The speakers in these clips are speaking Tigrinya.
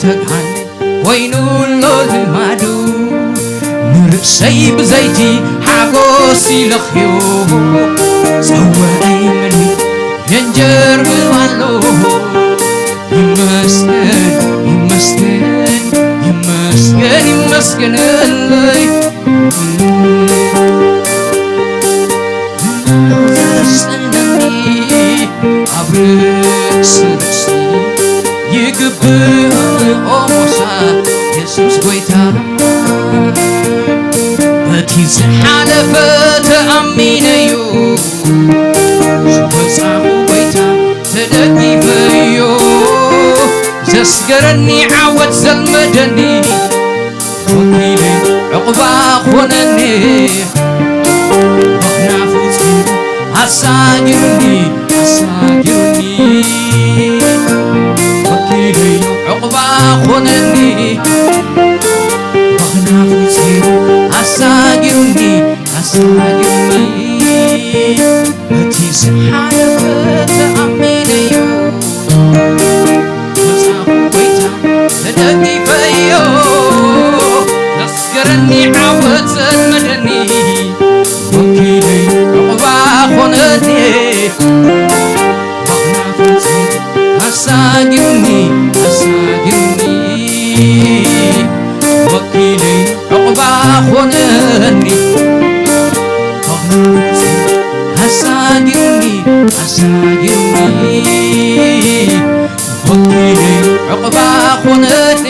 ተግሃለ ኮይኑ ኣሎ ልማዱ። ንርእሰይ ብዘይቲ ሓጎስ ይለኽዮ። ጸዋዒ ምድሪ የንጀርግም ኣሎ። ይመስገን፣ ይመስገን፣ ይመስገን፣ ይመስገነለይ። ዘስጠንኒ ኣብ ርእሲ ርእሲ ይግብኦ ሞሳ የሱስ ጎይታ። በቲ ዝሓለፈ ተኣሚነዮ፣ ዝወጻኹ ጎይታ ተደጊፈዮ። ዘስገረኒ ዓወት ዘልመደኒ ወኪለይ ዕቑባ ኾነኒ። ናፉት ኣሳጊሩኒ፣ ኣሳጊሩኒ። ወኪለይ ዕቑባ ኾነኒ። ናፉት ኣሳጊሩኒ፣ ኣሳጊሩኒ። እቲ ዝሓለፈ ተኣሚነዮ፣ መጻኹ ጎይታ ተደጊፈዮ። ዘስገረኒ ዓወት ዘልመደኒ፣ ወኪለይ ዕቑባ ኾነኒ። ኣሳጊሩኒ፣ ኣሳጊሩኒ። ወኪለይ ዕቑባ ኾነኒ። ኣሳጊሩኒ፣ ኣሳጊሩኒ። ወኪለይ ዕቑባ ኾነኒ።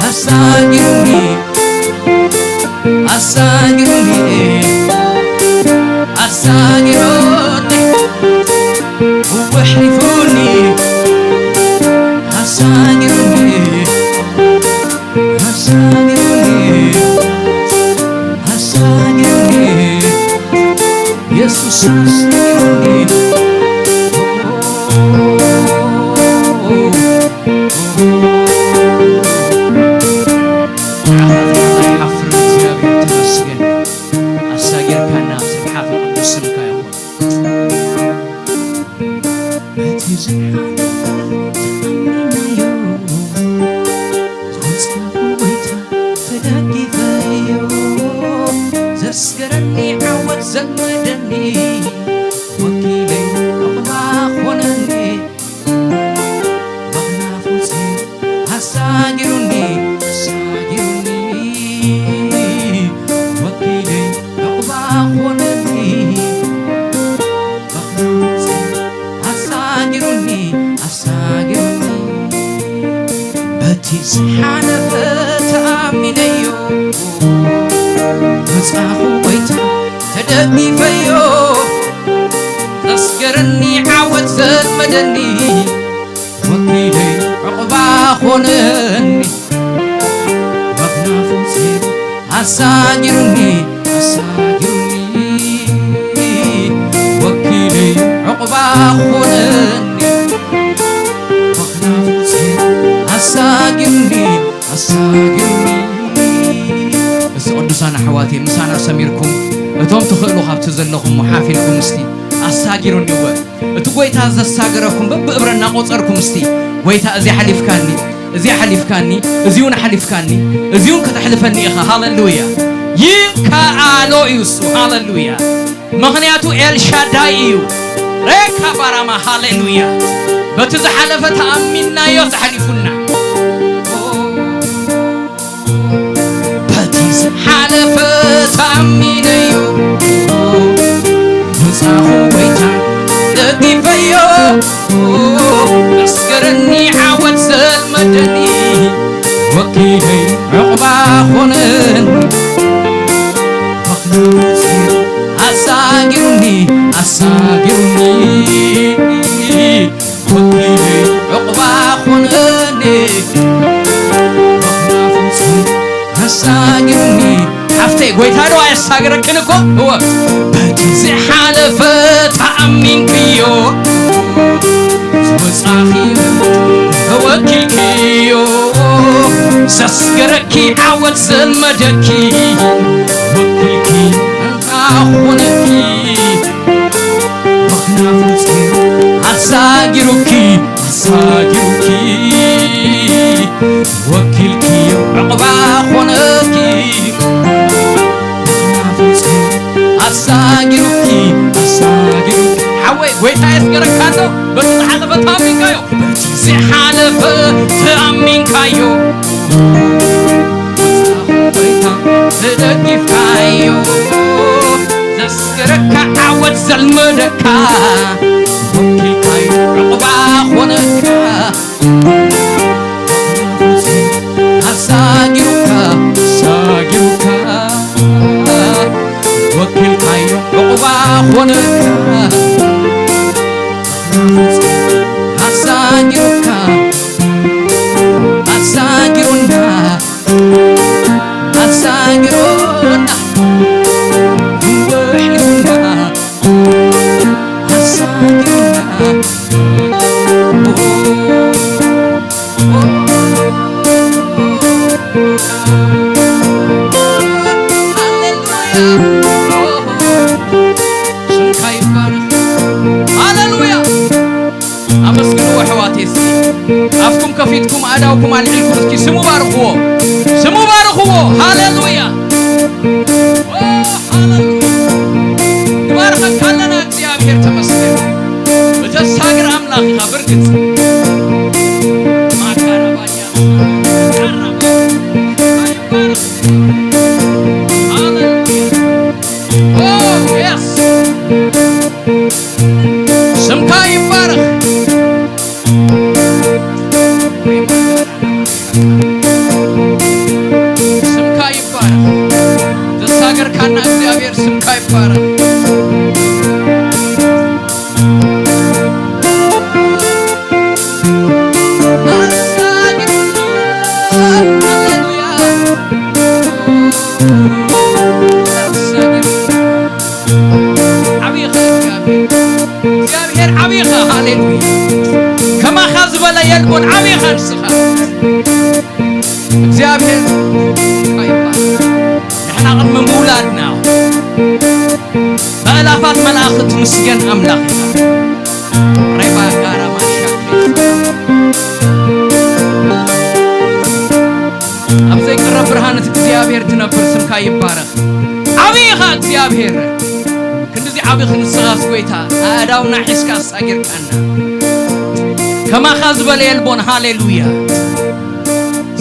ኣሳጊሩኒ፣ ኣሳጊሩኒ፣ ኣሳጊሩኒ። ወሕሊፉኒ፣ ኣሳጊሩኒ፣ ኣሳጊሩኒ፣ ኣሳጊሩኒ። የሱስ ኣሳጊሩኒ። ንዓኻ ዘይሓፍር እግዚኣብሔር ተመስገን። ኣሳጊርካና፣ ስብሓት ንቅዱስ ስምካ ይኹን። በቲ ዝሓለፈ ተኣሚነዮ፣ ዝወጻኹ ጎይታ ተደጊፈዮ። ዘስገረኒ ዓወት ዘልመደኒ፣ ወኪለይ ዕቑባ ኾነኒ። ኣሳጊሩኒ፣ ኣሳጊሩኒ፣ ወኪለይ ዕቑባ ኾነኒ። ኣሳጊሩኒ፣ ኣሳጊሩኒ፣ በቲ ዝሓለፈ ተኣሚነዮ፣ መጻኹ ጎይታ ተደጊፈዮ። ዘስገረኒ ዓወት ዘልመደኒ፣ ወኪለይ ዕቑባ ኾነኒ። ኣሳጊሩኒ፣ ኣሳጊሩኒ፣ ወኪለይ ዕቑባ ኾነኒ። ኣሳጊሩኒ፣ ኣሳጊሩኒ። እዚ ቅዱሳን ኣሕዋተይ ምሳና ሰሚርኩም እቶም ትኽእሉ ካብቲ ዘለኹም ሓፍ ኢልኩም እስቲ ኣሳጊሩኒ እወ። እቲ ጎይታ ዘሳገረኩም በብእብረ እናቆጸርኩም እስቲ፣ ጎይታ እዚ ሓሊፍካኒ፣ እዚ ሓሊፍካኒ፣ እዚ እውን ሓሊፍካኒ፣ እዚ እውን ከተሕልፈኒ ኢኻ። ሃሌሉያ። ይከኣሎ እዩ እሱ። ሃሌሉያ። ምኽንያቱ ኤልሻዳይ እዩ። ሬካ ባራማ። ሃሌሉያ። በቲ ዝሓለፈ ተኣሚንናዮ፣ ዝሓሊፉና። በቲ ዝሓለፈ ተኣሚነዮ፣ ምጻኹ ጎይታ ደጊፈዮ። መስገረኒ ዓወት ዘልመደኒ፣ ወኪለይ ዕቑባ ኾነን። ኣሳጊሩኒ፣ ኣሳጊሩኒ። ወኪለይ ዕቑባ ኾነኒ። ኣሳጊሩኒ። ሓፍተይ፣ ጎይታ ዶ ኣየሳግረክን እኮ? እወ። በቲ ዝሓለፈ ተኣሚንክዮ፣ ዝወጻኺ ተወኪልክዮ፣ ዘስገረኪ ዓወት ዘልመደኪ፣ ወኪልኪ እንታ ኾነኪ። ኣሳጊሩኪ፣ ኣሳ-፣ ኣሳጊሩኒ ኣሳጊሩኒ ሓወይ ጎይታ የስገረካ ኣሎ በብዝሓለፈ ተኣሚንካዮ በቲ ዝሓለፈ ተኣሚንካዮ ተደጊፍካዮ ዘስገረካ ዓወት ዘልመደካ ወኪልካዮ ዕቕባ ኾነካ ኣሳጊሩካ ኣሳጊሩካ ወኪልካዮ ዕቕባ ኾነካ ኣሳጊሩካ ኣሳጊሩና ኣሳጊሩና ውሒዱና ኣሳጊሩና ሃሌሉያ ኣመስግንዎ ኣሕዋተይ እስኪ ኣፍኩም ከፊትኩም ኣእዳውኩም ኣልዒልኩም እስኪ ስሙ ባርኽዎ ስሙ ባርኽዎ ሃሌሉያ ንባርኸካ ኣለና እግዚኣብሔር ተመስገን ብተሳግር ኣምላኽ ኢኻ ብርግጽ ማካራባያ ስምካ ይባረኽ ስምካ ይባረኽ ዘሳገርካና እግዚኣብሔር ስምካ ይባረኽ እግዚኣብሔር ዓብኻ ሃሌሉያ ከማኻ ዝበለ የልቦን ዓብኻ ንስኻ እግዚኣብሔር ንሕና ቅድሚ ምውላድና በእላፋት መላእኽት ትምስገን ኣምላኽ ኢኻ ሬባ ጋራ ማሻ ኣብ ዘይቀረብ ብርሃን እቲ እግዚኣብሔር ትነብር ስምካ ይባረኽ ዓብኻ እግዚኣብሔር ክንድዚ ዓብኽ ንስኻስ ጎይታ ኣእዳውና ሒዝካ ኣሳጊርካና ከማኻ ዝበለ የልቦን ሃሌሉያ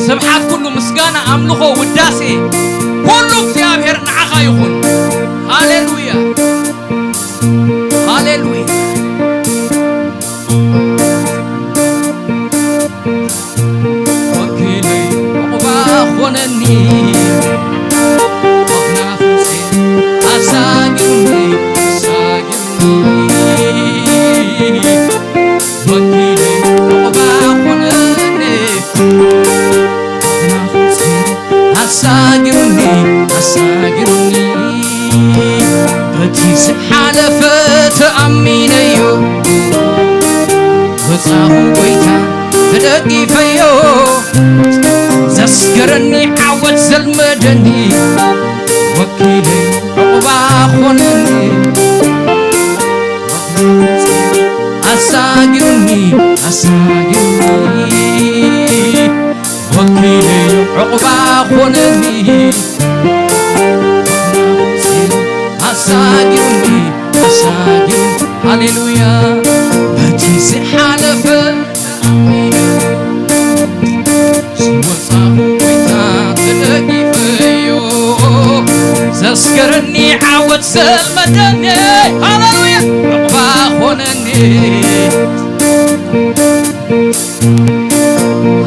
ስብሓት ኩሉ ምስጋና ኣምልኾ ውዳሴ ኩሉ እግዚኣብሔር ንዓኻ ይኹን ሃሌሉያ ሃሌሉያ ወኪለይ ዕቑባ ኾነኒ ኣኽናፍሴ ኣሳጊሩኒ ኣሳጊሩኒ ወኪለይ ዕቑባ ኾነኒ ኣኽናፍሴ ኣሳጊሩኒ ኣሳጊሩኒ በቲ ዝሓለፈ ተኣሚነዮ ወፃኹ ጎይታ ተደጊፈዮ ዘስገረኒ ዓወት ዘልመደኒ ወኪለይ ዕቑባ ኾነኒ ኣሳጊሩኒ ኣሳጊሩኒ ወኪለይ ዕቑባ ኾነኒ ኣሳጊሩኒ ኣሳጊሩኒ ሃሌሉያ በቲ ዝሓለፈ ዝወፃኹ ጎይታ ተደጊፈዮ ዘስገረኒ ዓወት ዘመደኒ ሃሌሉያ ዕቑባ ኾነኒ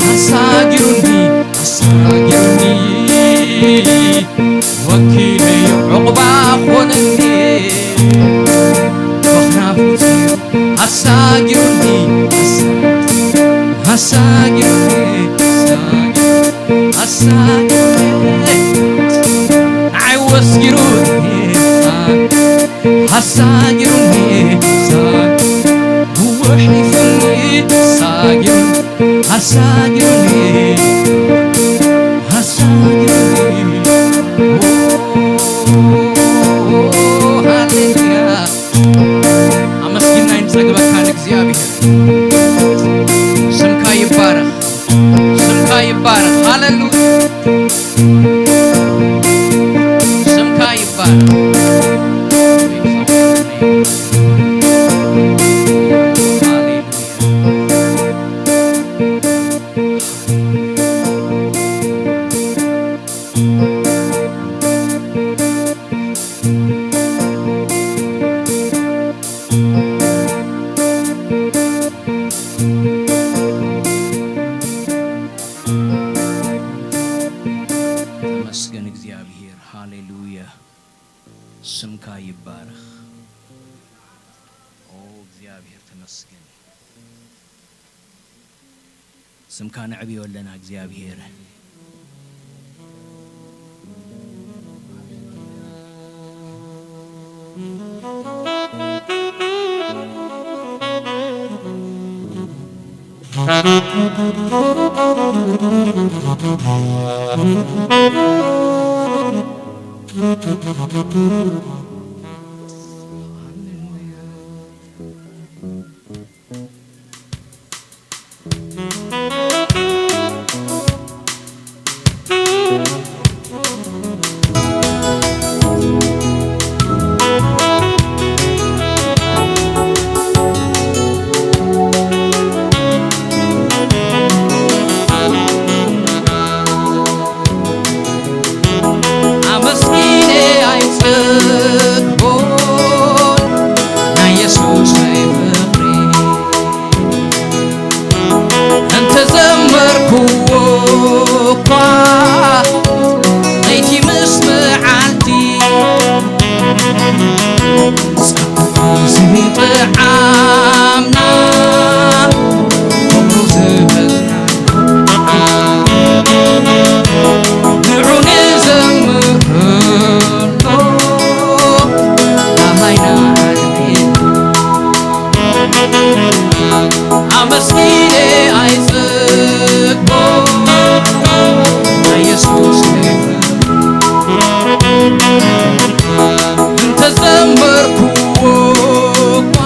ኣሳጊሩኒ ኣሳጊሩኒ ወኪለይ ዕቑባ ኾነኒ ኣኽናፍቱ ኣሳጊሩኒ ኣሳጊሩኒ ኣሳጊሩኒ ንዓይ ወስጊሩኒ ኣሳጊሩኒ ውሒፉኒ ኣሳጊሩኒ ኣሳጊሩኒ ኣሳጊሩኒ ሃሌሉያ ኣመስግና ይንጸግበካ ንእግዚኣብሔር ስምካ ይባረኽ ስምካ ይባረኽ ሃሌሉያ ስምካ ይባረኽ ሃሌሉያ፣ ስምካ ይባረኽ። ኦ እግዚኣብሔር ተመስገን። ስምካ ነዕብዮ ኣለና እግዚኣብሔር። ኣመስጊነ ኣይጸግቦን ናይ የሱሰይ ፍቕሪ፣ እንተዘመርኩዎ እኳ ለይቲ ምስ መዓልቲ፣ ጸጉሩ ዝጥዓምና፣ ፍቕሩ ዝበዝሓ፣ ንዑ ንዘምረሉ ደሃይና ኣልዒል። ኣመስጊነ ኣይጸግቦ ናይ የሱስ ክብሪ፣ እንተዘመርኩዎ እኳ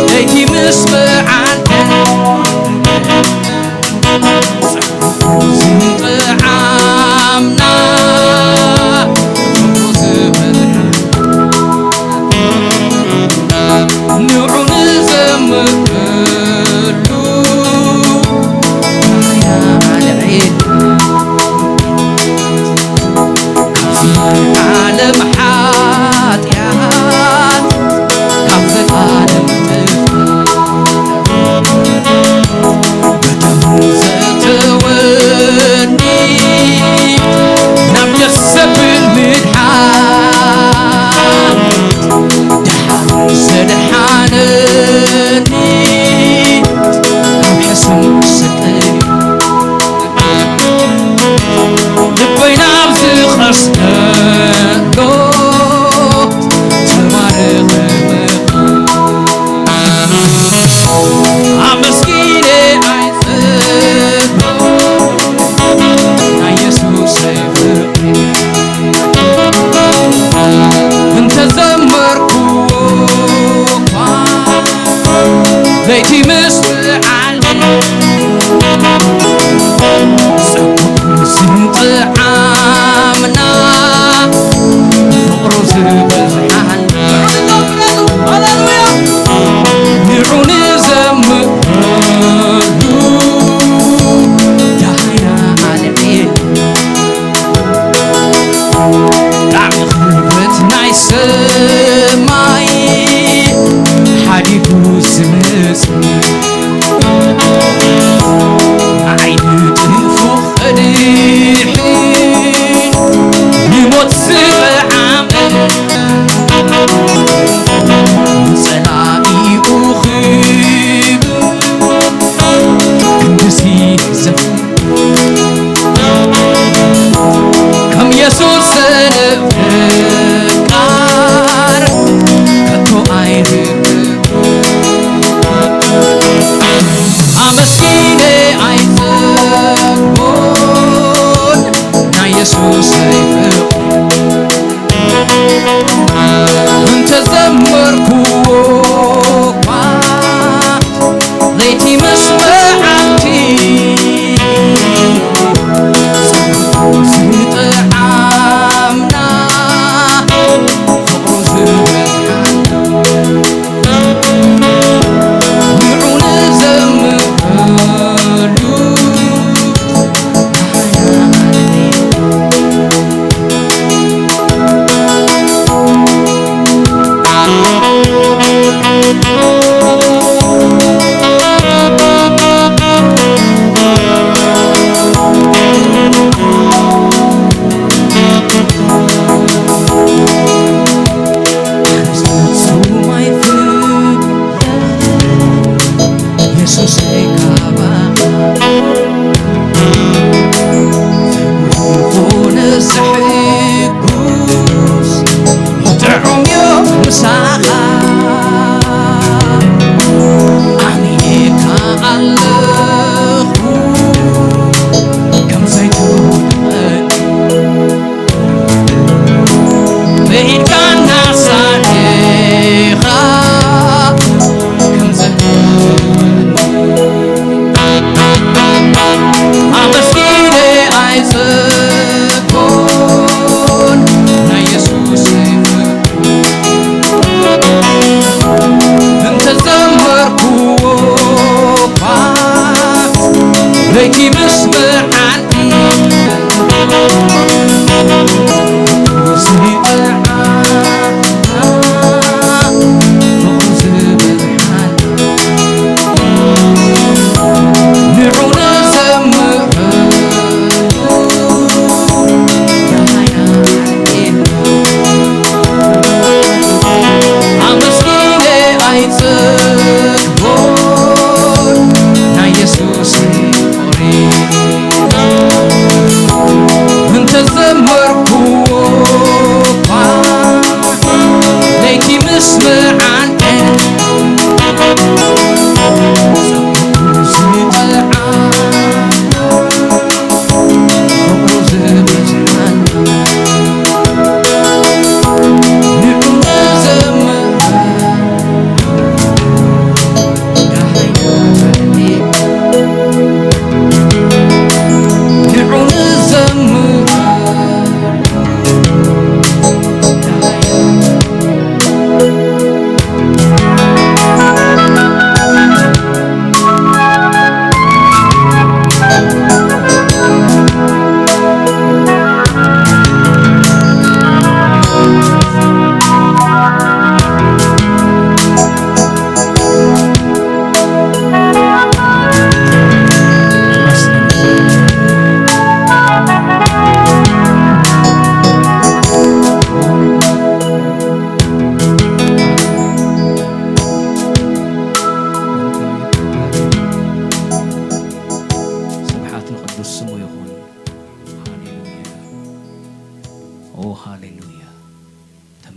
ለይቲ ምስ መዓልቲ፣ ዝጥዓምና ንዑ ንዘምረሉ ናይና ኣልዒል። ካብ ዓለም ሓጢኣት ካብ ዘላለም ጥፍኣት በደሙ ዝተወዲ ናብ ደስ ዘብል ምድሓን ደሓን ዘድሓነኒ ካብ ሕሱም ስቅል ልበይ ናብ ዝቐስነሎ ተባረኽ ምኽንያት ኣመስጊነ ኣይጸግቦ ናይ የሱሰይ ፍቕሪ እንተዘመርኩዎ እኳ ለይቲ ምስ መዓልቲ ዝጥዓምና ፍቕሩ ዝበዝሓና ንዑ ንዘምረሉ ደሃይና ኣልዒል። ጣዕሚ ክብረት ናይ ሰማይ ሓዲጉ ዝመጽእ ንዓይ ንጥፉእ ከድሕን ንሞት ዝጠዓመ ንጸላኢኡ ክብር ክንድዚ ዘፍር ከም የሱስ ዘነፍር ቃል ከቶ ኣይርቅን። ኣመስጊነ ኣይጸግቦን ናይ የሱሰይ ፍቕሪ እንተዘመርኩዎ እኳ ለይቲ ምስ መዓልቲ ጸጉሩ ዝጠዓምና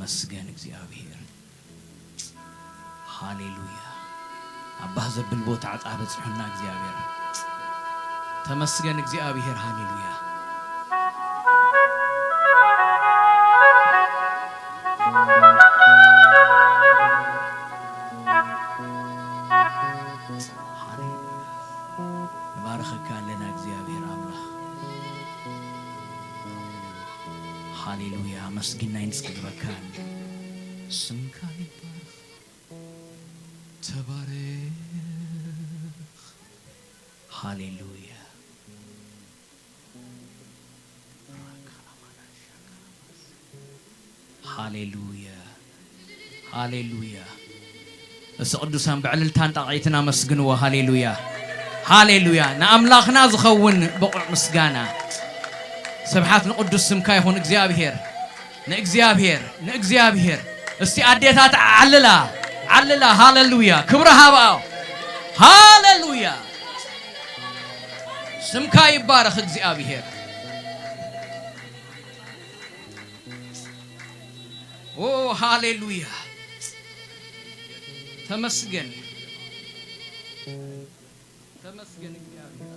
ተመስገን እግዚኣብሔር። ሃሌሉያ። ኣብ ባህ ዘብል ቦታ ዕጣ በጽሑና እግዚኣብሔር። ተመስገን እግዚኣብሔር። ሃሌሉያ። ሃሌሉያ። ንባርኸካ ኣለና እግዚኣብሔር ኣምላኽ። ሃሌሉያ። ኣመስጊናይ ንጽግበካ። ስምካ ይባረኽ። ተባረኽ። ሃሌሉያ። ሃሌሉያ። ሃሌሉያ። እስ ቅዱሳን ብዕልልታን ጣቕዒትን ኣመስግንዎ። ሃሌሉያ። ሃሌሉያ። ንኣምላኽና ዝኸውን ብቑዕ ምስጋና። ስብሓት ንቅዱስ ስምካ ይኹን እግዚኣብሔር። ንእግዚኣብሔር፣ ንእግዚኣብሔር። እስቲ ኣዴታት ዓልላ፣ ዓልላ። ሃሌሉያ። ክብሪ ሃብኣ። ሃሌሉያ። ስምካ ይባረኽ እግዚኣብሔር። ኦ ሃሌሉያ። ተመስገን። ተመስገን እግዚኣብሔር።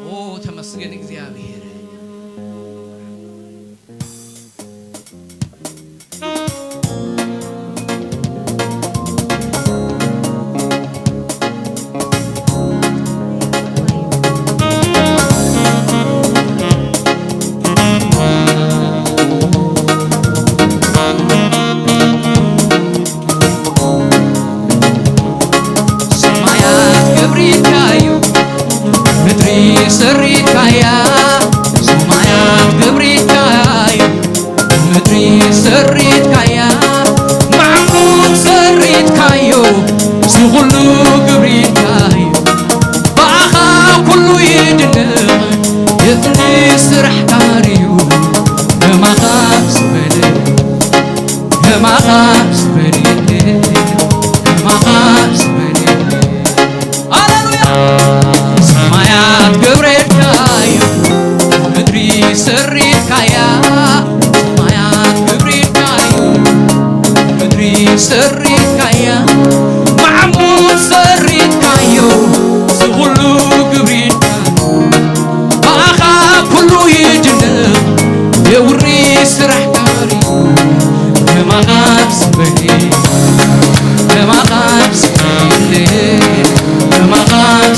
ኦ ተመስገን እግዚኣብሔር። ሰማያት ክብሪትካዩ፣ ምድሪ ሰሪትካያ። ሰማያት ክብሪትካዩ፣ ምድሪ ሰሪትካያ። ማዕሙድ ሰሪትካዮ፣ እዚ ኩሉ ክብሪትካዩ። ብኣኻ ኩሉ ይድነቕ፣ የጥኒ ስራሕካ ርዩ። ከማኻ ዝበለ ከማኻ ዝበለ የለ፣ ከማኻ ዝበለ የለ። ሃሌሉያ። ሰማያት ክብሪትካዩ፣ ምድሪ ሰሪትካያ። ሰማያት ክብሪትካዩ፣ ምድሪ ሰሪትካያ። ማዕሙድ ሰሪትካዮ፣ እዚ ኩሉ ክብሪትካ። ብኣኻ ኩሉ ይጅነቕ፣ የውሪ ስራሕ ካሪ። ከማኻ ዝበለ፣ ከማኻ ዝበለ፣ ከማኻ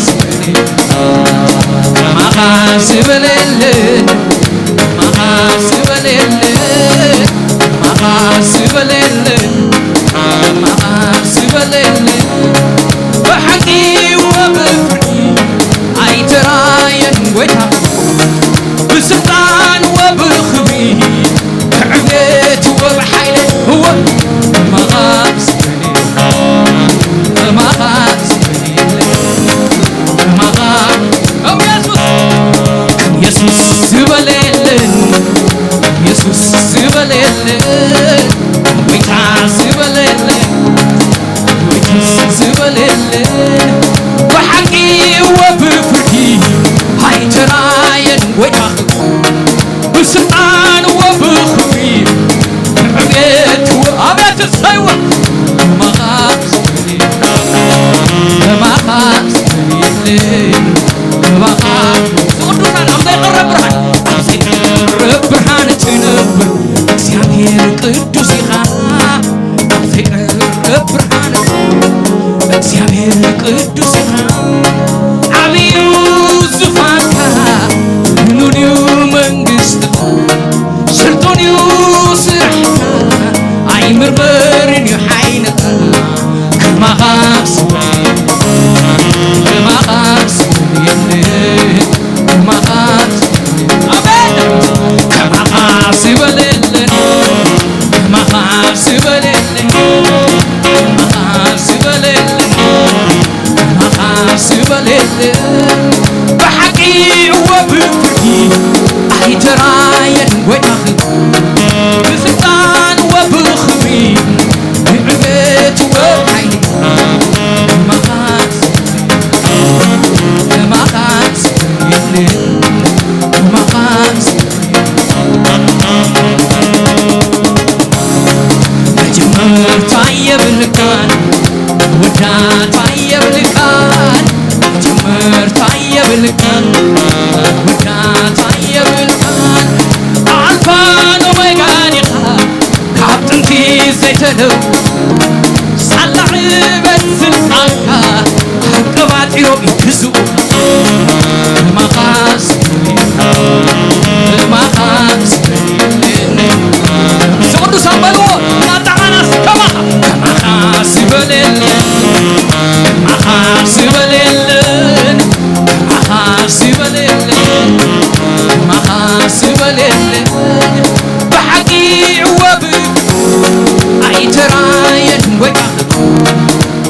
ዝበለ፣ ከማኻ ዝበለለ፣ ከማኻ ዝበለለ፣ ከማኻ ዝበለለ፣ ከማኻ ዝበለለ። ብሓቂ ወብፍርዲ ኣይተራየን ጎይታ፣ ብስልጣን ወብኽብሪ፣ ብዕቤት ወብሓይሊ፣ እወ፣ ከማኻ ዝበለ፣ ከማኻ ዝበለ፣ ከማኻ፣ ከም የሱስ፣ ከም የሱስ ዝበለ የለን፣ ከም የሱስ ዝበለ የለን፣ ጎይታ ዝበለ የለን። ዝበለለ ብሓቂ ወብፍርዲ ኣይተራየን ጎይታኺ ብስልጣን ወብኽብሪ ብዕቤት ወ-፣ ኣቤት እሰይወ ከማኻ ዝበለለ፣ ከማኻ ዝበለለ፣ ከማኻ ዝቕዱሳን ኣብ ዘይቕረብ ብርሃን፣ ኣብ ዘይቕረብ ብርሃን ትነብር እግዚኣብሔር ቅዱስ ኢኻ። ዘይቅረብ ብርሃን እግዚኣብሔር ቅዱስ ኢኻ። ዓብዩ ዙፋንካ፣ ልዑል እዩ መንግስትኻ፣ ስልጡን እዩ ስራሕካ፣ ኣይምርመርን እዩ ሓይልኻ። ከማኻ ዝበለ፣ ከማኻ ዝበለ፣ ከማኻ ዝበለ፣ ኣሜን። ከማኻ ዝበለ የለን፣ ከማኻ ዝበለ የለን፣ ከማኻ ዝበለ የለን፣ ከማኻ ዝበለ የለን። ብሓቂ ወብፍርዲ ኣይተራየን ጎይታኺ፣ ብስልጣን ወብኽብሪ፣ ብዕቤት ወብሓይሊ፣ ታይ የብልካን፣ ጅምር ታይ የብልካን፣ መወዳእታ የብልካን፣ ኣልፋን ኦሜጋን ኢኻ፣ ካብ ጥንቲ ዘይተለወጥካ፣ ሳላ ዕበት ስልጣንካ፣ ኣብ ቀባጢሮ እዩ ግዙእ። ከማኻስ፣ ከማኻስ፣ ቅዱሳን በልዎ፣ እናጣዓናስ ከማኻ፣ ከማኻስ ዝበለ የለን፣ ከማኻስ ዝበለ የለን፣ ከማኻስ ዝበለ የለን፣ ከማኻስ ዝበለ የለን። ብሓቂ እወ ብግቡእ ኣይተራየን ወይካ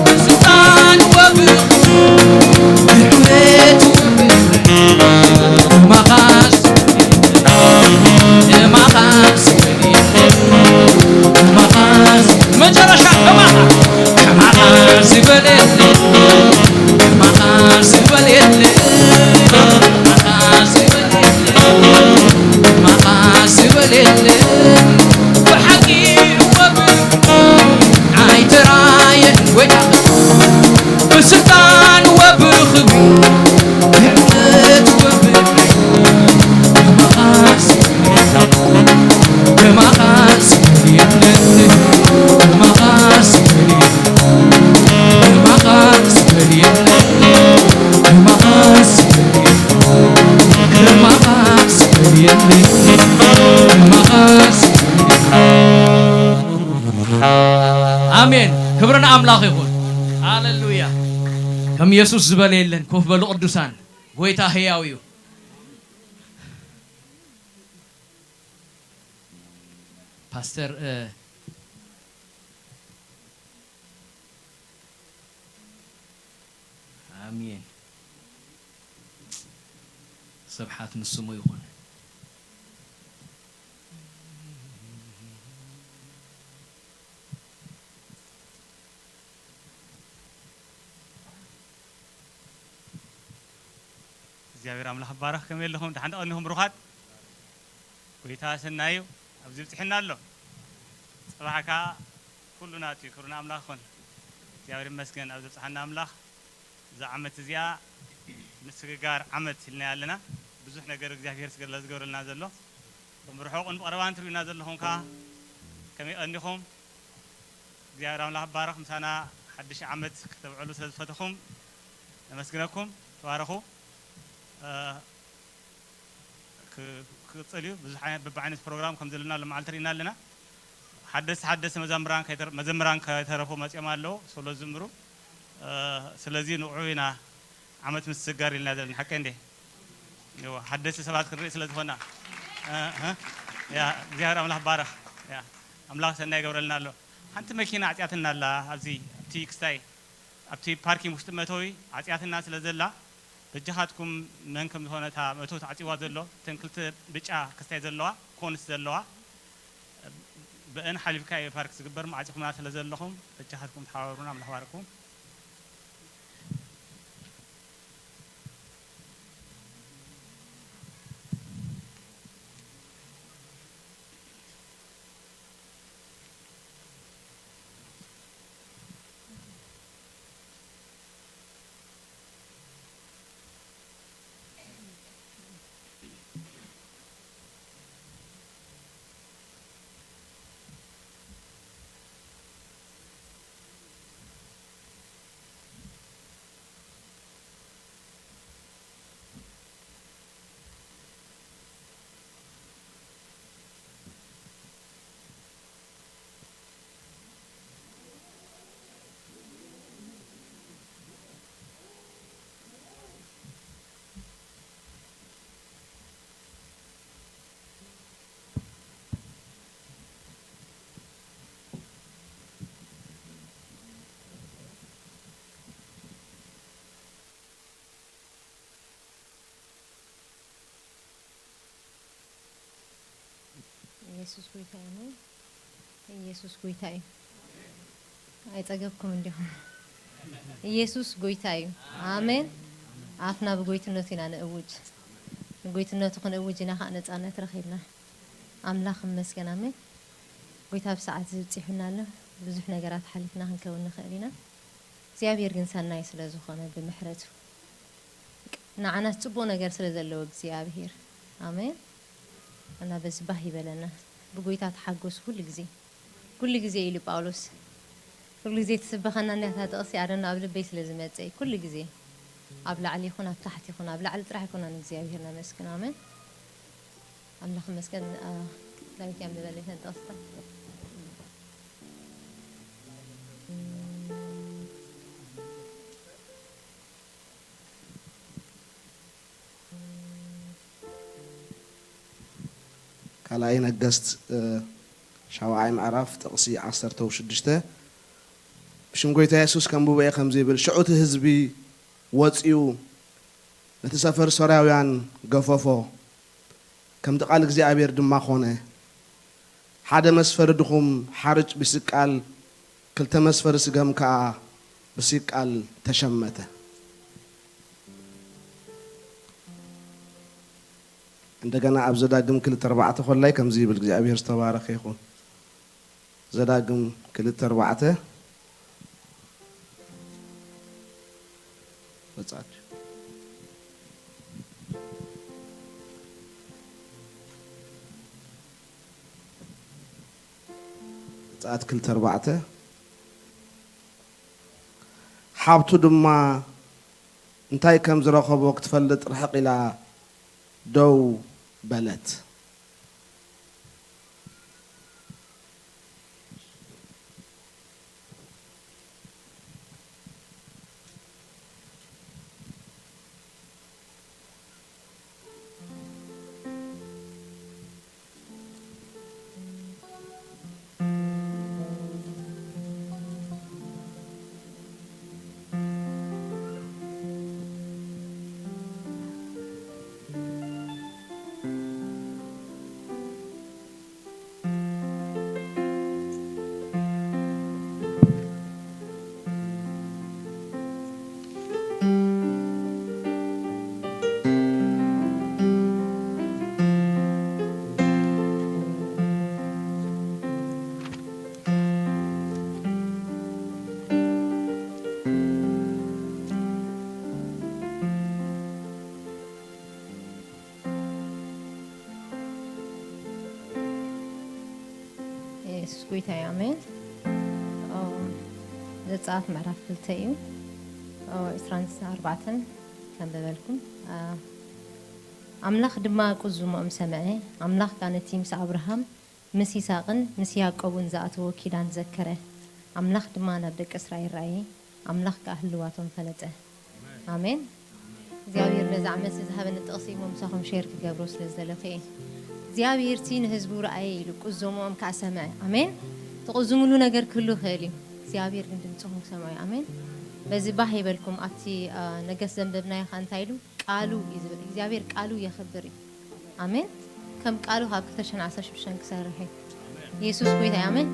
ብስልጣን እወ ብግቡእ ብሕውነት እወ ብግቡእ ከማኻስ ከማኻስ ከማኻስ መጨረሻ ከማኻ ከማኻ ዝበለ የለን፣ ከማኻ ዝበለ የለን፣ ከማኻ ዝበለ የለን፣ ከማኻ ዝበለ የለን። ብሓቂ ወብርሂ ኣይተራየን ወይታ ብስልጣን ወብኽብሪ ብሕፍረት ወብርሂ ከማኻስ ከማኻስ የለን፣ ከማኻስ የለን፣ ከማኻስ የለን፣ ከማኻስ የለን፣ ከማኻስ የለን፣ ከማኻስ የለን። ኣሜን። ክብሪ ንኣምላኽ ይኹን። ሃሌሉያ። ከም ኢየሱስ ዝበለ የለን። ኮፍ በሉ ቅዱሳን። ጎይታ ህያው እዩ። ፓስተር፣ እ፣ ኣሜን። ስብሓት ንስሙ ይኹን። እግዚኣብሔር ኣምላኽ ይባረኽ። ከመይ ኣለኹም? ደሓን ዶ ቀኒኹም ብሩኻት? ጎይታ ሰናይ እዩ። ኣብዚ ብጽሕና ኣሎ። ጽባሕ ከኣ ኩሉ ናቱ እዩ። ክብሪ ንኣምላኽ ይኹን። እግዚኣብሔር ይመስገን። ኣብ ዘብጽሓና ኣምላኽ እዛ ዓመት እዚኣ ምስግጋር ዓመት ኢልናያ ኣለና። ብዙሕ ነገር እግዚኣብሔር ስለ ዝገብረልና ዘሎ፣ ብርሑቕን ብቐረባን ትርእዩና ዘለኹም ከኣ ከመይ ቀኒኹም? እግዚኣብሔር ኣምላኽ ይባረኽ። ምሳና ሓድሽ ዓመት ከተብዕሉ ስለ ዝፈተኹም ነመስግነኩም። ተባረኹ። እ፣ ክ-፣ ክቕጽል እዩ። ብዙሕ ዓይነት፣ በብዓይነት ፕሮግራም ከም ዘለና ሎማዓልቲ ርኢና ኣለና። ሓደስቲ፣ ሓደስቲ መዛምራን ከይተረ-፣ መዘምራን ከይተረፉ መጺኦም ኣለዉ፣ ሶሎ ዝዝምሩ። እ፣ ስለዚ ንዑ ኢና ዓመት ምስግጋር ኢልና ዘለና፣ ሓቀይ እንዴ? እዎ፣ ሓደስቲ ሰባት ክንርኢ ስለ ዝኾና። እ፣ እ፣ ያ፣ እግዚኣብሔር ኣምላኽ ባረኽ። ያ፣ ኣምላኽ ሰናይ ይገብረልና ኣሎ። ሓንቲ መኪና ኣጽያትና ኣላ፣ ኣብዚ፣ ኣብቲ ክስታይ፣ ኣብቲ ፓርኪንግ ውሽጢ መእተዊ ኣጽያትና ስለ ዘላ፣ በጃኻትኩም መን ከም ዝኾነ እታ መእተዊ ተዓጽይዋ ዘሎ፣ እተን ክልተ ብጫ ክስታይ ዘለዋ፣ ኮንስ ዘለዋ፣ ብአን ሓሊፍካ እዩ ፓርክ ዝግበር፣ መዓጺኹምና ስለ ዘለኹም፣ በጃኻትኩም ተሓባበሩና፣ ኣምላኽ ባርኩም። ኢየሱስ ጎይታ እዩ። ኢየሱስ ጎይታ እዩ። ኣይጸገብኩም እንዲኹም። ኢየሱስ ጎይታ እዩ። ኣሜን። ኣፍና ብጎይትነቱ ኢና ንእውጅ። ንጎይትነቱ ክንእውጅ ኢና ኸዓ ነጻነት ረኺብና። ኣምላኽ ይመስገን። ኣሜን። ጎይታ ብሰዓት እዚ ብጺሑና ኣሎ። ብዙሕ ነገራት ሓሊፍና ክንከውን ንኽእል ኢና። እግዚኣብሔር ግን ሰናይ ስለ ዝኾነ ብምሕረቱ ንዓናስ ጽቡቕ ነገር ስለ ዘለዎ እግዚኣብሔር። ኣሜን። እና በዚ ባህ ይበለና። ብጎይታ ተሓጎስ ኩሉ ግዜ። ኩሉ ግዜ ኢሉ ጳውሎስ። ኩሉ ግዜ ትስበኸና እንዲያ እታ ጥቕሲ ኣደና ኣብ ልበይ ስለ ዝመጸ እዩ። ኩሉ ግዜ ኣብ ላዕሊ ይኹን ኣብ ታሕቲ ይኹን ኣብ ላዕሊ ጥራሕ ኣይኮና ንእግዚኣብሔር ነመስግን። ኣሜን። ኣምላኽ ይመስገን። ዳዊት ያንብበለይ ተን ጥቕስታት። ካልኣይ ነገስት ሻውዓይ ምዕራፍ ጥቕሲ ዓሰርተ ሽዱሽተ። ብሽም ጎይታ የሱስ ከንብቦ እየ ከምዚ ይብል፣ ሽዑ እቲ ህዝቢ ወጺኡ ነቲ ሰፈር ሶርያውያን ገፈፎ፣ ከምቲ ቃል እግዚኣብሔር ድማ ኾነ። ሓደ መስፈሪ ድኹም ሓርጭ ብሲቃል፣ ክልተ መስፈሪ ስገም ከኣ ብሲቃል ተሸመተ። እንደገና ኣብ ዘዳግም ክልተ ኣርባዕተ ኮላይ ከምዚ ይብል፣ እግዚኣብሔር ዝተባረኸ ይኹን። ዘዳግም ክልተ ኣርባዕተ መጽኣት መጽኣት ክልተ ኣርባዕተ። ሓብቱ ድማ እንታይ ከም ዝረኸቦ ክትፈልጥ ርሕቕ ኢላ ደው በለት። የሱስ ጎይታ እዩ። ኣሜን። ዘጸኣት ምዕራፍ ክልተ እዩ። ዕስራን ኣርባዕተን ከንብበልኩም። ኣምላኽ ድማ ቁዝሞኦም ሰምዐ። ኣምላኽ ከኣ ነቲ ምስ ኣብርሃም ምስ ይስሃቅን ምስ ያዕቆብን ዝኣተዎ ኪዳን ዘከረ። ኣምላኽ ድማ ናብ ደቂ እስራኤል ረኣየ። ኣምላኽ ከኣ ህልዋቶም ፈለጠ። ኣሜን። እግዚኣብሔር ነዚ ዓመት እዚ ዝሃበኒ ጥቕሲ እሞ ምሳኹም ሼር ክገብሮ ስለ ዝደለኹ እየ። እግዚኣብሔር እቲ ንህዝቡ ረኣየ ኢሉ ቁዝሞኦም ከኣ ሰምዐ። ኣሜን። ትቕዝምሉ ነገር ክህሉ ይኽእል እዩ። እግዚኣብሔር ግን ድምፅኹም ክሰምዖ እዩ። ኣሜን። በዚ ባህ ይበልኩም። ኣብቲ ነገስ ዘንበብናዮ ከኣ እንታይ ኢሉ? ቃሉ እዩ ዝብል። እግዚኣብሔር ቃሉ የኽብር እዩ። ኣሜን። ከም ቃሉ ካብ ክልተ ሽሕን ዓሰርተ ሽዱሽተን ክሰርሕ እዩ። የሱስ ጎይታ እዩ። ኣሜን።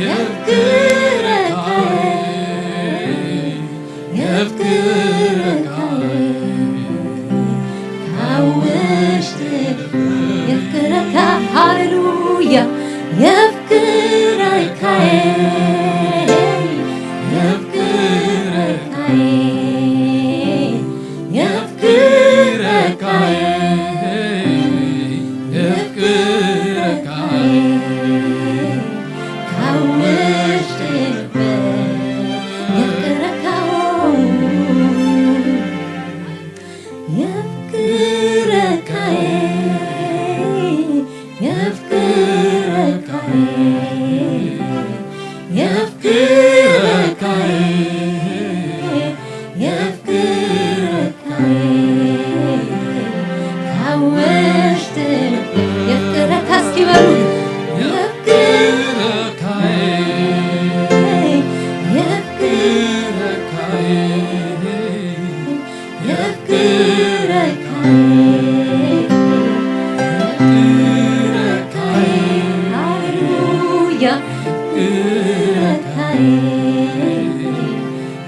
የፍቅረካ፣ የፍቅረካ፣ ካብ ውሽጢ የፍቅረካ፣ ሃሌሉያ፣ የፍቅረካ፣ የፍቅረካ፣ የፍቅረካ፣ የፍቅረካ፣ ካብ ውሽጢ ልበይ የፍቅረካ፣ የፍቅረካ፣ የፍቅረካ፣ የፍቅረካ፣ የፍቅረካ፣ ካብ ውሽጢ ልበይ የፍቅረካ፣ እስኪ በሉ። የፍቅረካ፣ የፍቅረካ፣ የፍቅረካ፣ የፍቅረካ፣ ሃሌሉያ፣ የፍቅረካ፣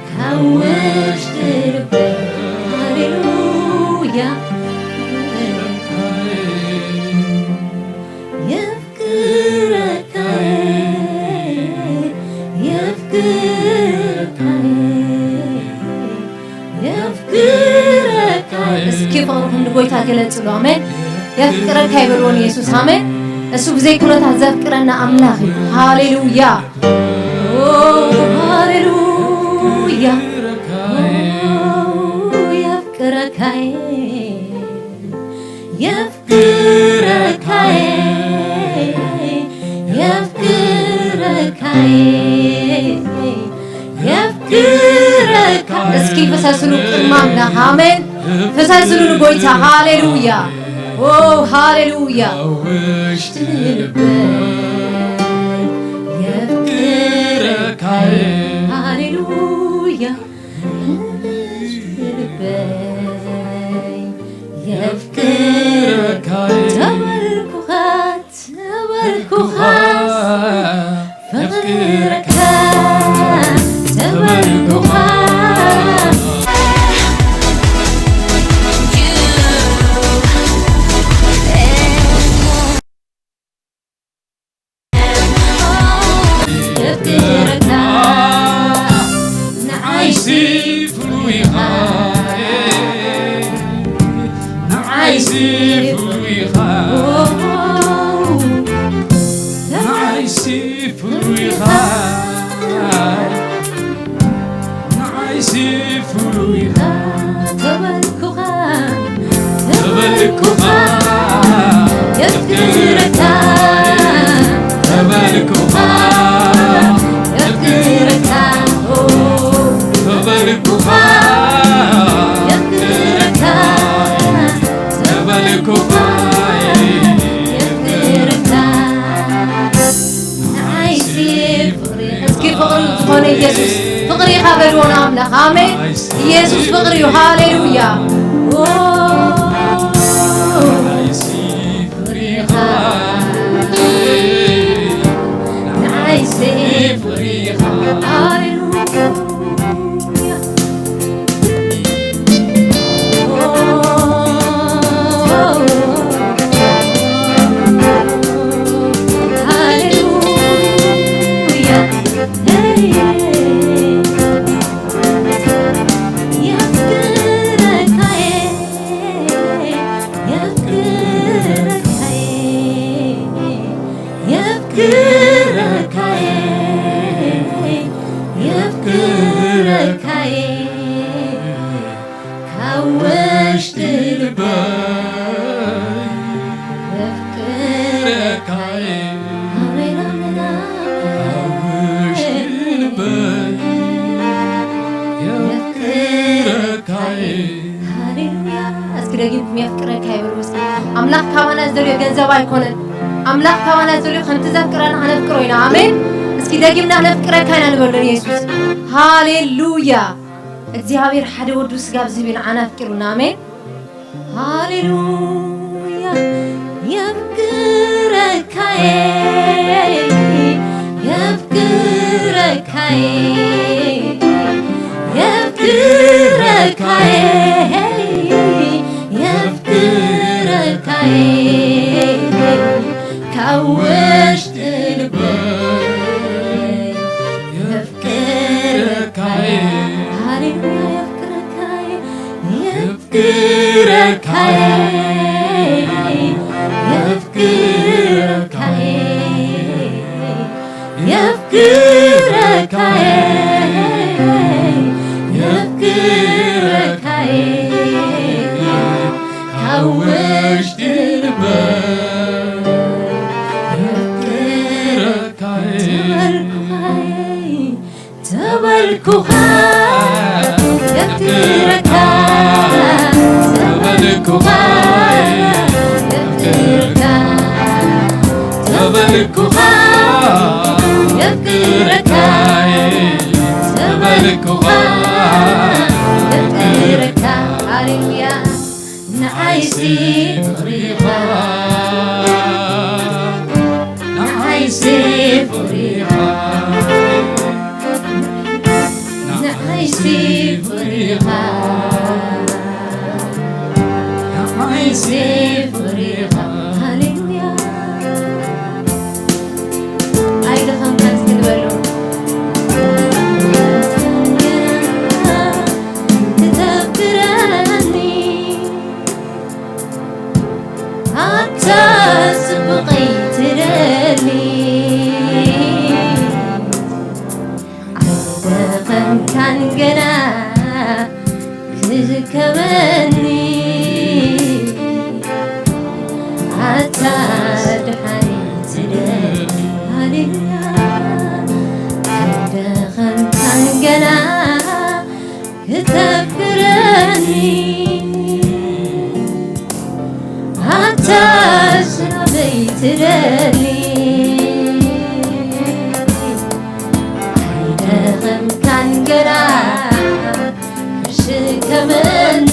ካብ ውሽጢ ልበይ፣ ሃሌሉያ፣ የፍቅረካ፣ የፍቅረካ፣ የፍቅረካ። እስኪ ፍቕርኹም ንጎይታ ግለጽሉ። ኣሜን። የፍቅረካ ይበልዎ ንየሱስ። ኣሜን። እሱ ብዘይ ኩነታት ዘፍቅረና ኣምላኽ እዩ። ሃሌሉያ። ኦ፣ ሃሌሉያ። ኦ፣ የፍቅረካይ፣ የፍቅረካይ፣ የፍቅረካይ፣ የፍቅረካ። እስኪ ፍሰስሉ ቅድሚ ኣምላኽ። ኣሜን። ፍሰስሉ ንጎይታ። ሃሌሉያ። ኦ፣ ሃሌሉያ። ውሽጢ ልበይ የፍቅረካይ። ሃሌሉያ። ውሽጢ ልበይ የፍቅረካይ። ተበልኩኻ፣ ተበልኩኻ፣ የፍቅረካ፣ ተበልኩኻ። የፍቅረካ፣ ንዓይሲ ፍሉይ ኢኻ፣ ንዓይሲ ፍሉይ ኢኻ፣ ንዓይሲ ፍሉይ ኢኻ፣ ንዓይሲ ፍሉይ ኢኻ፣ ተበልኩኻ፣ ተበልኩኻ፣ የፍቅረካ፣ ተበልኩኻ፣ የፍቅረካ፣ ኦ፣ ተበልኩኻ፣ የፍቅረካ፣ ተበልኩኻ፣ የፍቅረካ። ንዓይሲ ፍቕሪ፣ እስኪ ፍቕሪ ዝኾነ ኢየሱስ ፍቕሪ ኢኻ በልዎ ንኣምላኽ። ኣሜን። ኢየሱስ ፍቕሪ እዩ። ሃሌሉያ። ኦ፣ ንዓይሲ ፍቕሪ ኢኻ። ንዓይሲ ፍቕሪ ኢኻ። ሃሌሉያ። የፍቅረካይ፣ የፍቅረካይ፣ ካብ ውሽጢ ልበይ የፍቅረካይ፣ ኣሜን፣ ኣሜን፣ ኣሜን። ካብ ውሽጢ ልበይ የፍቅረካይ። ሃሌሉያ። እስኪ ደጊምኩም የፍቅረካ ይበሉ እስኪ። ኣምላኽ ካባና ዝደልዮ ገንዘብ ኣይኮነን። ኣምላኽ ካባና ዝደልዮ ከምቲ ዘፍቅረና ከነፍቅሮ ኢና። ኣሜን። እስኪ ደጊምና ነፍቅረካ ኢና ንበሎ ንየሱስ። ሃሌሉያ። እግዚኣብሔር ሓደ ወዱ ስጋብ ዝህብ ንዓና ኣፍቂሩና። ኣሜን። ሃሌሉያ። የፍቅረካየ፣ የፍቅረካይ፣ የፍቅረካይ፣ የፍቅረካይ፣ ካብ ውሽጢ ልበይ የፍቅረካይ። ሃሌሉያ፣ የፍቅረካይ፣ የፍቅረካይ፣ የፍቅረካይ፣ የፍቅረካይ፣ የፍቅረካይ፣ ካብ ውሽጢ ልበይ የፍቅረካይ። ተበልኩኻ፣ የፍቅረካ፣ ተበልኩኻ፣ የፍቅረካ፣ ተበልኩኻ፣ የፍቅረካ፣ ተበልኩኻ፣ የፍቅረካ። ሃሌሉያ። ንዓይሲ ፍቕሪኻ፣ ንዓይሲ ፍቕሪኻ፣ ንዓይሲ ፍቕሪኻ፣ ንዓይሲ ፍቕሪኻ። ሃሌሉያ። ኣይደኸምካን እስኪ ንበሎ። ትተብረኒ ኣታ ጽቡቐይ ትደሊ፣ ኣይደኸምካን ገና ክትከበኒ፣ ኣታ ደሓኒ ትደሊ። ሃሌሉያ። ኣይደኸምካን ገና ክተፍቅረኒ ኣታ ስናበይ ትደሊ ኣይደኸምካን ገና ሽከመኒ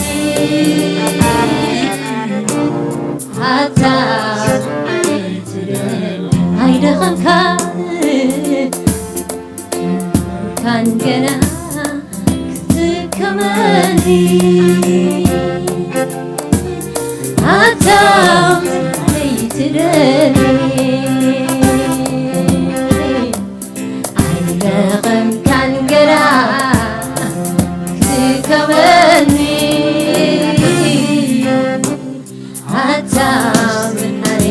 ኣታ ኣይደኸምካን ካን ገና ክትከመኒ ኣታ ዘይትደሊ ኣይደኸምካን ገና ክትከመኒ ኣታ መድሓኒ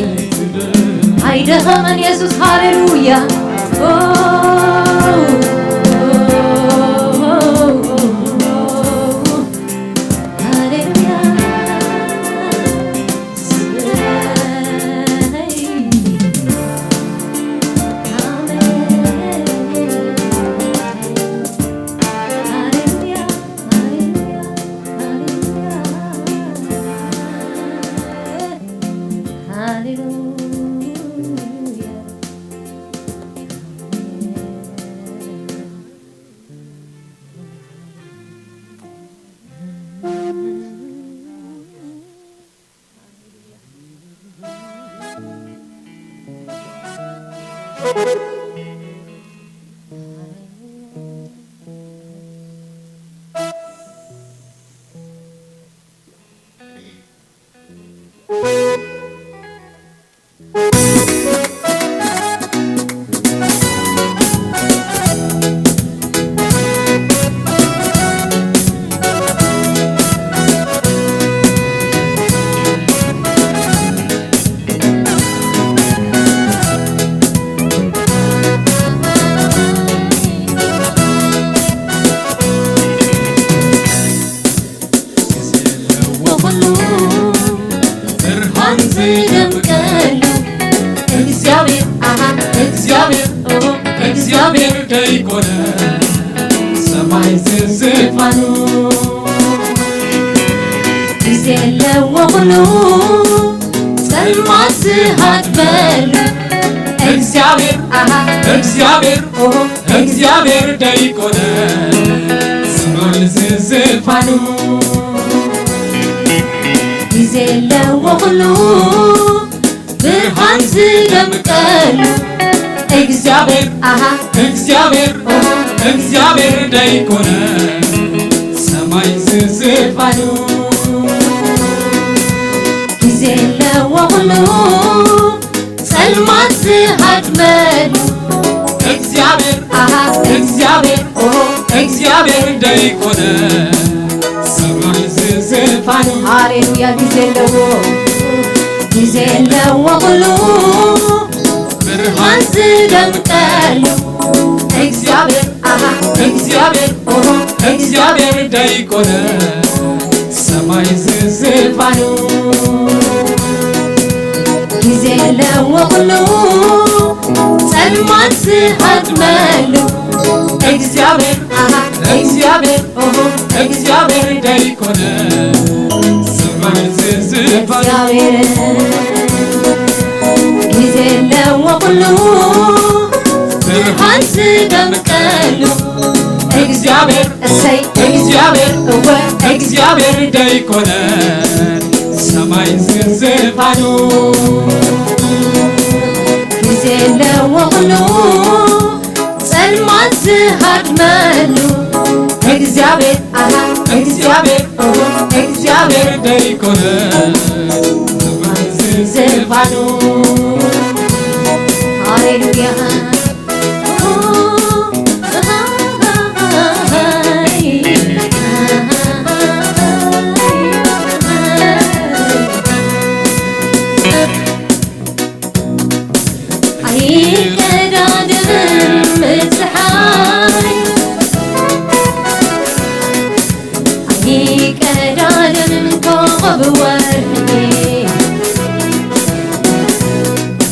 ኣይደኸመን የሱስ ሃሌሉያ ሃሌሉያ እግዚኣብሔር ደይኮነ ሰማይ ዝዝፋኑ ግዜ ኣለዎ ኩሉ ጸልማት ዝሃድመሉ እግዚኣብሔር ኣሃ እግዚኣብሔር ኦ እግዚኣብሔር ደይኮነ ሰማይ ዝዝፋኑ ግዜ ኣለዎ ኩሉ ብርሃን ዝደምቀሉ እግዚኣብሔር፣ ኣሃ፣ እግዚኣብሔር፣ ኦ፣ እግዚኣብሔር ደይኮነ ሰማይ ዝዝፋኑ። ግዜ ኣለዎ ኩሉ ጸልማት ዝሃድመሉ። እግዚኣብሔር፣ ኣሃ፣ እግዚኣብሔር፣ ኦ፣ እግዚኣብሔር ደይኮነ ሰማይ ዝዝፋኑ። ሃሌሉያ፣ ግዜ ኣለዎ፣ ግዜ ኣለዎ ኩሉ ብርሃን ዝደምቀሉ። እግዚኣብሔር፣ ኣሃ፣ እግዚኣብሔር፣ ኦ፣ እግዚኣብሔር ደይኮነ ሰማይ ዝዝፋኑ። ግዜ ኣለዎ ኩሉ ጸልማት ዝሃድመሉ። እግዚኣብሔር፣ ኣሃ፣ እግዚኣብሔር፣ ኦሆ፣ እግዚኣብሔር ደይኮነ ሰማይ ዝዝፋኑ። እግዚኣብሔር፣ ግዜ ኣለዎ ኩሉ ብርሃን ዝደምቀሉ። እግዚኣብሔር፣ እሰይ፣ እግዚኣብሔር፣ እወ፣ እግዚኣብሔር ደይኮነ ሰማይ ዝዝፋኑ። ግዜ ኣለዎ ኩሉ ጸልማት ዝሃድመሉ። እግዚኣብሔር፣ ኣሃ፣ እግዚኣብሔር፣ ኦ፣ እግዚኣብሔር ደይኮነ ሰማይ ዝዝፋኑ። ሃሌሉያ። ኣይቀዳደም ጸሓይ፣ ኣይቀዳደም ኮኸብ ወርሒ፣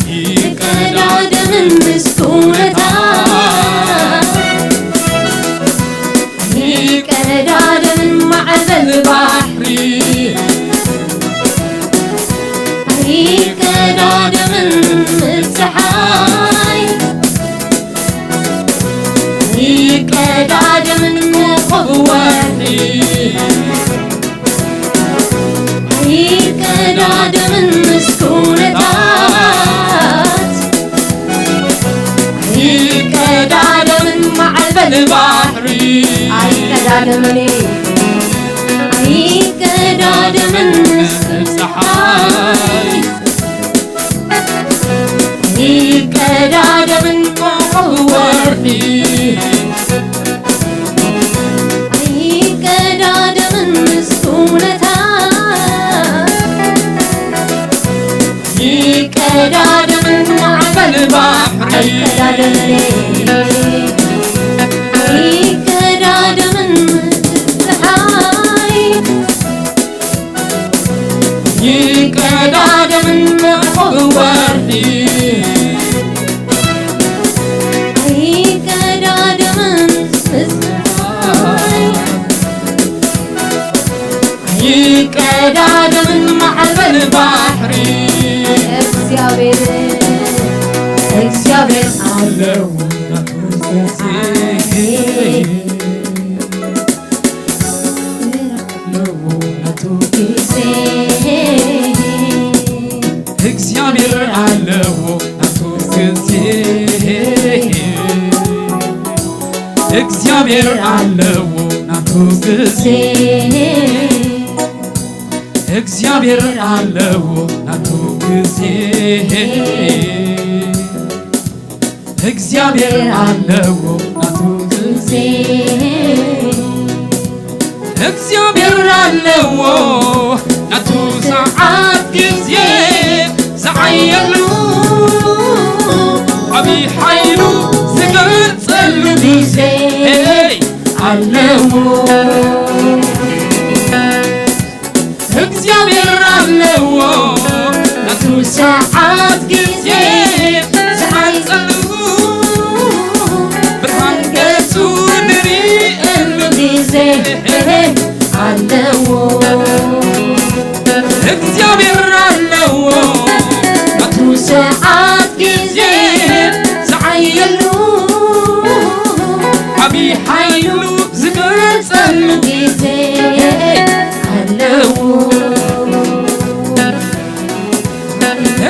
ኣይቀዳደም ምስ ኩነታት፣ ኣይቀዳደም ማዕበል ባሕሪ፣ ኣይቀዳደም ጸሓይ፣ ኣይቀዳደም ኮኸብ ወርሒ፣ ኣይቀዳደም ምስ ኩነታት፣ ኣይቀዳደምን ማዕበል ባሕሪ፣ ኣይቀዳደምን፣ ኣይቀዳደምን ጸሓይ፣ ኣይቀዳደምን ኮኸብ ወርሒ፣ ኣይቀዳደምን ምስ ኩነታት፣ ይቀዳደም ማዕበል ባሕሪ፣ ኣይቀዳደምን፣ ኣይቀዳደምን ፀሓይ፣ ይቀዳደም ኮኸብ ወርሒ፣ ኣይቀዳደምን ፀሓይ። ይቀዳደም ማዕበል ባሕሪ፣ እግዚኣብሔር፣ እግዚኣብሔር ኣለዎ ናቱ ግዜ፣ ኣለዎ ናቱ ግዜ። እግዚኣብሔር ኣለዎ ናቱ ግዜ፣ እግዚኣብሔር ኣለዎ ናቱ ግዜ፣ እግዚኣብሔር ኣለዎ ናቱ ግዜ፣ እግዚኣብሔር ኣለዎ ናቱ ግዜ። እግዚኣብሔር ኣለዎ ናቱ ሰዓት ግዜ፣ ዝዓየሉ ዓቢ ሓይሉ ዝገልጸሉ ግዜ ኣለዎ። እግዚኣብሔር ኣለዎ ናቱ ሰዓት ግዜ፣ ዝዓይጸሉ ብርሃን ገጹ ንርእየሉ ግዜ ኣለዎ። እግዚኣብሔር ኣለዎ ናቱ ሰዓት ግዜ፣ ዝዓየሉ ዓቢ ሓይሉ ዝገልጸሉ ግዜ ኣለዎ።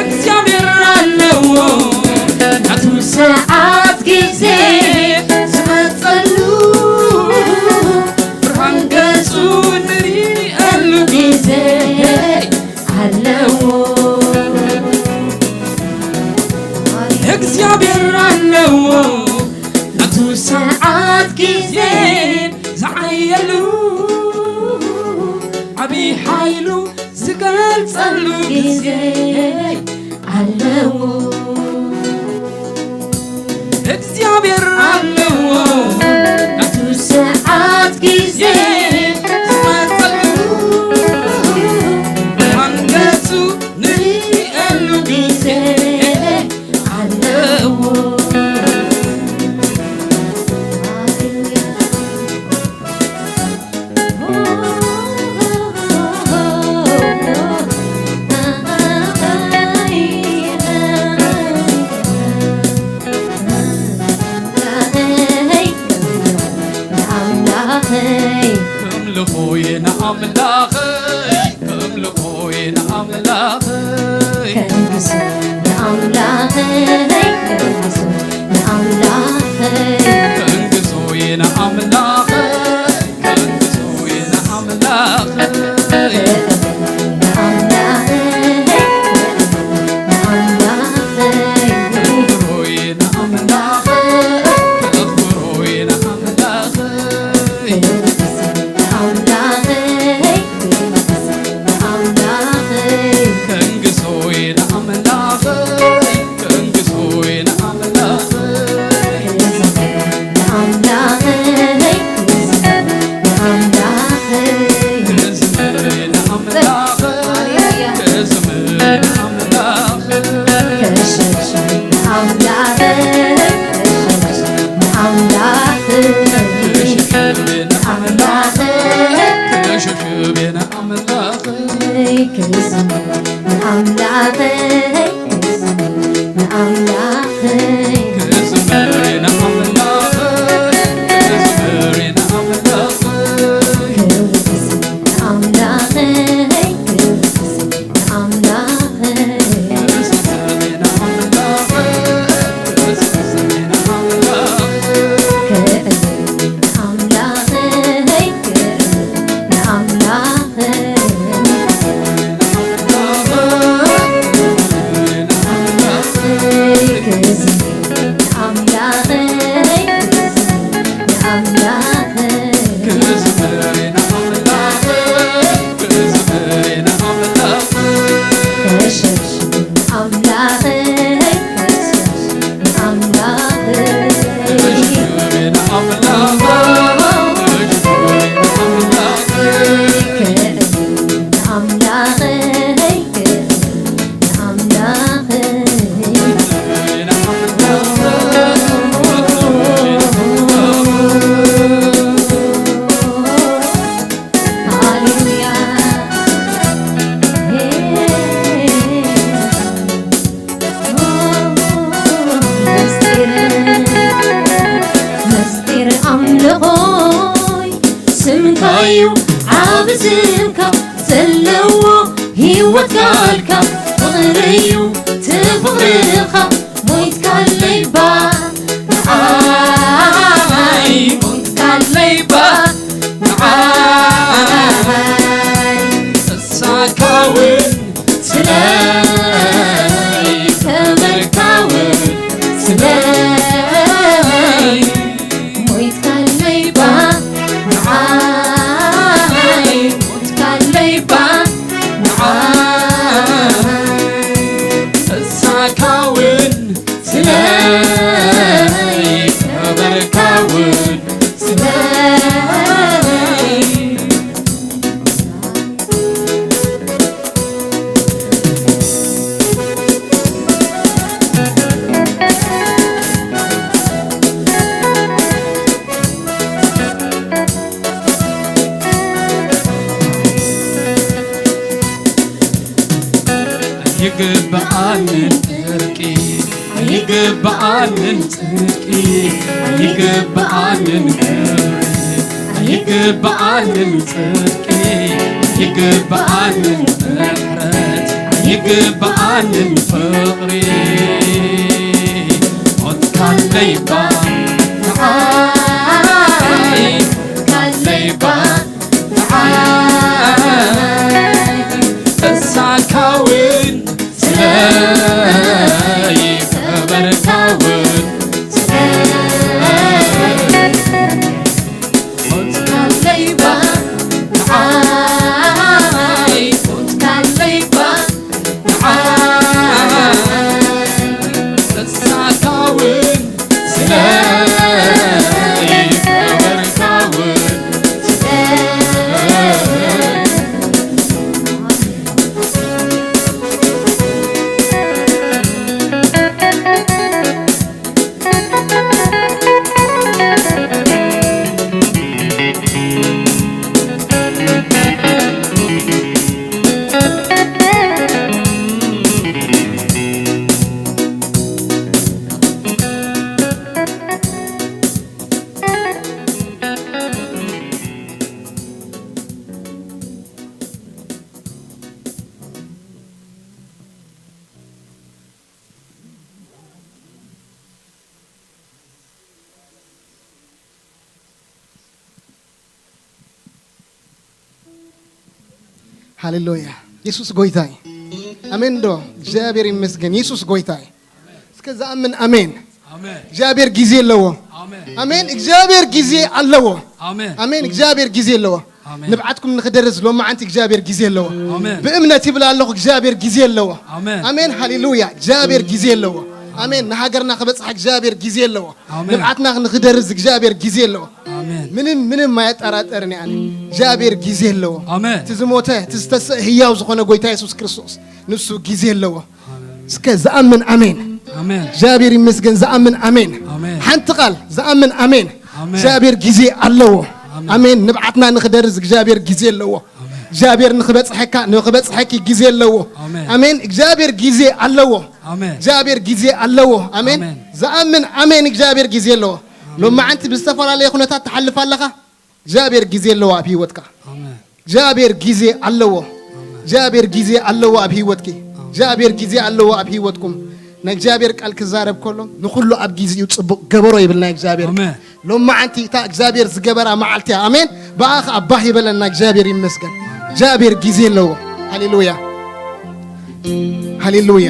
እግዚኣብሔር ኣለዎ ናቱ ሰዓት ሰዓት ግዜ ዝዓየሉ ዓብዪ ሓይሉ ዝገልጸሉ ግዜ ኣለዎ። እግዚኣብሔር ኣለዎ ናቱ ሰዓት ግዜ ዝመጸሉ ብርሃን ገጹ ንርእየሉ ግዜ ኣለዎ። ኣምላኸይ ኣምልኾይ ንኣምላኸይ ኣምልኾይ ንኣምላኸይ ከንግሶ ንኣምላኸይ ከንግሶ ንኣምላኸይ ከንግሶይ ንኣምላኸይ ከንግሶይ ንኣምላኸይ ከንግሶይ ንኣምላኸይ ከንግሶይ ንኣምላኸይ ከንግሶይ ንኣምላኸይ ከንግሶይ ንኣምላኸይ ሃሌሉያ። የሱስ ጎይታ እዩ። ኣሜን ዶ? እግዚኣብሔር ይመስገን። የሱስ ጎይታ እዩ። እስከ ዝኣምን ኣሜን። ኣሜን። እግዚኣብሔር ግዜ ኣለዎ። ኣሜን። ኣሜን። እግዚኣብሔር ግዜ ኣለዎ። ኣሜን። ኣሜን። እግዚኣብሔር ግዜ ኣለዎ። ኣሜን። ንብዓትኩም ንኽደርስ ሎማዓንቲ እግዚኣብሔር ግዜ ኣለዎ። ኣሜን። ብእምነት ይብል ኣለኹ እግዚኣብሔር ግዜ ኣለዎ። ኣሜን። ኣሜን። ሃሌሉያ። እግዚኣብሔር ግዜ ኣለዎ። ኣሜን። ንሃገርና ክበጽሓ እግዚኣብሔር ግዜ ኣለዎ። ኣሜን። ንብዓትና ንኽደርስ እግዚኣብሔር ግዜ ኣለዎ። ኣሜን። ምንም ምንም ኣየጠራጠርን እየ ኣነ። እግዚኣብሔር ግዜ ኣለዎ። ኣሜን። እቲ ዝሞተ እቲ ዝተሰእ ህያው ዝኾነ ጎይታ የሱስ ክርስቶስ ንሱ ግዜ ኣለዎ። እስከ ዝኣምን ኣሜን። ኣሜን። እግዚኣብሔር ይመስገን። ዝኣምን ኣሜን። ኣሜን። ሓንቲ ቃል ዝኣምን ኣሜን። ኣሜን። እግዚኣብሔር ግዜ ኣለዎ። ኣሜን። ኣሜን። ንብዓትና ንኽደርስ እግዚኣብሔር ግዜ ኣለዎ። ኣሜን። እግዚኣብሔር ንኽበጽሐካ ንኽበጽሐኪ ግዜ ኣለዎ። ኣሜን። ኣሜን። እግዚኣብሔር ግዜ ኣለዎ። ኣሜን። እግዚኣብሔር ግዜ ኣለዎ። ኣሜን። ኣሜን። ዝኣምን ኣሜን። እግዚኣብሔር ግዜ ኣለዎ። ኣሜን። ሎማዓንቲ ብዝተፈላለየ ኩነታት ትሓልፍ ኣለኻ። እግዚኣብሔር ግዜ ኣለዎ ኣብ ህይወትካ። ኣሜን። እግዚኣብሔር ግዜ ኣለዎ። ኣሜን። እግዚኣብሔር ግዜ ኣለዎ ኣብ ህይወትኪ። ኣሜን። እግዚኣብሔር ግዜ ኣለዎ ኣብ ህይወትኩም። ናይ እግዚኣብሔር ቃል ክዛረብ ከሎ ንኹሉ ኣብ ግዜኡ ጽቡቕ ገበሮ ይብል ናይ እግዚኣብሔር ቃል። ኣሜን። ሎማዓንቲ እታ እግዚኣብሔር ዝገበራ መዓልቲ እያ። ኣሜን። ብኣ ኸኣ ባህ ይበለና። እግዚኣብሔር ይመስገን። እግዚኣብሔር ግዜ ኣለዎ። ሃሌሉያ። ሃሌሉያ።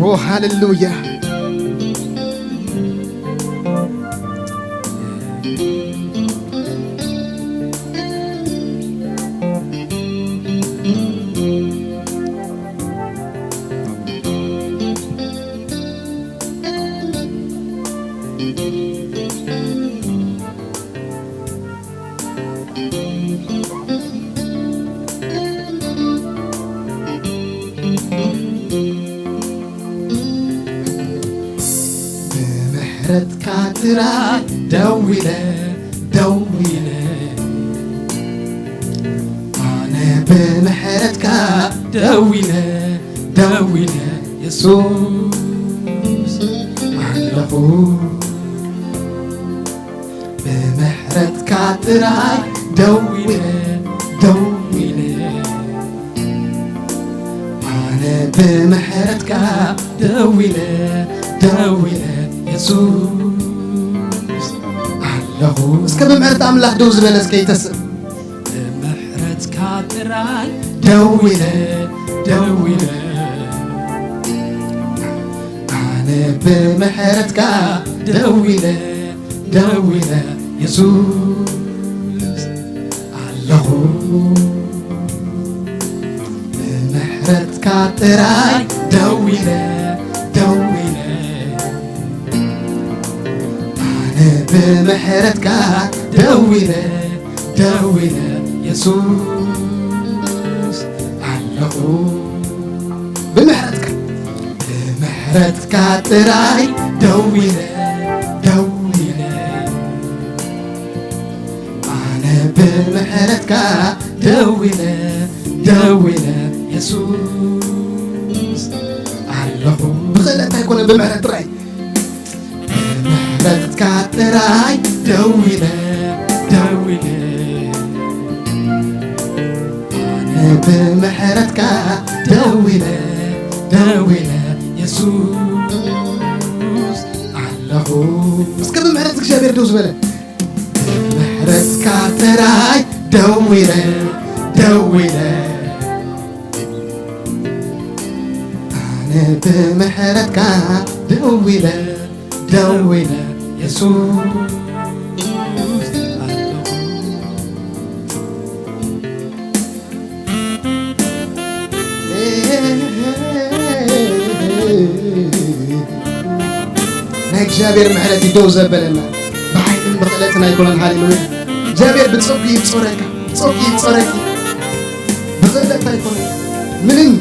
ኦ ሃሌሉያ። ብምሕረትካ ጥራይ ደው ኢለ፣ ደው ኢለ፣ ኣነ ብምሕረትካ ደው ኢለ፣ ደው ኢለ፣ የሱስ ኣለኹ። ብምሕረትካ ጥራይ ደው ኢለ፣ ደው ኢለ፣ ኣነ ብምሕረትካ ደው ኢለ፣ ደው ኢለ፣ የሱስ ኣለኹ። እስከ ብምሕረት ኣምላኽ ደው ዝበለ እስከ ይተስእ። ብምሕረትካ ጥራይ ደው ኢለ፣ ደው ኢለ፣ ኣነ ብምሕረትካ ደው ኢለ፣ ደው ኢለ፣ የሱስ ኣለኹ። ብምሕረትካ ጥራይ ደው ኢለ፣ ደው ኢለ፣ ኣነ ብምሕረትካ ደው ኢለ፣ ደው ኢለ፣ የሱስ ኣለኹ። ብምሕረትካ፣ ብምሕረትካ ጥራይ ደው ኢለ፣ ደው ኢለ፣ ኣነ ብምሕረትካ ደው ኢለ፣ ደው ኢለ፣ የሱስ ኣለኹ። ብኽእለት ኣይኮነን፣ ብምሕረት ጥራይ። ብምሕረትካ ጥራይ ደው ኢለ፣ ደው ኢለ፣ ኣነ ብምሕረትካ ደው ኢለ፣ ደው ኢለ፣ የሱስ ኣለኹ። እስከ ብምሕረት እግዚኣብሔር ደው ዝበለ። ብምሕረትካ ጥራይ ደው ኢለ፣ ደው ኢለ፣ ኣነ ብምሕረትካ ደው ኢለ፣ ደው ኢለ፣ የሱስ ኣለኹ። ናይ እግዚኣብሔር ምሕረት እዩ ደው ዘበለና። ብሓይልን ብኽእለትን ኣይኮነን። ሃሌሉያ። እግዚኣብሔር ብጸጉ ይጾረካ፣ ብጸጉ ይጾረኪ። ብኽእለት ኣይኮነን። ምንም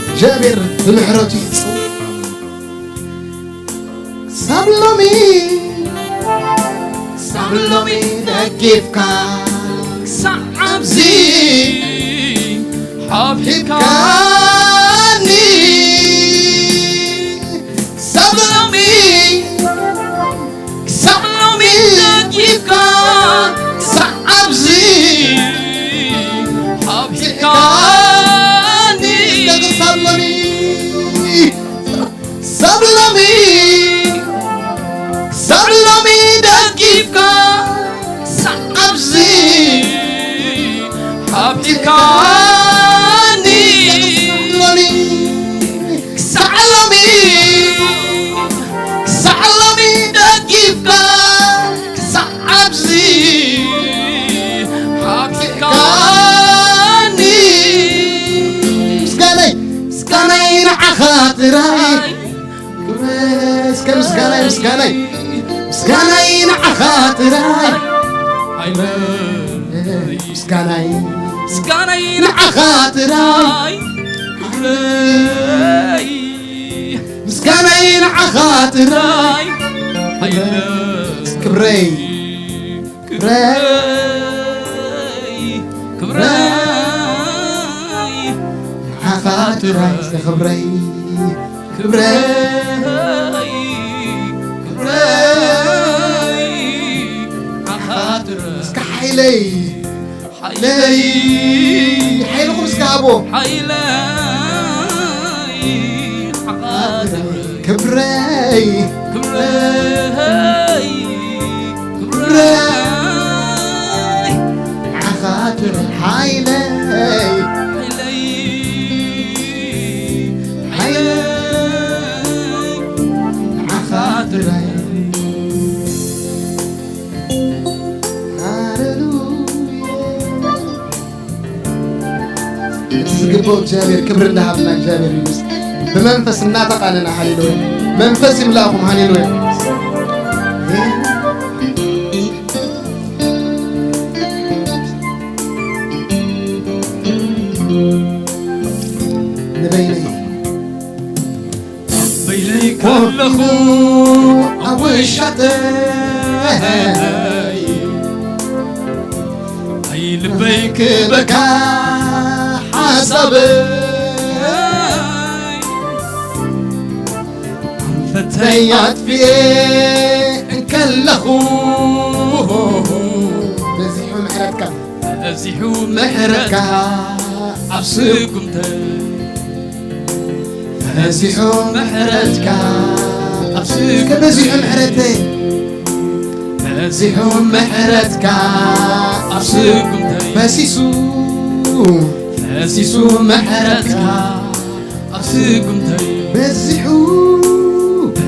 እግዚኣብሔር ብምሕረቱ ይጸው። ክሳብ ሎሚ፣ ክሳብ ሎሚ ደጊፍካ ክሳዕ ኣብዚ ሓብሒብካኒ። ክሳብ ሎሚ፣ ክሳብ ሎሚ ደጊፍካ ክሳዕ ኣብዚ ሓብሒብካኒ። ክሳብ ሎሚ ሳብ ሎሚ፣ ሳብ ሎሚ ደጊፍካ፣ ሳብ ኣብዚ፣ ኣብ ካኒ ክሳዕ ሎሚ፣ ክሳዕ ሎሚ ደጊፍካ፣ ክሳዕ ኣብዚ ሓብሲብካኒ። ምስጋናይ፣ ምስጋናይ ንዓኻ ጥራይ። እስከ ምስጋናይ፣ ምስጋናይ፣ ምስጋናይ ንዓኻ ጥራይ። ምስጋናይ፣ ምስጋናይ ንዓኻ ጥራይ። ክብረይ፣ ምስጋናይ ንዓኻ ጥራይ። ክብረይ፣ ክብረይ፣ ክብረይ ንዓኻ ጥራይ። እስከ ክብረይ፣ ክብረይ፣ ክብረይ፣ ክብረይ፣ ንዓኻ ጥራይ። እስከ ሓይለይ፣ ሓይለይ፣ ሓይልኹም እስከ ሃቦ። ሓይለይ፣ ንዓኻ ጥራይ። ክብረይ፣ ክብረይ፣ ክብረይ፣ ንዓኻ ጥራይ። ሓይለይ፣ ሓይለይ፣ ሓይለይ፣ ንዓኻ ጥራይ። ሃሌሉያ። እቲ ዝግብኦ እግዚኣብሔር ክብሪ እንዳሃብና እግዚኣብሔር ይመስገን። ብመንፈስ እናተቓነና፣ ሃሌሉያ። መንፈስ ይምላእኹም፣ ሃሌሉያ። ንበይነይ በይነይ ከለኹ ኣብ ውሻጠይ፣ ኣይ ልበይ ክበካ ሓሳበይ፣ ኣንፈተይ ኣጥፊኤ እንከለኹ፣ በዚሑ ምሕረትካ፣ በዚሑ ምሕረትካ ኣብ ስጉምተይ፣ በዚሑ ምሕረትካ ኣብ ስጉምተይ፣ እስከ በዚሑ ምሕረተይ፣ በዚሑ ምሕረትካ ኣብ ስጉምተይ፣ ፈሲሱ፣ ፈሲሱ ምሕረትካ ኣብ ስጉምተይ፣ በዚሑ፣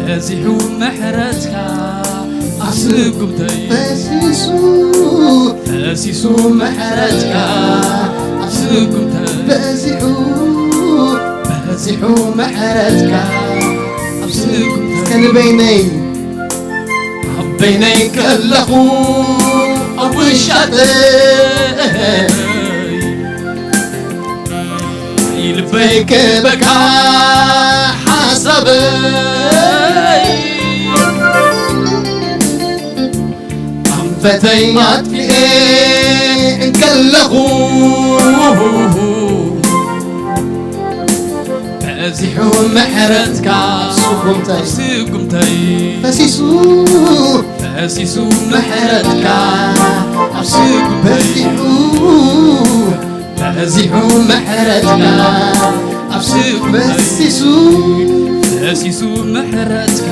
በዚሑ ምሕረትካ ኣብ ስጉምተይ፣ ፈሲሱ፣ ፈሲሱ ምሕረትካ ኣብ ስጉምተይ፣ በዚሑ፣ በዚሑ ምሕረትካ ኣብ ስጉምተይ። እስከ ንበይነይ፣ ኣብ በይነይ ከለኹ ኣብ ውሻጠይ፣ ልበይ ክበካ ሓሳበይ፣ ኣንፈተይ ኣጥፊኤ እንከለኹ፣ በዚሑ ምሕረትካ ስጉምተይ፣ ስጉምተይ ፈሲሱ፣ ፈሲሱ ምሕረትካ ኣብ ስጉምተይ፣ በዚሑ፣ በዚሑ ምሕረትካ ኣብ ስጉምተይ፣ ፈሲሱ፣ ፈሲሱ ምሕረትካ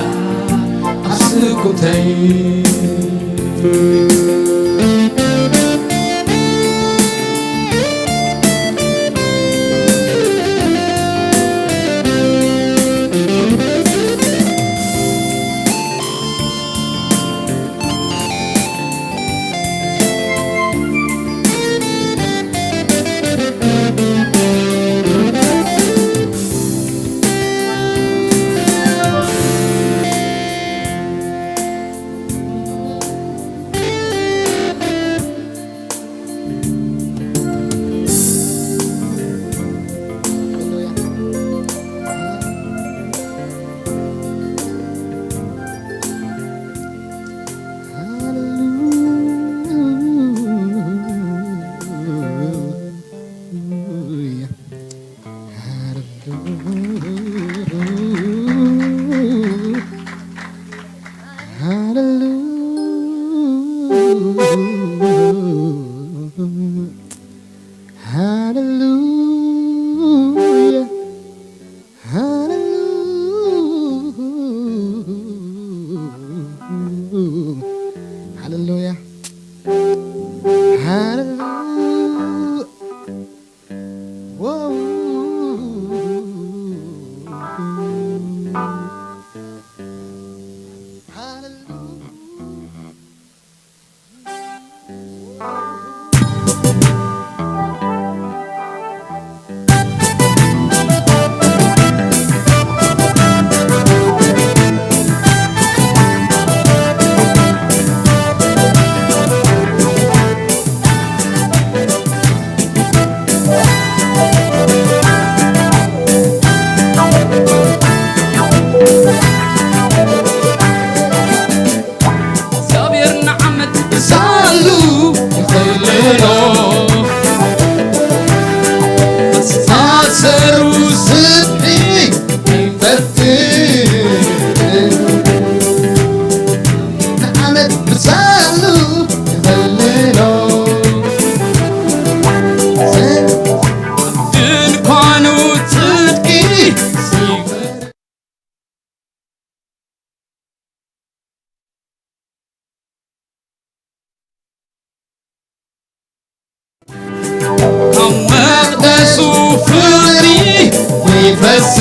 ኣብ ስጉምተይ። ሃሌሉያ። ሃሌሉያ። ሃሌሉያ። ሃሌሉያ። ሃሌሉያ። ሳሉ ይኸልሎ ድንኳኑ ጽድቂ ካብ መቕደሱ ፍቕሪ ይፈስስ።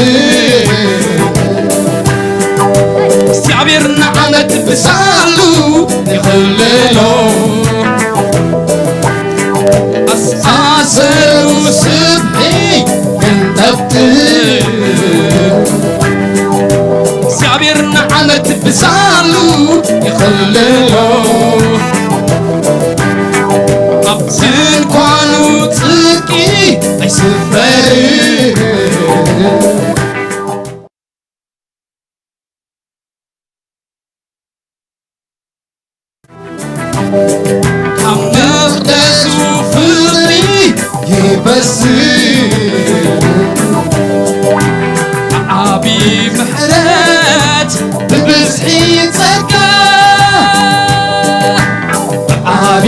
እግዚኣብሔር ንዓመት ብሳሉ ይኽልሎ። ኣሳሰሩ ስብሒ የንጠብጥብ። እግዚኣብሔር ንዓመት ብሳሉ ይኽልሎ። ኣብ ድንኳኑ ጽድቂ ኣይስፈርን። ካብ መቕደሱ ፍቕሪ ይፈስስ። ዓቢ ምሕረት ብብዝሒ ጸጋ፣ ዓቢ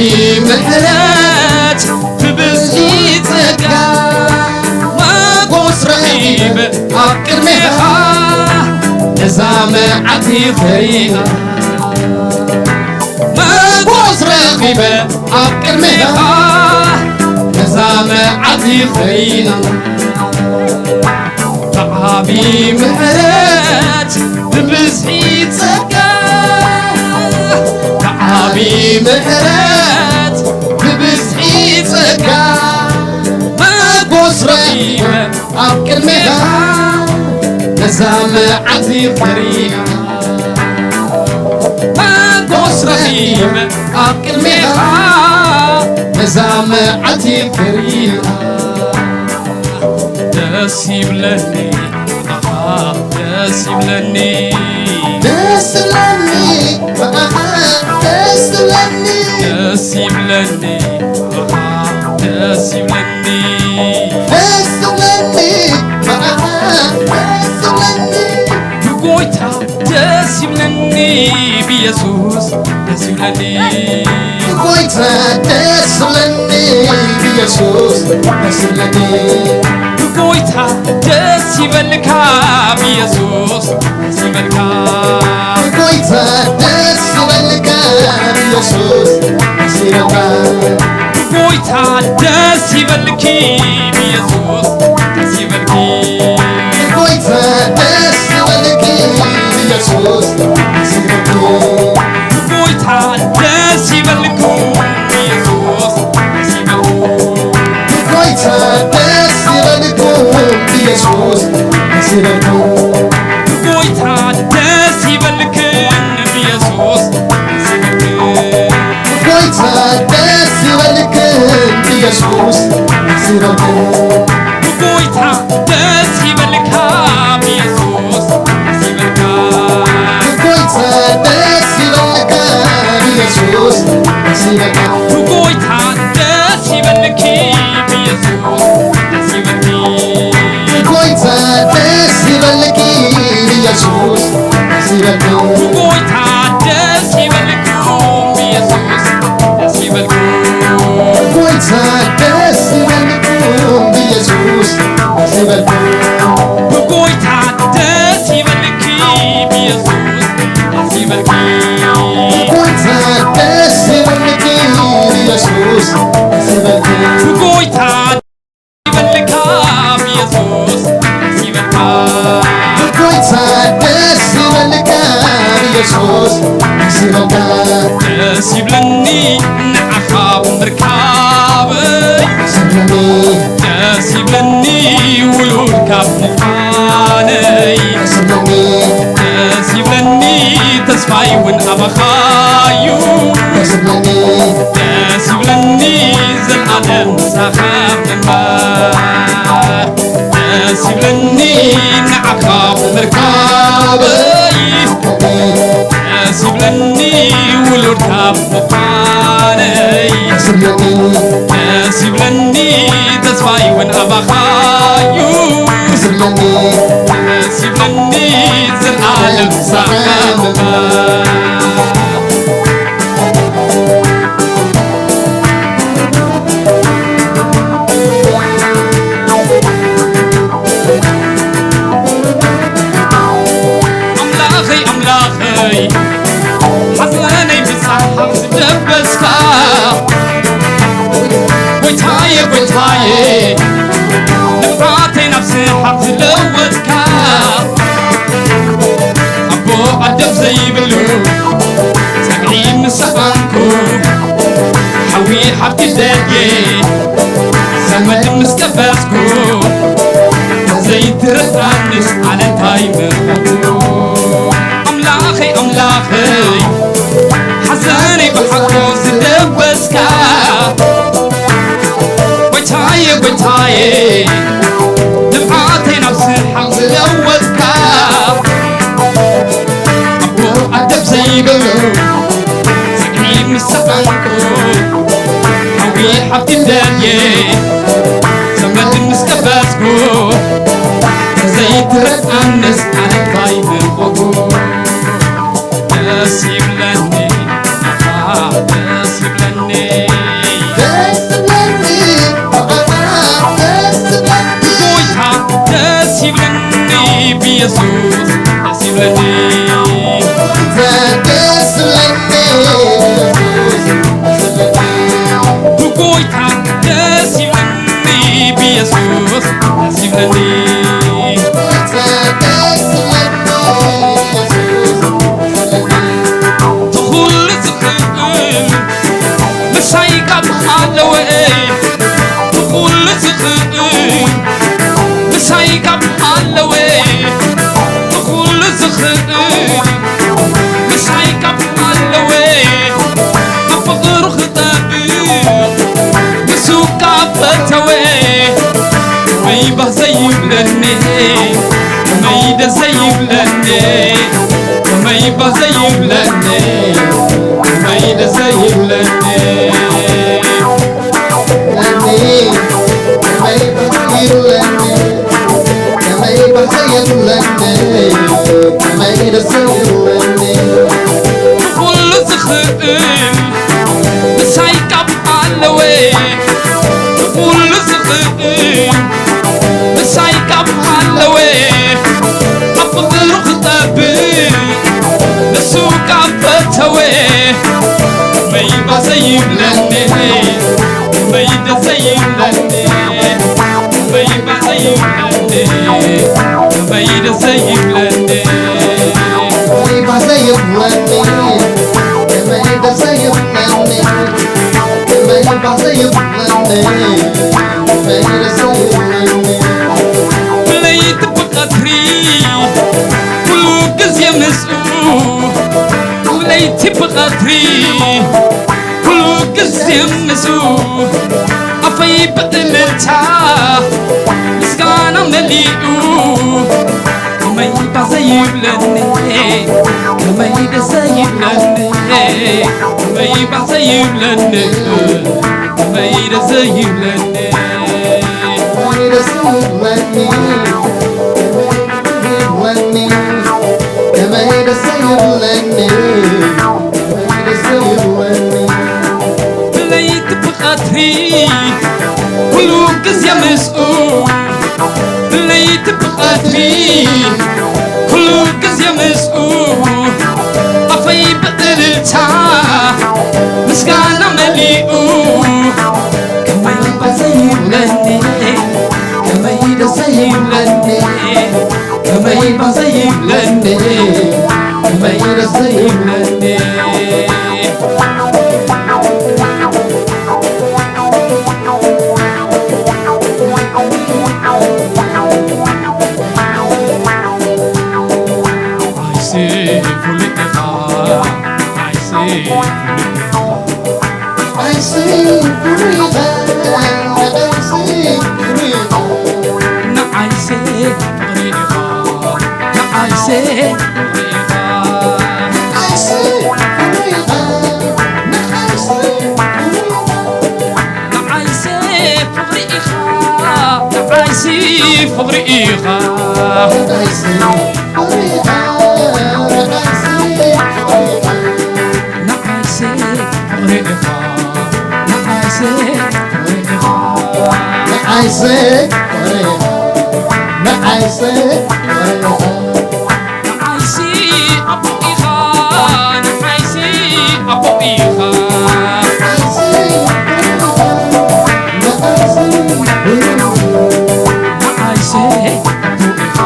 ምሕረት ብብዝሒ ጸጋ፣ መጎስ ረኺበ ኣብ ቅድሜኻ ነዛ መዓልቲ ፈሪኻ። መጎስ ረኺበ ኣብ ቅድሜኻ ነዛ መዓልቲ ፈሪኻ። ብዓቢ ምሕረት ብብዝሒ ጸጋ፣ ብዓቢ ምሕረት ብብዝሒ ጸጋ፣ መጎስ ረኺበ ኣብ ቅድሜኻ ነዛ መዓልቲ ፈሪኻ። መጎስ ረኺበ ኣብ ቅድሜኻ ነዛ መዓልቲ ፈሪኻ። ደስ ይብለኒ ብኣኻ፣ ደስ ይብለኒ። ደስ ይብለኒ ብኣኻ፣ ደስ ይብለኒ። ደስ ይብለኒ ብኣኻ፣ ደስ ይብለኒ። ደስ ይብለኒ ብኣኻ፣ ደስ ይብለኒ። ብጎይታ ደስ ይብለኒ፣ ብየሱስ ደስ ይብለኒ። ብጎይታ ደስ ይብለኒ፣ ብየሱስ ደስ ይብለኒ። ብጎይታ ደስ ይበልካ፣ ብየሱስ ደስ ይበልካ። ብጎይታ ደስ ይበልካ፣ ብየሱስ ደስ ይበልካ። ብጎይታ ደስ ይበልኪ፣ ብየሱስ ደስ ይበልኪ። ብጎይታ ደስ ይበልኪ፣ ብየሱስ ደስ ይበልኪ። ብጎይታ ደስ ይበልኩ፣ ብየሱስ ደስ ይበልኩ። ብጎይታ ደስ ይበልኩ፣ ብየሱስ ደስ ይበልኩ። ብጎይታ ደስ ይበልክን፣ ብየሱስ ደስ ይበልክን። ብጎይታ ደስ ይበልክን፣ ብየሱስ ደስ ይበልክን። ብጎይታ ደስ ይበልካ፣ ብየሱስ ደስ ይበልካ። ብጎይታ ደስ ይበልካ፣ ብየሱስ ደስ ይበልካ። ብጎይታ ደስ ይበልኪ፣ ብየሱስ ደስ ይበልኪ። ብጎይታ ደስ ይበልኪ፣ ብየሱስ ደስ ይበልኩ። ብጎይታ ደስ ይበልኩ፣ ብየሱስ ደስ ይበልኩ። ብጎይታ ደስ ይበልኩ፣ ብየሱስ ደስ ይበልኩ። ብጎይታ ደስ ይበልኪ፣ ብየሱስ ደስ ይበልኪ። ብጎይታ ደስ ይበልኪ፣ ብየሱስ ደስ ይበልኪ። ብጎይታ ይበልካ ብየሱስ ደስ ይበልካ። ብጎይታ ደስ ይበልካ ብየሱስ ደስ ይበልካ። ደስ ይብለኒ ንዓኻ ብምርካበይ። ደስ ይብለኒ። ደስ ይብለኒ ውሉድካ ብምዃነይ። ደስ ይብለኒ። ደስ ይብለኒ ተስፋይ እውን ኣባኻ እዩ። ደስ ይብለኒ። ደስ ይብለኒ ዘልኣለም ምሳኻ ምንባር። ደስ ይብለኒ ንዓኻ ብምርካበይ። ደስ ይብለኒ ውሉድካ ብምዃነይ። ደስ ይብለኒ። ደስ ይብለኒ ተስፋይ እውን ኣባኻ እዩ። ደስ ይብለኒ። ደስ ይብለኒ ዘልኣለም ምሳኻ ምንባር። ሰኣንኩ ሓዊ ሓብቲ ደልየ ዘመድ ምስ ቀበጽኩ ዘይትረፍ ኣንስ ኣነ እንታይ ምኾንኩ? ኣምላኸይ ኣምላኸይ ሓዘነይ ብሓጎ ዝደበስካ ጎይታየ ጎይታየ ንብዓተይ ናብ ስሓቕ ዝለወጥካ ኣቦ ኣደብ ዘይብሉ ስግኒ ምስ ሰኣንኩ ሓዊ ሓብቲ ደልየ ዘመድ ምስ ቀበጽኩ ዘይትረፍ ኣንስ ኣነ እንታይ ምኾንኩ? ደስ ይብለኒ ኣኻ ደስ ይብለኒ ደስ ትብለኒ ብኣኻ ደስ ትብለኒ ጎይታ ደስ ይብለኒ ብየሱስ ደስ ይብለኒ ጎይታ ደስ ትብለኒ ብየሱስ ደስ ትብለኒ ብጎይታ ደስ ይብለኒ ብየሱስ ደስ ይብለኒ ጎይታ ደስ ትብለኒ ብየሱስ ደስ ትብለኒ ብኹሉ ዝኽእል ምሳይ ካብ ኣለወ ብኹሉ ዝኽእል ምሳይ ካብ ኣለወ ብኹሉ ዝኽእል ምሳይ ካብ ኣለወ ኣብ ፍቕሩ ክጠብቕ ንሱ ካብ ፈተወ መይባ ዘይብለኒ መይደ ዘይብለኒ መይባ ዘይብለኒ መይደ ዘይብለኒ ኩሉ ዝኽእል ምሳይ ካብ ኣለወ ኩሉ ዝኽእል ምሳይ ካብ ኣለወ ኣብ ፍቕሩ ክጠብቕ ንሱ ካብ ፈተወ መይባ ዘይብለኒ መይደ ዘይብለኒ መይባ ዘይብለኒ መይደ ዘይብለኒ መይባ ዘይብለኒ መይደ ዘይብለኒ መይባ ዘይብለኒ መይደ ዘይብለኒ ለይቲ ብቐትሪ ኩሉ ግዜ ምስኡ ለይቲ ብቐትሪ ኩሉ ግዜ ምስኡ ኣፈይ ብእልልታ ምስጋና መሊኡ ከመይ ባዘ ይብለኒ ከመይ ደሰ ይብለኒ ከመይ ባዘ ይብለኒ ከመይ ደሰ ይብለኒ ከመይ ደሰ ይብለኒ ከመይ ደሰ ይብለኒ ከመይ ደሰ ይብለኒ ለይቲ ብቐትሪ ኩሉ ግዜ ምስኡ ለይቲ ብቐትሪ ኩሉ ግዜ ምስኡ ኣፈይ ብእልልታ ምስጋና መሊኡ ከመይ ባዘ ይብለኒ ከመይ ደሰ ይብለኒ ከመይ ባዘ ይብለኒ ከመይ ደሰ ይብለኒ ፍቕሪ ኢኻ ንዓይሲ ፍቕሪ ኢኻ ንዓይሲ ፍቕሪ ኢኻ ንዓይሲ ፍቕሪ ኢኻ ንዓይሲ ፍቕሪ ኢኻ ንዓይሲ ኣቦ ኢኻ ንዓይሲ ኣቦ ኢኻ ንዓይሲ ኣቦ ኢኻ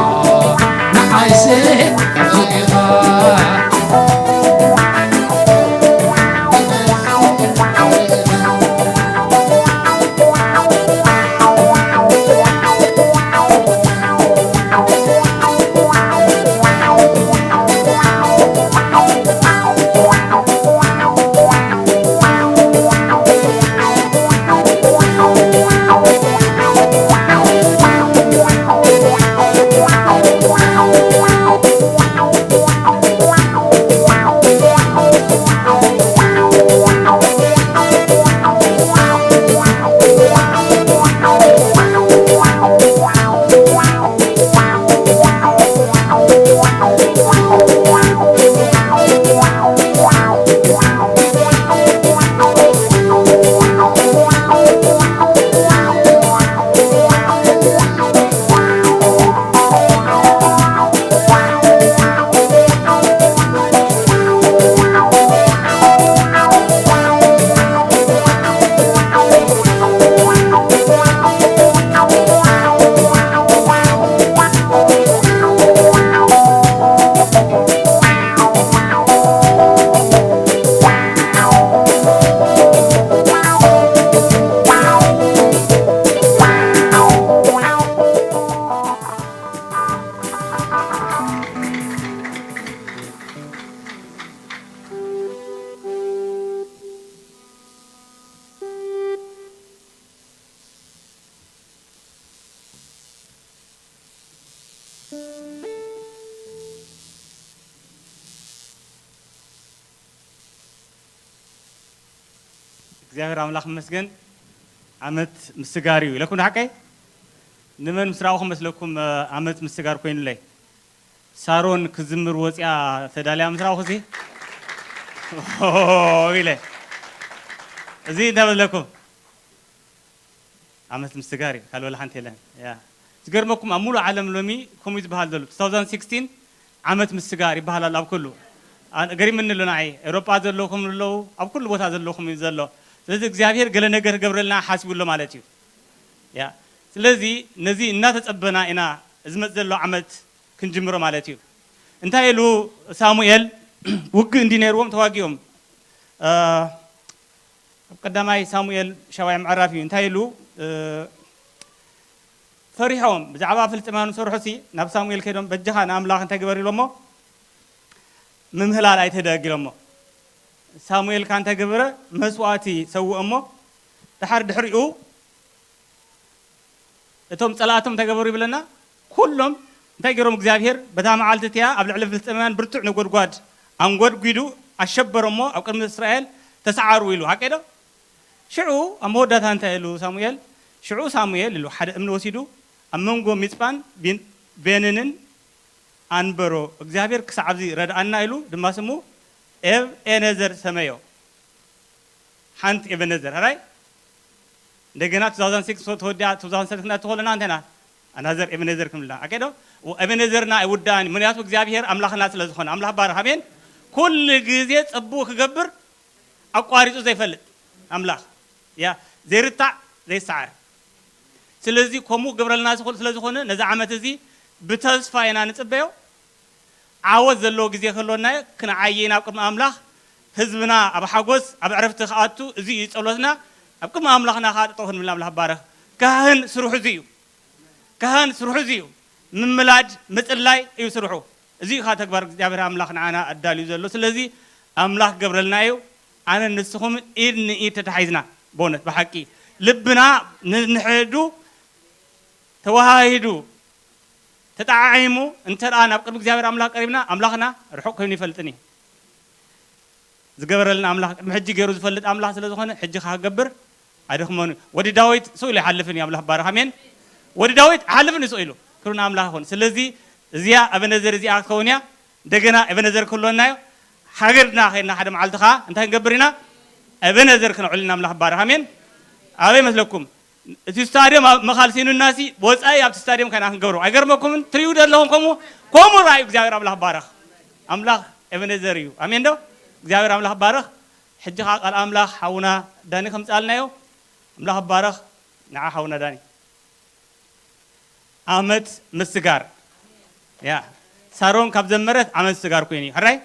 ንዓይሲ ኣቦ ኢኻ እግዚኣብሔር ኣምላኽ ይመስገን። ዓመት ምስጋር እዩ ኢለኩም፣ ሓቀይ? ንመን ምስ ረኣኹ መስለኩም፣ እ፣ ዓመት ምስጋር ኮይኑለይ? ሳሮን ክዝምር ወፂኣ ተዳልያ ምስ ረኣኹ፣ እዚ ኦ ኢለ። እዚ እንታይ መስለኩም? ዓመት ምስጋር እዩ፣ ካልእ ወላ ሓንቲ የለን። ያ። ዝገርመኩም፣ ኣብ ሙሉእ ዓለም ሎሚ ከምኡ እዩ ዝበሃል ዘሎ። two thousand sixteen ዓመት ምስጋር ይበሃል ኣሎ ኣብ ኩሉ። ኣ-፣ ገሪምኒ ኣሎ ንዓይ። ኤውሮጳ ዘለኹም ኣለዉ፣ ኣብ ኩሉ ቦታ ዘለኹም እዩ ዘሎ። ስለዚ እግዚኣብሔር ገለ ነገር ክገብረልና ሓሲቡ ኣሎ ማለት እዩ። ያ። ስለዚ ነዚ እናተጸበና ኢና ዝመጽእ ዘሎ ዓመት ክንጅምሮ ማለት እዩ። እንታይ ኢሉ ሳሙኤል? ውግእ እንዲ ነይርዎም ተዋጊኦም። እ፣ ኣብ ቀዳማይ ሳሙኤል ሻውዓይ ምዕራፍ እዩ። እንታይ ኢሉ? እ፣ ፈሪሖም ብዛዕባ ፍልስጤማውያን ዝሰርሑ ሲ ናብ ሳሙኤል ከይዶም፣ "በጃኻ ንኣምላኽ እንታይ ግበር?" ኢሎሞ፣ "ምምህላል ኣይትህደግ" ኢሎሞ። ሳሙኤል ከኣ እንታይ ገበረ? መስዋእቲ ሰውእ እሞ፣ ድሓር ድሕሪኡ እቶም ጸላእቶም እንታይ ገበሩ ይብለና? ኩሎም እንታይ ገይሮም? እግዚኣብሔር በታ መዓልቲ እቲኣ ኣብ ልዕሊ ፍልስጤማውያን ብርቱዕ ነጎድጓድ ኣንጎድጒዱ ኣሸበሮሞ፣ ኣብ ቅድሚ እስራኤል ተሰዓሩ ኢሉ። ሓቀይ ዶ? ሽዑ ኣብ መወዳእታ እንታይ ኢሉ ሳሙኤል? ሽዑ ሳሙኤል ኢሉ ሓደ እምኒ ወሲዱ ኣብ መንጎ ሚጽጳን ቢን-፣ ቤንንን ኣንበሮ። እግዚኣብሔር ክሳዕ ኣብዚ ረድኣና ኢሉ ድማ ስሙ ኤብኤነዘር ሰመዮ። ሓንቲ ኤበነዘር፣ ሕራይ? እንደገና two thousand six ተወዲኣ two thousand seven ክንኣቱ ከለና እንታይ ኢና? ኣናዘር ኤበነዘር ክንብላ። ኣኬ ዶ? ኤበነዘርና ኣይውዳእን እዩ። ምክንያቱ እግዚኣብሔር ኣምላኽና ስለ ዝኾነ፣ ኣምላኽ ባርኽ። ኣሜን። ኩሉ ግዜ ጽቡቕ ክገብር ኣቋሪጹ ዘይፈልጥ ኣምላኽ። ያ፣ ዘይርታዕ፣ ዘይሰዓር። ስለዚ ከምኡ ክገብረልና ዝኽእል ስለ ዝኾነ፣ ነዚ ዓመት እዚ ብተስፋ ኢና ንጽበዮ። ዓወት ዘለዎ ግዜ ክህልወና እዩ። ክንዓይ ኢና ኣብ ቅድሚ ኣምላኽ። ህዝብና ኣብ ሓጎስ፣ ኣብ ዕረፍቲ ክኣቱ፣ እዚ እዩ ጸሎትና። ኣብ ቅድሚ ኣምላኽና ከኣ ጠጠው ክንብል ኣምላኽ ባረኽ። ካህን ስርሑ እዚ እዩ። ካህን ስርሑ እዚ እዩ። ምምላድ፣ ምጽላይ እዩ ስርሑ። እዚ እዩ ከኣ ተግባር እግዚኣብሔር ኣምላኽ ንዓና ኣዳልዩ ዘሎ። ስለዚ ኣምላኽ ክገብረልና እዩ። ኣነ ንስኹም ኢድ ንኢድ ተታሒዝና፣ በእውነት ብሓቂ ልብና ንንሕዱ ተወሃሂዱ ተጠዓዒሙ እንተ ደኣ ናብ ቅድሚ እግዚኣብሔር ኣምላኽ ቀሪብና፣ ኣምላኽና ርሑቕ ኮይኑ ይፈልጥን እዩ። ዝገበረልና ኣምላኽ፣ ቅድሚ ሕጂ ገይሩ ዝፈልጥ ኣምላኽ ስለ ዝኾነ፣ ሕጂ ከኣ ክገብር ኣደኽመኑ። ወዲ ዳዊት ስቕ ኢሉ ኣይሓልፍን እዩ፣ ኣምላኽ ባርኽ። ኣሜን። ወዲ ዳዊት ኣይሓልፍን እዩ ስቕ ኢሉ። ክብሪ ንኣምላኽ ይኹን። ስለዚ እዚኣ ኣበነዘር እዚኣ ክትከውን እያ። እንደገና ኣበነዘር ክህልወና እዩ። ሃገርና ኸይድና ሓደ መዓልቲ ኸኣ እንታይ ክንገብር ኢና? ኣበነዘር ክነዕሉ ኢና፣ ኣምላኽ ባርኽ። ኣሜን። ኣበይ መስለኩም? እቲ ስታድዮም ኣብ መኻል ሲኑናሲ ወጻኢ ኣብቲ ስታድዮም ከይና ክንገብሮ። ኣይገርመኩምን? ትሪኡ ዶ ኣለኹም ከምኡ? ከምኡ ርኣዩ። እግዚኣብሔር ኣምላኽ ባረኽ። ኣምላኽ ኤበነዘር እዩ። ኣሜን ዶ? እግዚኣብሔር ኣምላኽ ባረኽ። ሕጂ ኸዓ ቃል ኣምላኽ ሓውና ዳኒ ከምጽኣልናዮ። ኣምላኽ ባረኽ። ንዓ ሓውና ዳኒ። ዓመት ምስጋር። ያ። ሳሮን ካብ ዘመረት ዓመት ምስጋር ኮይኑ እዩ። ሕራይ?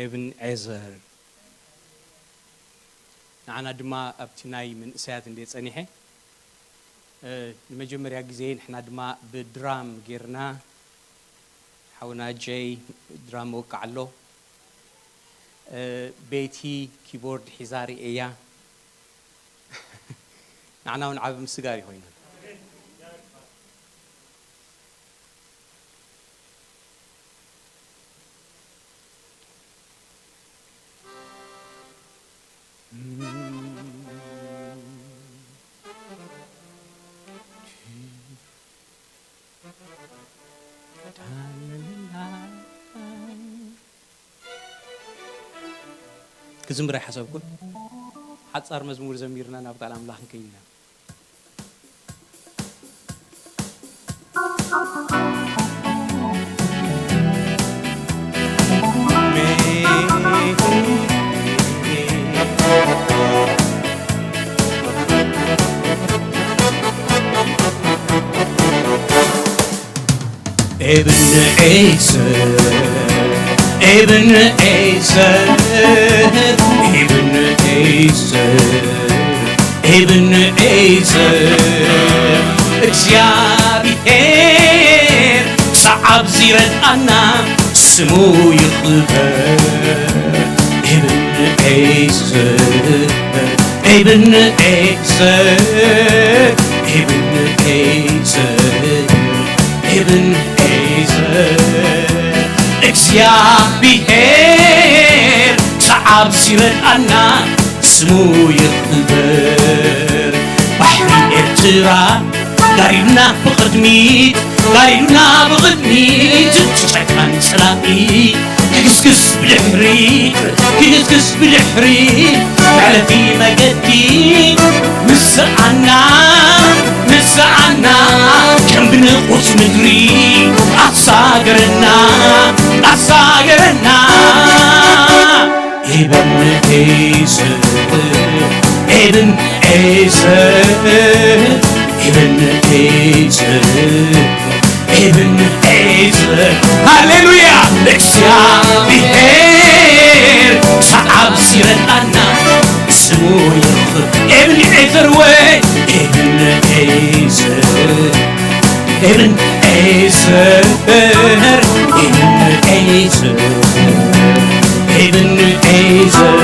ኤብን ኤዘር። ንዓና ድማ ኣብቲ ናይ መንእሰያት እንደ ጸኒሐ፣ እ፣ ንመጀመርያ ግዜ ንሕና ድማ ብድራም ጌርና፣ ሓውና ጀይ ድራም ወቃዕ ኣሎ። እ፣ ቤቲ ኪቦርድ ሒዛ ርእየያ። ንዓና እውን ዓቢ ምስጋር እዩ ኮይና። ክዝምር ኣይሓሰብኩን። ሓጻር መዝሙር ዘሚርና ናብ ቃል ኣምላኽ ክንከይድ ኢና። ኤብንኤዘር፣ ኤብንኤዘር፣ ኤብንኤዘር፣ ኤብንኤዘር፣ እግዚኣብሔር ሰዓብ ዚረድኣና ስሙ ይኽበር። ኤብንኤዘር፣ ኤብንኤዘር፣ ኤብንኤዘር፣ ኤብንኤዘር፣ እግዚኣብሔር ሰዓብ ሲረድኣና ስሙ ይኽበር። ባሕሪ ኤርትራ ጋሪድና ብቕድሚት፣ ጋሪድና ብቕድሚት፣ እቲ ጨካን ጸላኢ ክግስግስ ብድሕሪት፣ ክግስግስ ብድሕሪት፣ መዕለፊ መገዲ ምስኣና፣ ምስኣና፣ ከም ብንቑጽ ምድሪ ኣሳገረና፣ ኣሳገረና። ኤብን ኤዘር፣ ኤብን ኤዘር፣ ኤብን ኤዘር፣ ኤብን ኤዘር። ሃሌሉያ! እግዚኣብሔር ሰዓብ ሲረድኣና ስሙ ይኽበር። ኤብን ኤዘር ወይ፣ ኤብን ኤዘር፣ ኤብን ኤዘር፣ ኤብን ኤዘር፣ ኤብን ኤዘር፣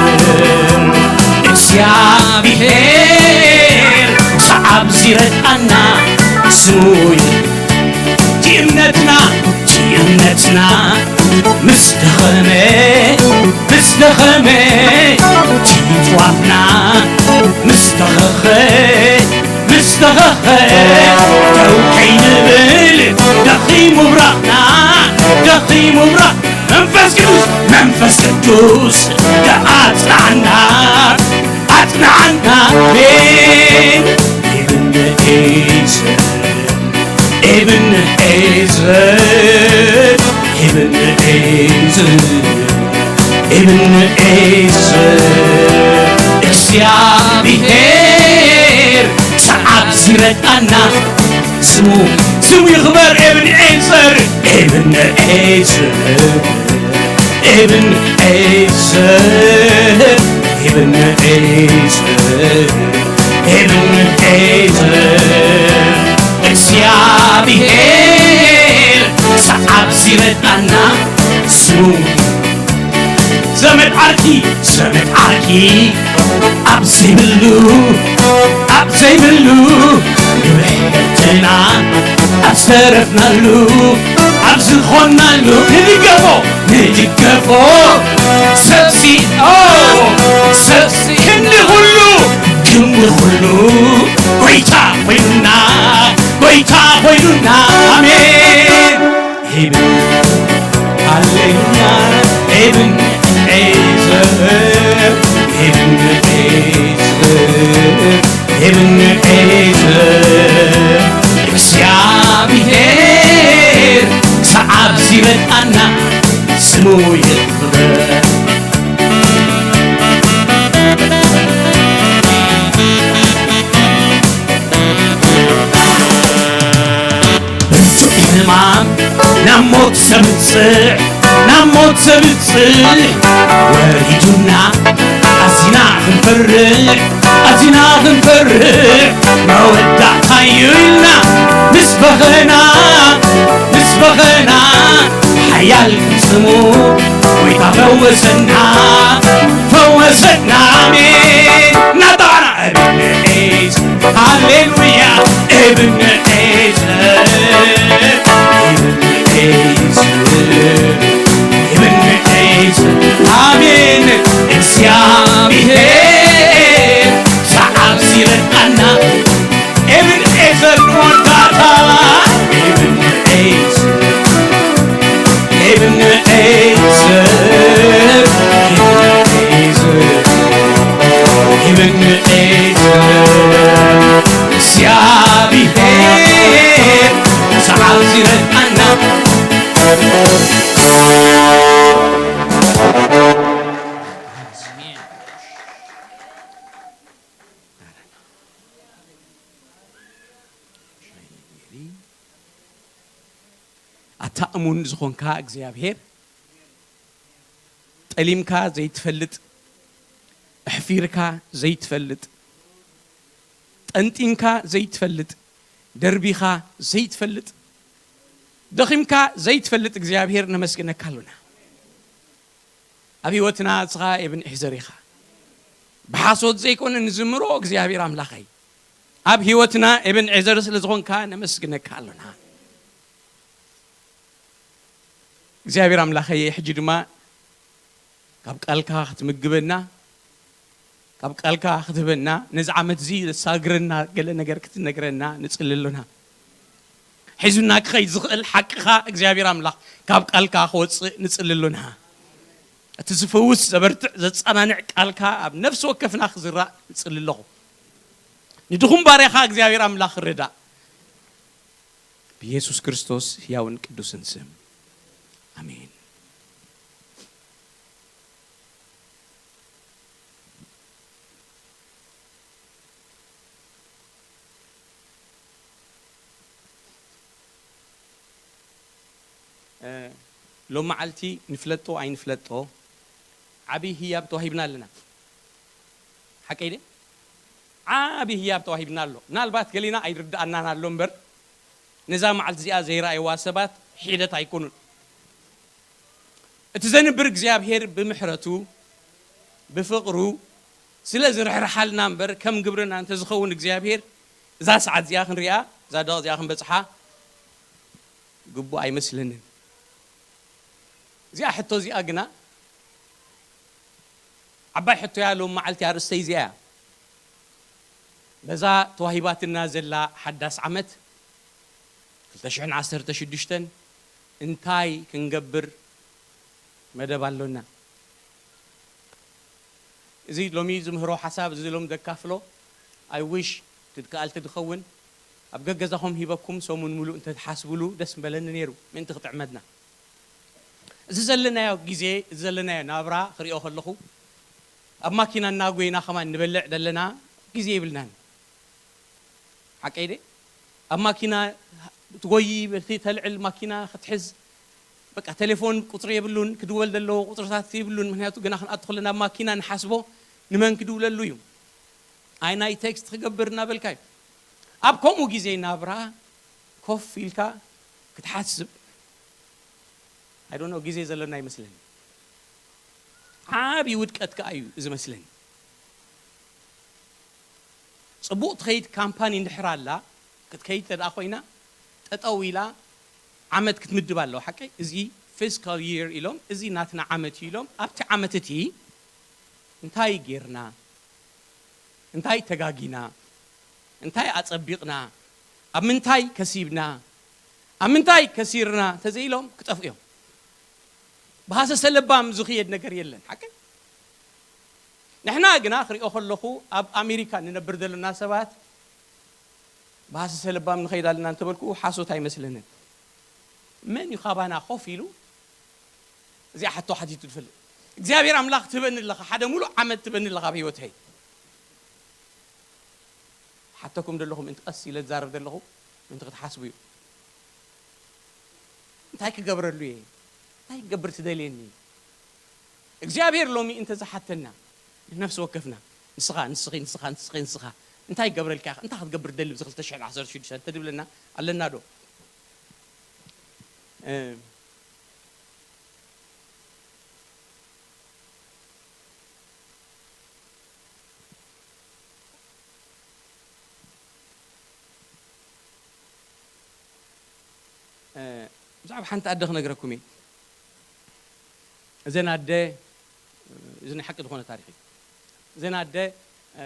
እግዚኣብሔር ሰዓብ ሲረድኣና ስሙ እዩ። እቲ እምነትና፣ እቲ እምነትና ምስ ደኸመ፣ ምስ ደኸመ፣ እቲ ምጽዋትና ምስ ደኸኸ፣ ምስ ደኸኸ፣ ደው ከይንብል ደኺሙ ብራኽና፣ ደኺሙ ብራኽ መንፈስ ቅዱስ፣ መንፈስ ቅዱስ ኣጽንዓና፣ ኣጽንዓና። ኣሜን። ኤብን ኤዘር፣ ኤብን ኤዘር፣ ኤብን ኤዘር፣ ኤብን ኤዘር፣ እግዚኣብሔር ሰዓብ ሲረድኣና ስሙ፣ ስሙ ይኽበር። ኤብን ኤዘር፣ ኤብን ኤዘር፣ ኤብን ኤዘር፣ ኤብን ኤዘር፣ ኤብን ኤዘር፣ እግዚኣብሔር ሰዓብ ሲረድኣና ስሙ። ዘመድ ዓርኪ፣ ዘመድ ዓርኪ ኣብ ዘይብሉ፣ ኣብ ዘይብሉ፣ ንብሕትና ኣብ ዝተረፍናሉ፣ ኣብ ዝኾንናሉ፣ ንድገፎ፣ ንድገፎ። ሰብሲ፣ ኦ፣ ሰብሲ፣ ክንዲ ኩሉ፣ ክንዲ ኩሉ፣ ጎይታ ኮይኑና፣ ጎይታ ኮይኑና። ኣሜን። ኤብን፣ ሃሌሉያ። ኤብን ኤዘር፣ ኤብን ኤዘር፣ ኤብን ኤዘር፣ እግዚኣብሔር ሰዓብ ሲረድኣና ስሙ ይኽበር። ብርቱዕ ሕማም ናብ ሞት ዘብጽሕ፣ ናብ ሞት ዘብጽሕ ወሪዱና፣ ኣዚና ክንፈርሕ፣ ኣዚና ክንፈርሕ፣ መወዳእታ እዩ ኢልና ምስ በኸና፣ ምስ በኸና፣ ሓያል ስሙ ጎይታ ፈወሰና፣ ፈወሰና። ኣሜን። እናጠቓዕና ኤብን ኤዘር፣ ሃሌሉያ። ኤብን ኤዘር፣ ኤብን ኤዘር፣ ኤብን ኤዘር። ኣሜን። እግዚኣብሔር ሰዓብ ሲረድኣና ኤብን ኤዘር ንወዳእታ። ኤብን ኤዘር፣ ኤብን ኤዘር፣ ኤብን ኤዘር፣ ኤብን ኤዘር፣ እግዚኣብሔር ሰዓብ ሲረድኣና። ኣታ እሙን ዝኾንካ እግዚኣብሔር፣ ጠሊምካ ዘይትፈልጥ፣ ኣሕፊርካ ዘይትፈልጥ፣ ጠንጢንካ ዘይትፈልጥ፣ ደርቢኻ ዘይትፈልጥ፣ ደኺምካ ዘይትፈልጥ እግዚኣብሔር ነመስግነካ ኣሎና። ኣብ ህይወትና ንስኻ ኤብን ኤዘር ኢኻ። ብሓሶት ዘይኮነ ንዝምሮ እግዚኣብሔር ኣምላኸይ። ኣብ ህይወትና ኤብን ኤዘር ስለ ዝኾንካ ነመስግነካ ኣሎና። እግዚኣብሔር ኣምላኸየ፣ ሕጂ ድማ ካብ ቃልካ ክትምግበና፣ ካብ ቃልካ ክትህበና፣ ነዚ ዓመት እዚ ዘሳግረና ገለ ነገር ክትነግረና ንጽሊ ኣሎና። ሒዙና ክኸይድ ዝኽእል ሓቅኻ እግዚኣብሔር ኣምላኽ ካብ ቃልካ ክወጽእ ንጽሊ ኣሎና። እቲ ዝፍውስ፣ ዘበርትዕ፣ ዘጸናንዕ ቃልካ ኣብ ነፍሲ ወከፍና ክዝራእ ንጽሊ ኣለኹ። ንድኹም ባርያኻ እግዚኣብሔር ኣምላኽ ርዳእ። ብየሱስ ክርስቶስ ህያውን ቅዱስን ስም፣ ኣሜን። እ፣ ሎም መዓልቲ ንፍለጦ ኣይንፍለጦ ዓብዪ ህያብ ተዋሂብና ኣለና። ሓቀይ ደ? ዓብዪ ህያብ ተዋሂብና ኣሎ። ምናልባት ገሊና ኣይርድኣናን ኣሎ እምበር፣ ነዛ መዓልቲ እዚኣ ዘይረኣይዋ ሰባት ሒደት ኣይኮኑን። እቲ ዘንብር እግዚኣብሔር ብምሕረቱ፣ ብፍቕሩ ስለ ዝርሕርሓልና እምበር፣ ከም ግብርና እንተዝኸውን እግዚኣብሔር፣ እዛ ሰዓት እዚኣ ክንሪኣ፣ እዛ ደቕ እዚኣ ክንበጽሓ ግቡእ ኣይመስለንን። እዚኣ ሕቶ እዚኣ ግና ዓባይ ሕቶ እያ፣ ሎም መዓልቲ ኣርእስተይ እዚኣ እያ። በዛ ተዋሂባትና ዘላ ሓዳስ ዓመት ክልተ ሽሕን ዓሰርተ ሽዱሽተን እንታይ ክንገብር መደብ ኣሎና? እዚ ሎሚ ዝምህሮ ሓሳብ፣ እዚ ሎም ዘካፍሎ፣ I wish ትድከኣል ትድኸውን፣ ኣብ ገገዛኹም ሂበኩም ሰሙን ሙሉእ እንተትሓስብሉ ደስ ምበለኒ ነይሩ፣ ምእንቲ ክጥዕመትና። እዚ ዘለናዮ ግዜ፣ እዚ ዘለናዮ ናብራ ክሪኦ ከለኹ፣ ኣብ ማኪና እናጎይና ከማን ንበልዕ ዘለና ግዜ የብልናን። ሓቀይ ደ? ኣብ ማኪና ትጎይ፣ በቲ ተልዕል ማኪና ክትሕዝ፣ በቃ ቴሌፎን ቁጽሪ የብሉን፣ ክድወል ዘለዎ ቁጽርታት የብሉን። ምክንያቱ ገና ክንኣቱ ከለና ኣብ ማኪና ንሓስቦ ንመን ክድውለሉ እዩ፣ ኣይ ናይ ቴክስት ክገብር እናበልካ እዩ። ኣብ ከምኡ ግዜ ናብራ ኮፍ ኢልካ ክትሓስብ፣ I don't know፣ ግዜ ዘለና ይመስለኒ። ዓብዪ ውድቀት ከኣ እዩ እዚ መስለኒ። ጽቡቕ ትኸይድ ካምፓኒ እንድሕር ኣላ፣ ክትከይድ እንተ ደኣ ኮይና፣ ጠጠው ኢላ ዓመት ክትምድብ ኣለዋ። ሓቀይ፣ እዚ ፊስካል ይር ኢሎም፣ እዚ ናትና ዓመት እዩ ኢሎም፣ ኣብቲ ዓመት እቲ እንታይ ጌርና? እንታይ ተጋጊና? እንታይ ኣጸቢቕና? ኣብ ምንታይ ከሲብና? ኣብ ምንታይ ከሲርና? እንተዘይኢሎም ክጠፍኡ እዮም። ብሃሰሰ ለባም ዝኽየድ ነገር የለን። ሓቂ? ንሕና ግና ክሪኦ ከለኹ፣ ኣብ ኣሜሪካ ንነብር ዘለና ሰባት ብሃሰሰ ለባም ንኸይድ ኣለና እንተበልኩ ሓሶት ኣይመስለንን። መን እዩ ካባና ኮፍ ኢሉ እዚኣ ሕቶ ሓቲቱ ዝፈልጥ? እግዚኣብሔር ኣምላኽ ትህበኒ ኣለኻ፣ ሓደ ሙሉእ ዓመት ትህበኒ ኣለኻ ኣብ ህይወተይ። ሓተኩም ዘለኹ ምእንቲ ቀስ ኢለ ዝዛረብ ዘለኹ ምእንቲ ክትሓስቡ እዩ። እንታይ ክገብረሉ እየ? እንታይ ክገብር ትደልየኒ? እግዚኣብሔር ሎሚ እንተ ዝሓተና፣ ንነፍሲ ወከፍና፣ ንስኻ፣ ንስኺ፣ ንስኻ፣ ንስኺ፣ ንስኻ፣ እንታይ ክገብረልካ ኢኻ? እንታይ ክትገብር ትደሊ ኣብዚ ክልተ ሽሕን ዓሰርተ ሽዱሽተን እንተድብለና ኣለና ዶ? እ፣ እ፣ ብዛዕባ ሓንቲ ኣደ ክነግረኩም እየ። እዘን ኣደ፣ እዚ ናይ ሓቂ ዝኾነ ታሪኽ እዩ። እዘን ኣደ፣ እ፣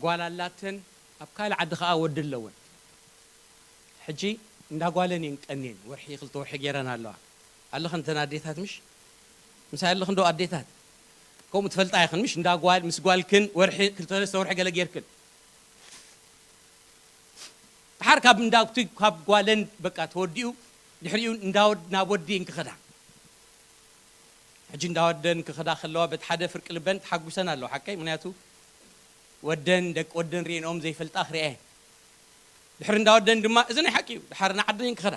ጓል ኣላተን፣ ኣብ ካልእ ዓዲ ኸኣ ወዲ ኣለወን። ሕጂ እንዳ ጓለን እየን ቀንየን፣ ወርሒ ክልተ ወርሒ ገይረን ኣለዋ። ኣለኽን እተን ኣዴታት ምሽ? ምሳይ ኣለኽን ዶ ኣዴታት? ከምኡ ትፈልጣ ኢኽን ምሽ? እንዳ ጓል፣ ምስ ጓልክን ወርሒ፣ ክልተ ሰለስተ ወርሒ ገለ ጌርክን። ድሓር ካብ እንዳ፣ ካብ ጓለን በቃ ተወዲኡ፣ ድሕሪኡ እንዳ ወድ-፣ ናብ ወዲ እየን ክኸዳ። ሕጂ እንዳ ወደን ክኸዳ ከለዋ በቲ ሓደ ፍርቂ ልበን ተሓጒሰን ኣለዋ፣ ሓቀይ? ምኽንያቱ ወደን፣ ደቂ ወደን ርእየንኦም ዘይፈልጣ ክርእያ እየን። ድሕሪ እንዳ ወደን ድማ፣ እዚ ናይ ሓቂ እዩ፣ ድሓር ንዓደን ክኸዳ።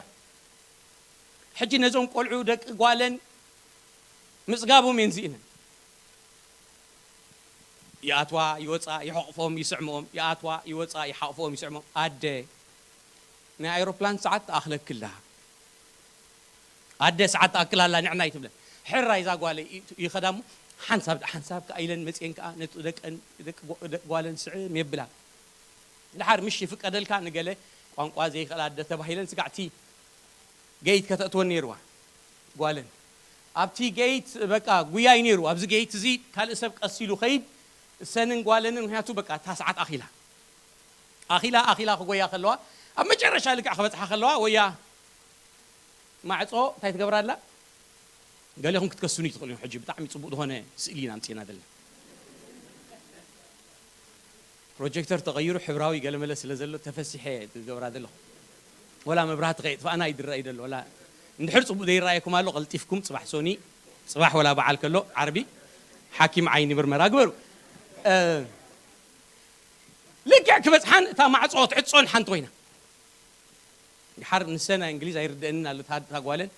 ሕጂ ነዞም ቆልዑ ደቂ ጓለን ምጽጋቦም እየን ዝኢነን። ይኣትዋ፣ ይወጻ፣ ይሕቕፎም፣ ይስዕምኦም፣ ይኣትዋ፣ ይወጻ፣ ይሓቕፎም፣ ይስዕምኦም። ኣደ፣ ናይ ኣይሮፕላን ሰዓት ትኣኽለኪ ኣላ። ኣደ ሰዓት ትኣክል ኣላ፣ ንዕና ኣይትብለን። ሕራይ እዛ ጓለይ ይ-፣ ይኸዳ እሞ፣ ሓንሳብ፣ ሓንሳብ ከኣ ኢለን መጽየን ከኣ ነቲ ደቀን፣ ደቂ ጓ-፣ ደቂ ጓለን ስዕም የብላ። ድሓር ምሽ ይፍቀደልካ ንገለ ቋንቋ ዘይኽእላ ኣደ ተባሂለን ስጋዕቲ ገይት ከተእትወን ነይርዋ። ጓለን ኣብቲ ጌይት በቃ ጉያይ ነይሩ። ኣብዚ ጌይት እዚ ካልእ ሰብ ቀስ ኢሉ ኸይድ፣ እሰንን ጓለንን፣ ምክንያቱ በቃ እታ ሰዓት ኣኺላ ኣኺላ ኣኺላ ክጎያ ከለዋ፣ ኣብ መጨረሻ ልክዕ ክበፅሓ ከለዋ ወያ ማዕፆ እንታይ ትገብራ ኣላ? ገሌኹም ክትከሱኒ ትኽእሉ ኢኹም። ሕጂ ብጣዕሚ ፅቡቅ ዝኾነ ስእሊ ኢና ኣምፂእና ዘለና። ፕሮጀክተር ተቐይሩ ሕብራዊ ገለመለ ስለ ዘሎ ተፈሲሐ ዝገብራ ዘለኹ። ወላ መብራህቲ ከየጥፋእና ይድረእ እዩ ዘሎ። ወላ እንድሕር ፅቡቅ ዘይረኣየኩም ኣሎ፣ ቀልጢፍኩም ፅባሕ ሶኒ፣ ፅባሕ ወላ በዓል ከሎ ዓርቢ ሓኪም ዓይኒ ምርመራ ግበሩ። እ፣ ልክዕ ክበፅሓን እታ ማዕፆ ትዕፆን ሓንቲ ኮይና። ድሓር ንሰን ናይ እንግሊዝ ኣይርደአንን ኣሎ። እታ እታ ጓለን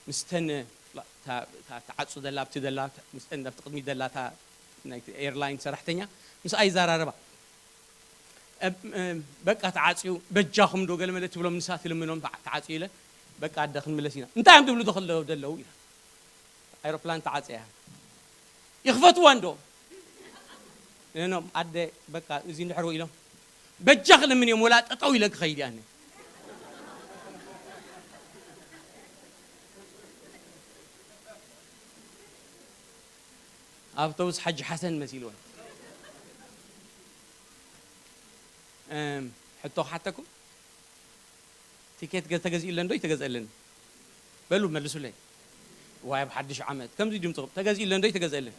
ምስተን እታ እታ ትዓፁ ዘላ ኣብቲ ዘላ ምስተን ኣብቲ ቅድሚት ዘላ እታ ናይ ኤርላይን ሰራሕተኛ ምስኣ ይዘራረባ። እም፣ እም፣ በቃ ተዓፅዩ፣ በጃኹም ዶ ገለ መለ ትብሎም፣ ንሳ ትልምኖም፣ ተዓ-፣ ተዓፅዩ ኢለ፣ በቃ ኣደ ክንምለስ ኢና። እንታይ እዮም ትብሉ ተኸለዉ ዘለዉ ኢላ። ኣይሮፕላን ተዓፅያ። ይኽፈትዋ እንዶ? እኖም ኣደ በቃ እዚ እንድሕር ኢሎም፣ በጃ ክልምን እዮም፣ ወላ ጠጠው ኢለ ክኸይድ እየ ኣነ። ኣውቶቡስ ሓጂ ሓሰን መሲልወን። እም፣ ሕቶ ክሓተኩም? ቲኬት ገ-፣ ተገዚኡለን ዶ ይተገዝአለን? በሉ መልሱለይ። ዋይ፣ ኣብ ሓድሽ ዓመት ከምዚ ድምፅኹም፣ ተገዚኡለን ዶ ይተገዝአለን?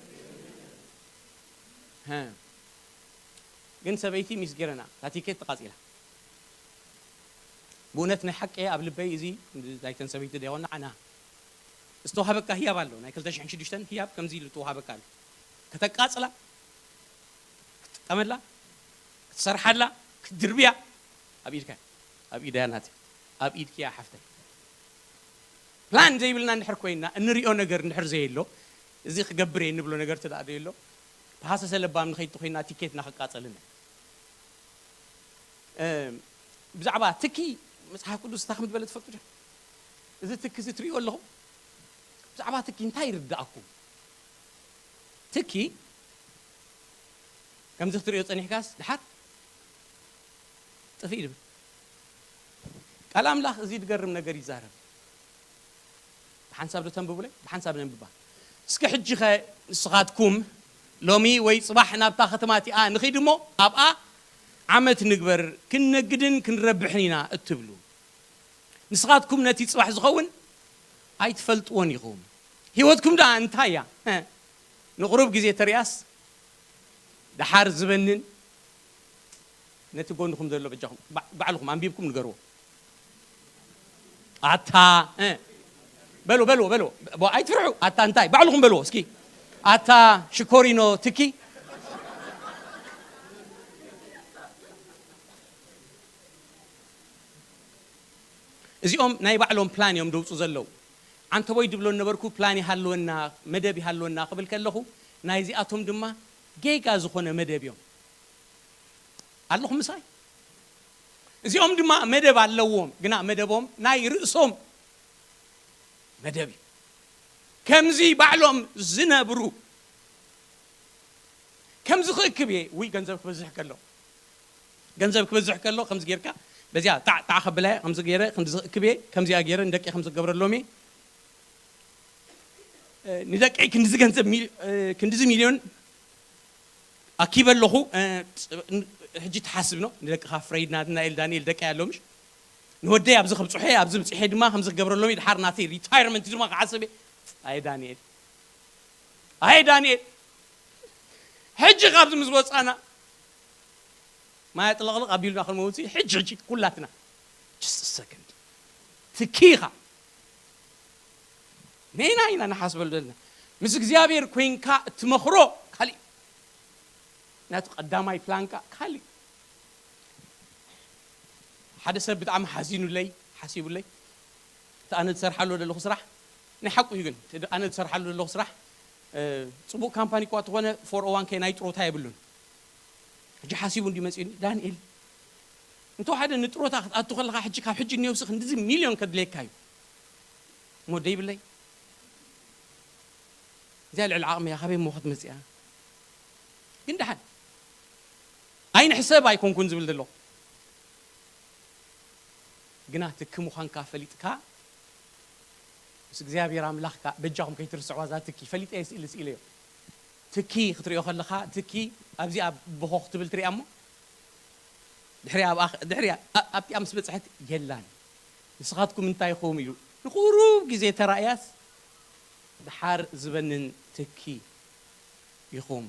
ሀ። ግን ሰበይቲ ሚስ ጌረና፣ እታ ቲኬት ተቃፂላ። ብእውነት ናይ ሓቂ ኣብ ልበይ እዚ ናይተን ሰበይቲ ዶ ይኾና ዓና ዝተዋሃበካ ህያብ ኣሎ። ናይ ክልተ ሽሕን ሽዱሽተን ህያብ ከምዚ ኢሉ ዝተዋሃበካ ኣሎ። ከተቃፅላ፣ ክትጥቀመላ፣ ክትሰርሓላ፣ ክትድርብያ ኣብ ኢድካ፣ ኣብ ኢደያ ናተይ፣ ኣብ ኢድኪያ ሓፍተይ። ፕላን ዘይብልና እንድሕር ኮይና፣ እንሪኦ ነገር እንድሕር ዘየሎ፣ እዚ ክገብር እየ እንብሎ ነገር እንተ ደኣ ዘየሎ፣ ብሃሰሰ ለባም ንኸይድ ተኾይና ቲኬትና ክቃጸልና። እ፣ ብዛዕባ ትኪ መጽሓፍ ቅዱስ እንታይ ከም ዝበለ ትፈልጡ ዶ? እዚ ትኪ እዚ ትሪእዎ ኣለኹም? ብዛዕባ ትኪ እንታይ ይርድኣኩም? ትኪ ከምዚ ክትሪኦ ጸኒሕካስ ድሓር ጥፍእ ይብል። ቃል ኣምላኽ እዚ ዝገርም ነገር ይዛረብ። ብሓንሳብ ዶ ተንብቡለይ? ብሓንሳብ ነንብባ። እስከ ሕጂ ኸ ንስኻትኩም ሎሚ ወይ ጽባሕ ናብታ ከተማ እቲኣ ንኺድ እሞ ኣብኣ ዓመት ንግበር፣ ክንነግድን ክንረብሕን ኢና እትብሉ፣ ንስኻትኩም ነቲ ጽባሕ ዝኸውን ኣይትፈልጥዎን ኢኹም። ህይወትኩም ደኣ እንታይ እያ? እ፣ ንቑሩብ ግዜ ተሪኣስ ደሓር ዝበንን ነቲ ጎንኹም ዘሎ በጃኹም ባ-፣ ባዕልኹም ኣንቢብኩም ንገርዎ። ኣታ፣ እ፣ በልዎ፣ በልዎ፣ በልዎ። ብ-፣ ኣይትፍርሑ። ኣታ እንታይ? ባዕልኹም በልዎ እስኪ። ኣታ ሽኮሪኖ ትኪ። እዚኦም ናይ ባዕሎም ፕላን እዮም ደውፁ ዘለዉ። ዓንተቦይ ድብሎ ነበርኩ፣ ፕላን ይሃልወና፣ መደብ ይሃልወና ክብል ከለኹ፣ ናይዚኣቶም ድማ ጌጋ ዝኾነ መደብ እዮም። ኣለኹም ምሳይ? እዚኦም ድማ መደብ ኣለዎም፣ ግና መደቦም ናይ ርእሶም መደብ እዩ። ከምዚ ባዕሎም ዝነብሩ። ከምዚ ክእክብ እየ፣ ውይ፣ ገንዘብ ክበዝሕ ከሎ፣ ገንዘብ ክበዝሕ ከሎ፣ ከምዚ ጌርካ፣ በዚኣ ጣዕ ጣዕ ከብላ እየ፣ ከምዚ ገይረ፣ ክንድዚ ክእክብ እየ፣ ከምዚኣ ገይረ፣ ንደቂ ከምዚ ክገብረሎም እየ። እ፣ ንደቂ ክንድዚ ገንዘብ ሚል-፣ እ፣ ክንድዚ ሚልዮን ኣኪበ ኣለኹ። እ፣ ፅ-፣ ን-፣ ሕጂ ትሓስብ ነው። ንደቅኻ ፍረይድ፣ ናትና ኤል ዳንኤል ደቂ ኣለዉ፣ ምሽ? ንወደይ ኣብዚ ከብፅሖ እየ፣ ኣብዚ ብፅሐ ድማ ከምዚ ክገብረሎም እየ፣ ድሓር ናተይ ሪታይርመንት ድማ ክሓስብ እየ። ኣየ ዳንኤል፣ ኣየ ዳንኤል፣ ሕጂ ካብዚ ምስ ወፃና፣ ማይ ኣጥለቕልቕ ኣቢሉና ክንመውት እዩ። ሕጂ፣ ሕጂ ኩላትና። Just a second። ትኪ ኢኻ። ኔና ኢና ንሓስበሉ ዘለና። ምስ እግዚኣብሔር ኮይንካ እትመኽሮ ካሊእ። ናቱ ቀዳማይ ፕላንካ ካሊእ። ሓደ ሰብ ብጣዕሚ ሓዚኑለይ፣ ሓሲቡለይ። እቲ ኣነ ዝሰርሓሉ ዘለኹ ስራሕ፣ ናይ ሓቁ እዩ ግን፣ እቲ ኣነ ዝሰርሓሉ ዘለኹ ስራሕ፣ እ፣ ጽቡቕ ካምፓኒ እኳ ተኾነ፣ ፎር ኦ ዋን ኬ ናይ ጥሮታ የብሉን። ሕጂ ሓሲቡ እንዲ መጺኡኒ፣ "ዳንኤል፣ እንተወሓደ ንጥሮታ ክትኣቱ ከለኻ፣ ሕጂ ካብ ሕጂ ንነብሲ ክንድዚ ሚልዮን ከድልየካ እዩ። እሞ ደይብለይ? እዚኣ ልዕሊ ዓቕሚ እያ፣ ካበይ እሞ ክትመጽእ እያ?" ግን ደሓን፣ ኣይንሕሰብ ኣይኮንኩን ዝብል ዘለኹ። ግና ትኪ ምዃንካ ፈሊጥካ፣ ምስ እግዚኣብሔር ኣምላኽካ በጃኹም ከይትርስዕዋ እዛ ትኪ ፈሊጠ እየ ስኢለ ስኢለዮ። ትኪ ክትሪኦ ከለኻ ትኪ ኣብዚኣ ቦኾ ክትብል ትሪኣ እሞ ድሕሪኣ ኣብ ኣኽ- ድሕሪኣ ኣ- ኣብቲኣ ምስ በጽሐት የላን። ንስኻትኩም እንታይ ኢኹም ኢሉ ንቁሩብ ግዜ ተራእያስ ድሓር ዝበንን ትኪ ኢኹም።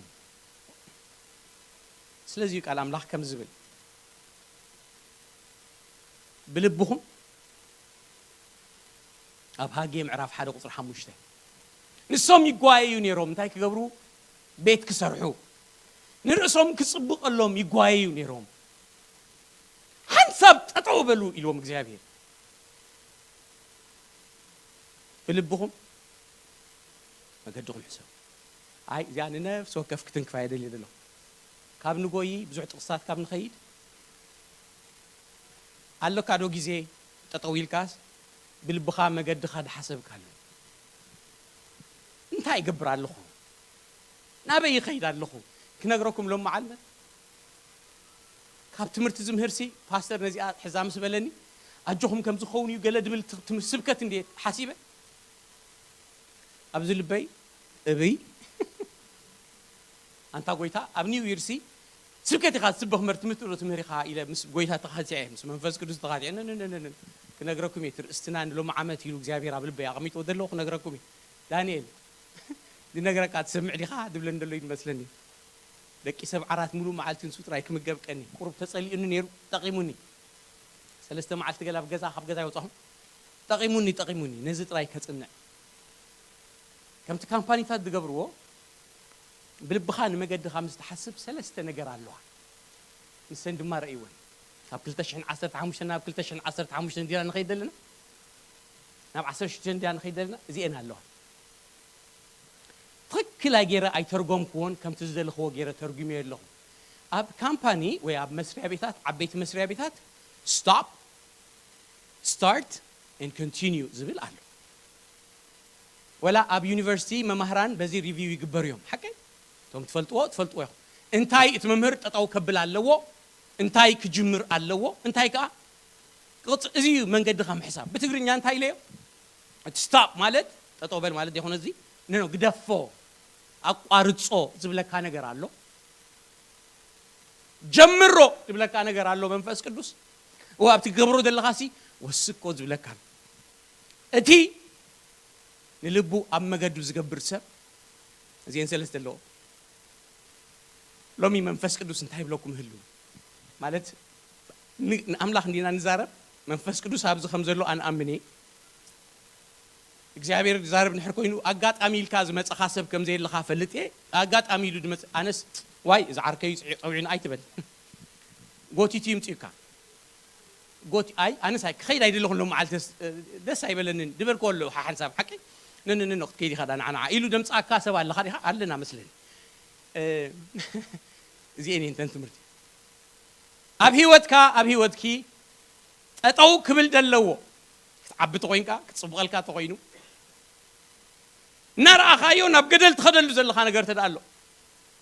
ስለዚ እዩ ቃል ኣምላኽ ከም ዝብል ብልብኹም ኣብ ሃጌ ምዕራፍ ሓደ ቁፅሪ ሓሙሽተ ንሶም ይጓየዩ ነይሮም። እንታይ ክገብሩ? ቤት ክሰርሑ። ንርእሶም ክፅብቐሎም ይጓየዩ ነይሮም። ሓንሳብ ጠጠው በሉ ኢልዎም እግዚኣብሔር። ብልብኹም መገድኹም ሕሰቡ። ኣይ እዚኣ ንነፍሲ ወከፍ ክትንክፋ እየ ደልየ ዘለኹ። ካብ ንጎይ ብዙሕ ጥቕስታት ካብ ንኸይድ ኣለካ ዶ ግዜ ጠጠው ኢልካስ ብልብኻ መገድኻ ድሓሰብካ ኣሎ። እንታይ ይገብር ኣለኹ? ናበይ ይኸይድ ኣለኹ? ክነግረኩም ሎም መዓልመ ካብ ትምህርቲ ዝምህርሲ ፓስተር ነዚኣ ሕዛ ምስ በለኒ ኣጆኹም ከም ዝኸውን እዩ ገለ ድብል ት- ትምህርቲ ስብከት እንዴ ሓሲበ ኣብዚ ልበይ እብይ ኣንታ ጎይታ ኣብ ኒው ይርሲ ስብከት ኢኻ ትስበኽ እምበር ትምህርቲ ዶ ትምህር ኢኻ ኢለ ምስ ጎይታ ተኻቲዐ ምስ መንፈስ ቅዱስ ተኻቲዐ ነነነነነ ክነግረኩም እየ ትርእስትና ንሎም ዓመት ኢሉ እግዚኣብሔር ኣብ ልበይ ኣቐሚጥዎ ዘለዉ ክነግረኩም እየ ዳንኤል ዝነግረካ ትሰምዕ ዲኻ ድብለን ዘሎ እዩ ዝመስለኒ ደቂ ሰብ ዓራት ሙሉእ መዓልቲ ንሱ ጥራይ ክምገብ ቀኒ ቁሩብ ተጸሊኡኒ ነይሩ ጠቒሙኒ ሰለስተ መዓልቲ ገላ ኣብ ገዛ ካብ ገዛ ይወጻኹ ጠቒሙኒ ጠቒሙኒ ነዚ ጥራይ ከጽንዕ ከምቲ ካምፓኒታት ዝገብርዎ ብልብኻ ንመገድኻ ምስ ትሓስብ ሰለስተ ነገር ኣለዋ ንሰን ድማ ረእይወን ካብ ክልተ ሽሕን ዓሰርተ ሓሙሽተን ናብ ክልተ ሽሕን ዓሰርተ ሓሙሽተን ዲና ንኸይድ ዘለና ናብ ዓሰርተ ሽዱሽተ ዲና ንኸይድ ዘለና እዚኤን ኣለዋ ትኽክላ ገይረ ኣይተርጎምክዎን ከምቲ ዝደለኽዎ ገይረ ተርጉመዮ ኣለኹ ኣብ ካምፓኒ ወይ ኣብ መስሪያ ቤታት ዓበይቲ መስሪያ ቤታት stop start and continue ዝብል ኣሎ ወላ ኣብ ዩኒቨርሲቲ መማህራን በዚ review ይግበር እዮም ሓቀይ እቶም ትፈልጥዎ ትፈልጥዎ ኢኹም እንታይ እቲ መምህር ጠጠው ከብል ኣለዎ እንታይ ክጅምር ኣለዎ እንታይ ከዓ ቅፅ እዚ እዩ መንገድኻ ምሕሳብ ብትግርኛ እንታይ ኢለዮ እቲ stop ማለት ጠጠው በል ማለት ዘይኮነ እዚ ኖ ግደፎ ኣቋርጾ ዝብለካ ነገር ኣሎ ጀምሮ ዝብለካ ነገር ኣሎ መንፈስ ቅዱስ እዋ ኣብቲ ገብሮ ዘለኻሲ ወስኮ ዝብለካ ኣሎ እቲ ንልቡ ኣብ መገዱ ዝገብር ሰብ እዚአን ሰለስተ ኣለዎ ሎሚ መንፈስ ቅዱስ እንታይ ይብለኩም ህሉ ማለት ንኣምላኽ እንዲና ንዛረብ መንፈስ ቅዱስ ኣብዚ ከም ዘሎ ኣንኣምን እየ እግዚኣብሔር ዝዛረብ ንሕር ኮይኑ ኣጋጣሚ ኢልካ ዝመፀኻ ሰብ ከም ዘየለኻ ፈልጥ እየ ኣጋጣሚ ኢሉ ዝመፅ ኣነስ ዋይ እዚ ዓርከይ ፀዊዑን ኣይትበል ጎቲቱ ይምፅእካ ጎቲ ኣይ ኣነስ ኣይ ክኸይድ ኣይደለኹን ሎም መዓልቲ ደስ ኣይበለንን ድበልኮ ኣሎ ሓሓንሳብ ሓቂ ነንንኖ ክትከይድ ኢኻ ዳ ንዓንዓ ኢሉ ደምፃካ ሰብ ኣለኻ ዲኻ ኣለና መስለኒ እዚኤን እንተን ትምህርቲ ኣብ ህይወትካ ኣብ ህይወትኪ ጠጠው ክብል ደለዎ ክትዓቢ ተኮይንካ ክትፅብቐልካ ተኮይኑ እናረኣኻዮ ናብ ገደል ትኸደሉ ዘለኻ ነገር ተዳ ኣሎ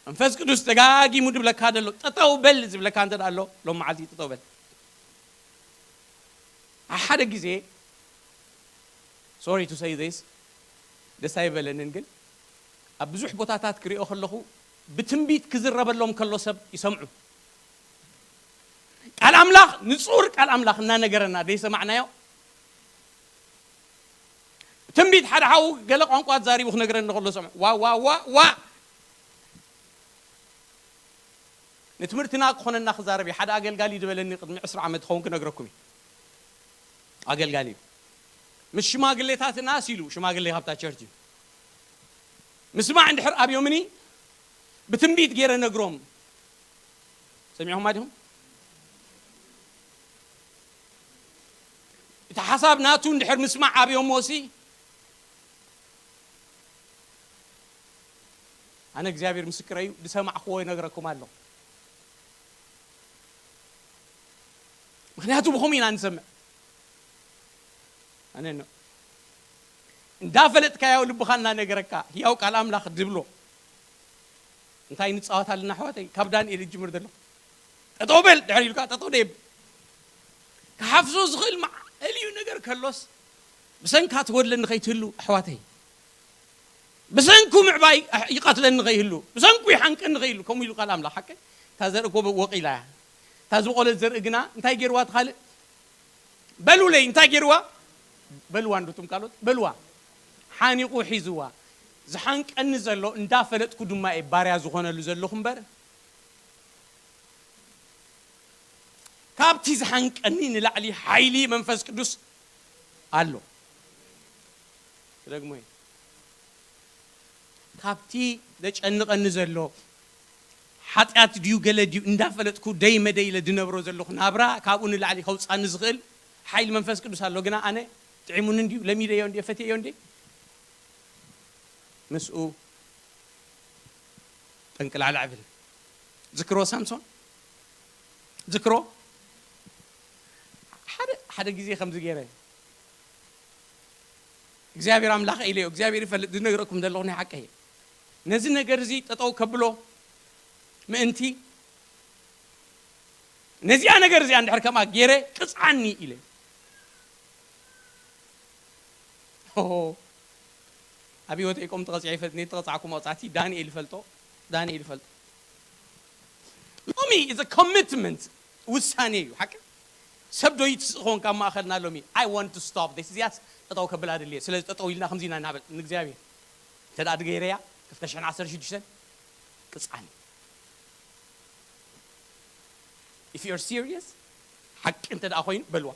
መንፈስ ቅዱስ ደጋጊሙ ድብለካ ደሎ ጠጠው በል ዝብለካ እንተ ኣሎ ሎም መዓልቲ ጠጠው በል ሓደ ግዜ sorry to say this ደስ ኣይበለንን ግን ኣብ ብዙሕ ቦታታት ክሪኦ ከለኹ ብትንቢት ክዝረበሎም ከሎ ሰብ ይሰምዑ ቃል ኣምላኽ ንጹር ቃል ኣምላኽ እናነገረና ዘይሰማዕናዮ ትንቢት ሓደ ሓው ገለ ቋንቋ ዛሪቡ ክነግረኒ ከሎ ሰምዑ ዋ ዋ ዋ ዋ ንትምህርትና ክኾነና ክዛረብ ሓደ ኣገልጋሊ ዝበለኒ ቅድሚ ዕስራ ዓመት ክኸውን ክነግረኩም እዩ ኣገልጋሊ እዩ ምስ ሽማግሌታትና ሲሉ ሽማግሌ ካብታ ቸርች እዩ ምስማዕ እንድሕር ኣብዮምኒ ብትንቢት ገይረ ነግሮም ሰሚዕኹማ ዲኹም እቲ ሓሳብ ናቱ እንድሕር ምስማዕ ኣብዮሞ ሲ ኣነ እግዚኣብሔር ምስክረ እዩ ዝሰማዕክዎ ይነግረኩም ኣሎ ምክንያቱ ብኹም ኢና ንሰምዕ ኣነ እንዳፈለጥካዮ ልብኻ እናነገረካ ህያው ቃል ኣምላኽ ድብሎ እንታይ ንፃወት ኣለና ኣሕዋተይ ካብ ዳንኤል ይጅምር ዘሎ ጠጠው በል ድሕር ኢልካ ጠጠው ደየብ ክሓፍሶ ዝኽእል ማዕል እዩ ነገር ከሎስ ብሰንካ ትጎድለኒ ከይትህሉ ኣሕዋተይ፣ ብሰንኩ ምዕባይ ይቐትለኒ ከይህሉ፣ ብሰንኩ ይሓንቀኒ ከይህሉ፣ ከምኡ ኢሉ ቃል ኣምላኽ። ሓቀይ? እታ ዘርኢ እኮ ወቒላ እያ። እታ ዝበቖለት ዘርኢ ግና እንታይ ገይርዋ? እቲ ካልእ በሉለይ፣ እንታይ ገይርዋ? በልዋ፣ እንዱቱም ካልኦት በልዋ። ሓኒቑ ሒዝዋ። ዝሓንቀኒ ዘሎ እንዳፈለጥኩ ድማ እየ ባርያ ዝኾነሉ ዘለኹ እምበር፣ ካብቲ ዝሓንቀኒ ንላዕሊ ሓይሊ መንፈስ ቅዱስ ኣሎ። ክደግሞ እየ። ካብቲ ዘጨንቐኒ ዘሎ ሓጢኣት ድዩ ገለ ድዩ እንዳፈለጥኩ ደይ መደይ ኢለ ድነብሮ ዘለኹ ናብራ፣ ካብኡ ንላዕሊ ከውፃኒ ዝኽእል ሓይሊ መንፈስ ቅዱስ ኣሎ። ግና ኣነ ጥዒሙኒ እንድዩ፣ ለሚደዮ እንድየ፣ ፈትየዮ እንድየ፣ ምስኡ ጠንቅላዕላዕ ብል። ዝክሮ ሳምሶን፣ ዝክሮ ሓደ፣ ሓደ ግዜ ከምዚ ገይረ፣ እግዚኣብሔር ኣምላኽ ኢለዮ፣ እግዚኣብሔር ይፈልጥ፣ ዝነግረኩም ዘለኹ ናይ ሓቂ እየ። ነዚ ነገር እዚ ጠጠው ከብሎ ምእንቲ፣ ነዚኣ ነገር እዚኣ እንድሕር ከምኣ ገይረ ቅጽዓኒ ኢለ። ኦሆ፣ ኣብ ህይወተይ ከምኡ ተቐጺዐ ይፈልጥ፣ ነቲ ተቐጻዕኩ መቕጻዕቲ ዳንኤል ይፈልጦ፣ ዳንኤል ይፈልጦ። ሎሚ is a commitment፣ ውሳኔ እዩ። ሓቂ ሰብ ዶ ይትስእ ኾን ካብ ማእኸልና ሎሚ? I want to stop this። እዚኣስ ጠጠው ከብላ ድልየ። ስለዚ ጠጠው ኢልና ከምዚ ኢና እናበል ንእግዚኣብሔር፣ እንተ ደኣ ድገይረያ ክልተ ሽሕን ዓሰርተ ሽዱሽተን ቅጽዓኒ። If you're serious፣ ሓቂ እንተ ደኣ ኮይኑ በልዋ።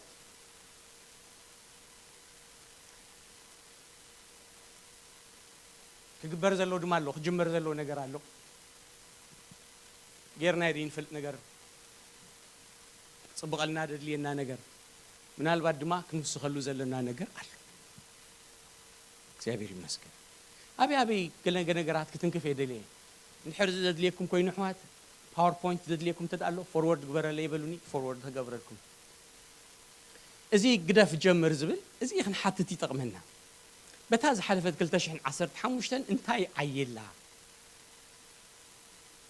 ክግበር ዘለዎ ድማ ኣሎ፣ ክጅመር ዘለዎ ነገር ኣሎ። ጌርናዮ ዘይንፈልጥ ነገር፣ ክጽብቐልና ደድልየና ነገር፣ ምናልባት ድማ ክንውስኸሉ ዘለና ነገር ኣሎ። እግዚኣብሔር ይመስገን። ኣበይ ኣበይ ገለ ነገራት ክትንክፍ እየ ደልየ። እንድሕር እዚ ዘድልየኩም ኮይኑ ኣሕዋት፣ ፓወርፖይንት ዘድልየኩም እንተ ደኣ ኣሎ፣ ፎርወርድ ግበረለይ በሉኒ፣ ፎርወርድ ክገብረልኩም። እዚ ግደፍ ጀምር ዝብል፣ እዚ ክንሓትት ይጠቕመና። በታ ዝሓለፈት ክልተ ሽሕን ዓሰርተ ሓሙሽተን እንታይ ዓይላ?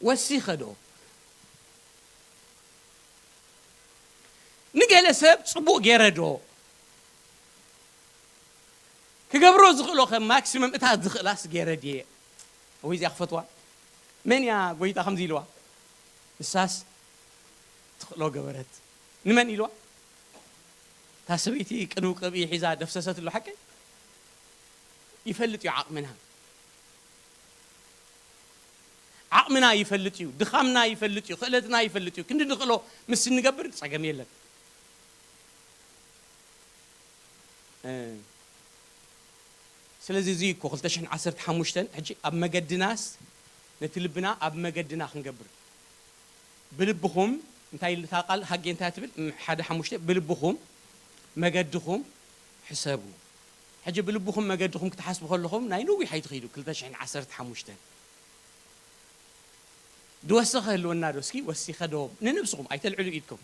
ወሲኸ ዶ? ንገለ ሰብ ጽቡቕ ገይረ ዶ? ክገብሮ ዝኽእሎ ከ ማክሲመም እታ ዝኽእላስ ገይረ ድየ? ወይ እዚኣ ክፈትዋ? መን እያ ጎይታ ከምዚ ኢልዋ? ንሳስ ትኽእሎ ገበረት። ንመን ኢልዋ? እታ ሰበይቲ ቅድው ቅብኢ ሒዛ ደፍሰሰትሉ ሓቀይ? ይፈልጥ እዩ ዓቕምና። ዓቕምና ይፈልጥ እዩ፣ ድኻምና ይፈልጥ እዩ፣ ክእለትና ይፈልጥ እዩ። ክንዲ ንኽእሎ ምስ እንገብር ጸገም የለን። እ፣ ስለዚ እዚ እኮ ክልተ ሽሕን ዓሰርተ ሓሙሽተን ሕጂ ኣብ መገድናስ ነቲ ልብና ኣብ መገድና ክንገብር። ብልብኹም እንታይ ኢል እታ ቃል ሃጌ እንታይ ትብል? ም-፣ ሓደ ሓሙሽተ ብልብኹም መገድኹም ሕሰቡ። ሕጂ ብልብኹም መገድኹም ክትሓስቡ ከለኹም ናይ ነዊሕ ኣይትኸይዱ፣ ክልተ ሽሕን ዓሰርተ ሓሙሽተን ድወሰኸ ህልወና ዶ? እስኪ ወሲኸ ዶ? ንነብስኹም ኣይተልዕሉ ኢድኩም።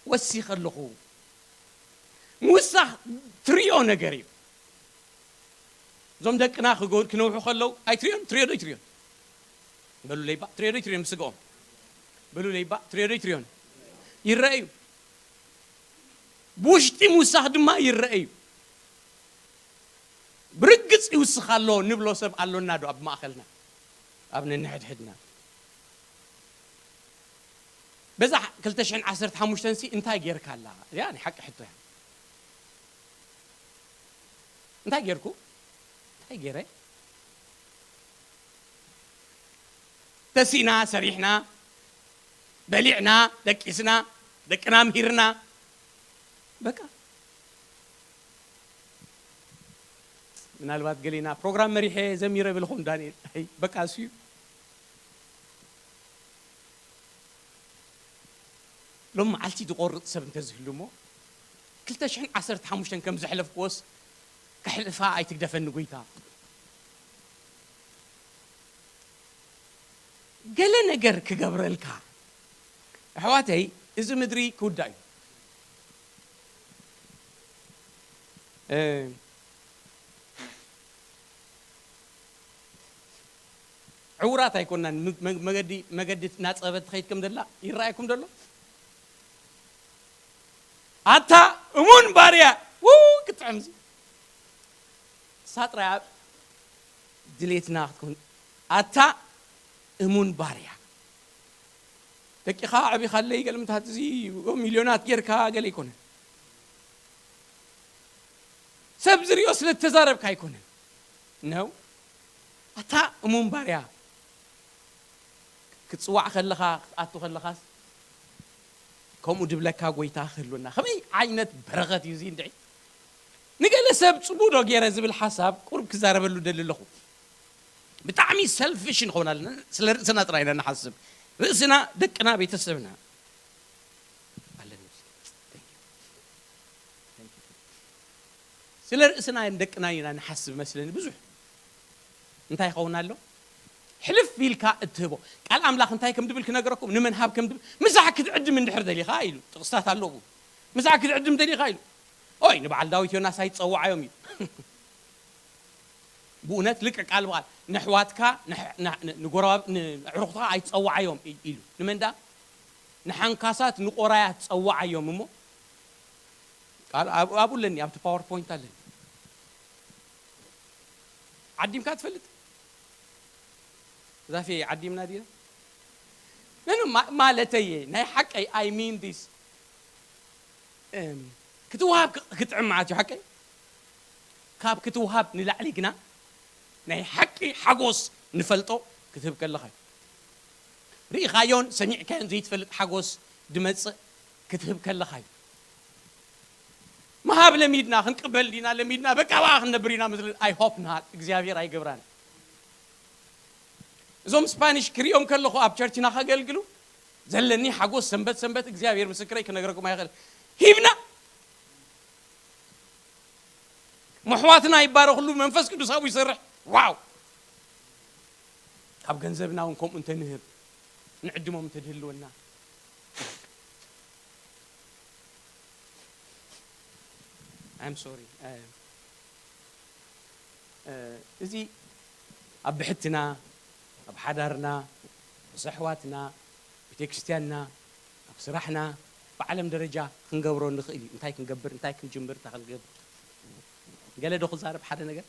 ወሲኸ ኣለኹ። ምውሳኽ ትሪኦ ነገር እዩ። እዞም ደቅና ክጎ-፣ ክነውሑ ከለዉ ኣይትሪኦን? ትሪኦ ዶ ኣይትሪኦን? በሉለይ ባ፣ ትሪኦ ዶ ኣይትሪኦን? ብስግኦም በሉለይ ባ፣ ትሪኦ ዶ ኣይትሪኦን? ይረአ እዩ። ብውሽጢ ምውሳኽ ድማ ይረአ እዩ። ብርግጽ ይውስኽ ኣሎ ንብሎ ሰብ ኣሎና ዶ ኣብ ማእከልና? ኣብ ነንሕድሕድና። በዛ ክልተ ሽሕን ዓሰርተ ሓሙሽተን ሲ እንታይ ጌርካ ኣላ? እዚኣ ናይ ሓቂ ሕቶ እያ። እንታይ ጌርኩ? እንታይ ጌረ? ተሲእና፣ ሰሪሕና፣ በሊዕና፣ ደቂስና፣ ደቅና ምሂርና። በቃ። ምናልባት ገሌና ፕሮግራም መሪሐ ዘሚረ ብልኹም ዳንኤል። ኣይ፣ በቃ እሱ እዩ። ሎም መዓልቲ ዝቆርጥ ሰብ እንተዝህሉ እሞ፣ ክልተ ሽሕን ዓሰርተ ሓሙሽተን ከም ዘሕለፍክዎስ ከሕልፋ ኣይትግደፈኒ ጎይታ። ገለ ነገር ክገብረልካ። ኣሕዋተይ፣ እዚ ምድሪ ክውዳእ እዩ። እ፣ ዕውራት ኣይኮናን። ም-፣ መ-፣ መገዲ፣ መገዲ እናጸበበት ትኸይድ ከም ዘላ ይረኣየኩም ዘሎ? ኣታ እሙን ባርያ፣ ው፣ ክጥዕም እዚ። ጥራይ ኣብ ድሌትና ክትከውን። ኣታ እሙን ባርያ፣ ደቂኻ ኣዕቢኻለይ፣ ገለ ምታት እዚ ሚልዮናት ጌርካ ገለ ኣይኮነን። ሰብ ዝሪኦ ስለ እተዛረብካ ኣይኮነን። ነው ኣታ እሙን ባርያ፣ ክትጽዋዕ ከለኻ ክትኣቱ ከለኻስ ከምኡ ድብለካ ጎይታ ክህልወና። ከመይ ዓይነት በረኸት እዩ እዚ እንድዒ? ንገለ ሰብ ጽቡቕ ዶ ገይረ ዝብል ሓሳብ ቁሩብ ክዛረበሉ ደሊ ኣለኹ። ብጣዕሚ ሰልፊሽ ንኸውን ኣለና። ስለ ርእስና ጥራይ ኢና ንሓስብ። ርእስና፣ ደቅና፣ ቤተሰብና ኣለኒ። ስለ ርእስና ደቅና ኢና ንሓስብ መስለኒ ብዙሕ። እንታይ ይኸውን ኣሎ? ሕልፍ ኢልካ እትህቦ ቃል ኣምላኽ እንታይ ከም ድብል ክነገረኩም፣ ንመን ሃብ ከም ድብል። ምሳሕ ክትዕድም እንድሕር ደሊኻ ኢሉ፣ ጥቕስታት ኣለዉ። ምሳሕ ክትዕድም ደሊኻ ኢሉ፣ ኦይ፣ ንበዓል ዳዊት ዮናስ ኣይትጸውዓዮም እዩ። ብእውነት ልቅ ቃል ብቓል፣ ነሕዋትካ፣ ንሕ-፣ ና-፣ ን-፣ ንጎረባብ-፣ ንኣዕሩኽትኻ ኣይትጸውዓዮም ኢ-፣ ኢሉ። ንመን ደኣ? ንሓንካሳት፣ ንቆራያት ጸውዓዮም እሞ፣ ቃል ኣብ-፣ ኣብኡ ኣለኒ፣ ኣብቲ ፓወርፖይንት ኣለኒ። ዓዲምካ ትፈልጥ? ዛፌ፣ ዓዲምና ዲና? ነን ማ-፣ ማለተየ፣ ናይ ሓቀይ፣ I mean this። እም፣ ክትወሃብ ክ-፣ ክጥዕም መዓት እዩ ሓቀይ። ካብ ክትወሃብ ንላዕሊ ግና ናይ ሓቂ ሓጎስ ንፈልጦ ክትህብ ከለኻ እዩ። ርኢኻዮን ሰሚዕካዮን ዘይትፈልጥ ሓጎስ ድመጽእ ክትህብ ከለኻ እዩ። ምሃብ ለሚድና፣ ክንቅበል ዲና ለሚድና፣ በቃ ብኣ ክንነብር ኢና መስለን። I hope not። እግዚኣብሔር ኣይገብራን። እዞም ስፓኒሽ ክሪኦም ከለኹ ኣብ ቸርችና ከገልግሉ ዘለኒ ሓጎስ ሰንበት ሰንበት እግዚኣብሔር ምስክረይ ክነግረኩም ኣይኽእል። ሂብና መሕዋትና ይባረኽሉ፣ መንፈስ ቅዱስ ኣብኡ ይሰርሕ። ዋው! ካብ ገንዘብና እውን ከምኡ እንተንህብ፣ ንዕድሞም እንተድህልወና። I'm sorry። እ፣ እ፣ እዚ ኣብ ብሕትና፣ ኣብ ሓዳርና፣ ምስ ኣሕዋትና፣ ቤተክርስትያንና፣ ኣብ ስራሕና፣ ብዓለም ደረጃ ክንገብሮ ንኽእል እዩ። እንታይ ክንገብር፣ እንታይ ክንጅምር፣ እንታይ ክንገብር። ገለ ዶ ክዛረብ ሓደ ነገር?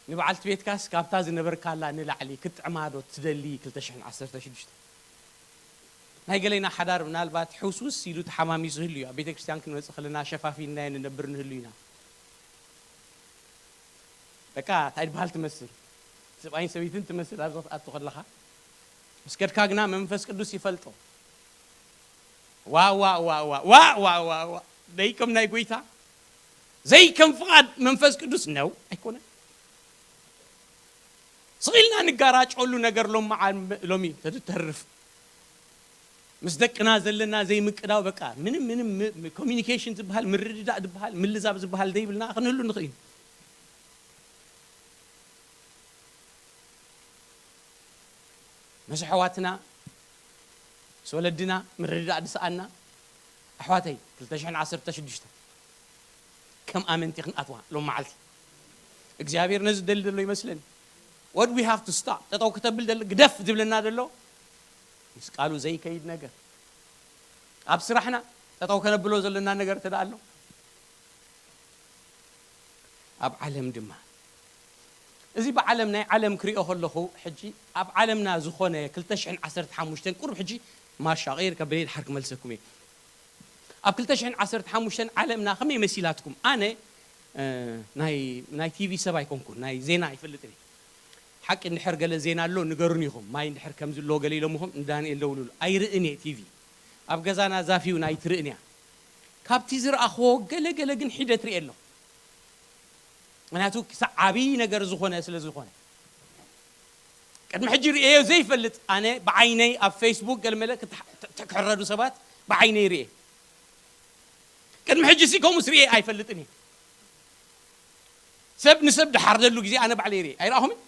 ንበዓልቲ ቤትካስ ካብታ ዝነበርካላ ንላዕሊ ክትጥዕማ ዶ ትደሊ? ክልተ ሽሕን ዓሰርተ ሽዱሽተ ናይ ገሌና ሓዳር ምናልባት ሕውስውስ ኢሉ ተሓማሚሱ ህሉ እዩ። ኣብ ቤተ ክርስቲያን ክንመጽእ ከለና ሸፋፊንናዮ ንነብር ንህሉ ኢና። በቃ እንታይ ድበሃል ትመስል፣ ሰብኣይን ሰበይትን ትመስል ኣብዛ ክትኣቱ ከለኻ። ምስ ከድካ ግና መንፈስ ቅዱስ ይፈልጦ። ዋ ዋ ዋ ዋ ዋ ዋ ዋ ዋ ደይከም ናይ ጎይታ ዘይከም ፍቓድ መንፈስ ቅዱስ ነው ኣይኮነን። ስቕ ኢልና ንጋራጨሉ ነገር ሎም መዓል ሎሚ ተትተርፍ ምስ ደቅና ዘለና ዘይምቅዳው በቃ ምንም ምንም ም-፣ ም-፣ ኮሚኒኬሽን ዝበሃል ምርድዳእ ዝበሃል ምልዛብ ዝበሃል ዘይብልና ክንህሉ ንኽእል። ምስ ኣሕዋትና ምስ ወለድና ምርድዳእ ዝሰኣና ኣሕዋተይ ክልተ ሽሕን ዓሰርተ ሽዱሽተ ከም ኣመንቲ ክንኣትዋ ሎም መዓልቲ እግዚኣብሔር ነዚ ደሊ ዘሎ ይመስለኒ። What we have to stop ጠጠው ክተብል ደሎ ግደፍ ዝብለና ዘሎ ምስ ቃሉ ዘይከይድ ነገር ኣብ ስራሕና ጠጠው ከነብሎ ዘለና ነገር ተደኣ ኣሎ ኣብ ዓለም ድማ እዚ ብዓለም ናይ ዓለም ክሪኦ ከለኹ ሕጂ ኣብ ዓለምና ዝኾነ ክልተ ሽሕን ዓሰርተ ሓሙሽተን ቁሩብ ሕጂ ማሻ ቀይር ከበደ ድሓር ክመልሰኩም እየ ኣብ ክልተ ሽሕን ዓሰርተ ሓሙሽተን ዓለምና ከመይ መሲላትኩም ኣነ እ፣ ናይ ናይ ቲቪ ሰብ ኣይኮንኩን ናይ ዜና ኣይፈልጥን እየ ሓቂ እንድሕር ገለ ዜና ኣሎ ንገሩን ኢኹም ማይ እንድሕር ከምዚ ኣሎ ገለ ኢሎምኹም ንዳንኤል ደውሉሉ ኣይርእን እየ ቲቪ ኣብ ገዛና ዛፊውን ኣይትርእን እያ ካብቲ ዝረኣኽዎ ገለ ገለ ግን ሒደት ርእየ ኣሎ ምክንያቱ ክሳብ ዓብዪ ነገር ዝኾነ ስለ ዝኾነ ቅድሚ ሕጂ ርእየዮ ዘይፈልጥ ኣነ ብዓይነይ ኣብ ፌስቡክ ገለመለ ክትሕ- ክሕረዱ ሰባት ብዓይነይ ርእየ ቅድሚ ሕጂ ሲ ከምኡስ ርእየ ኣይፈልጥን እየ ሰብ ንሰብ ድሓርደሉ ግዜ ኣነ ባዕለይ ርእየ ኣይረኣኹምን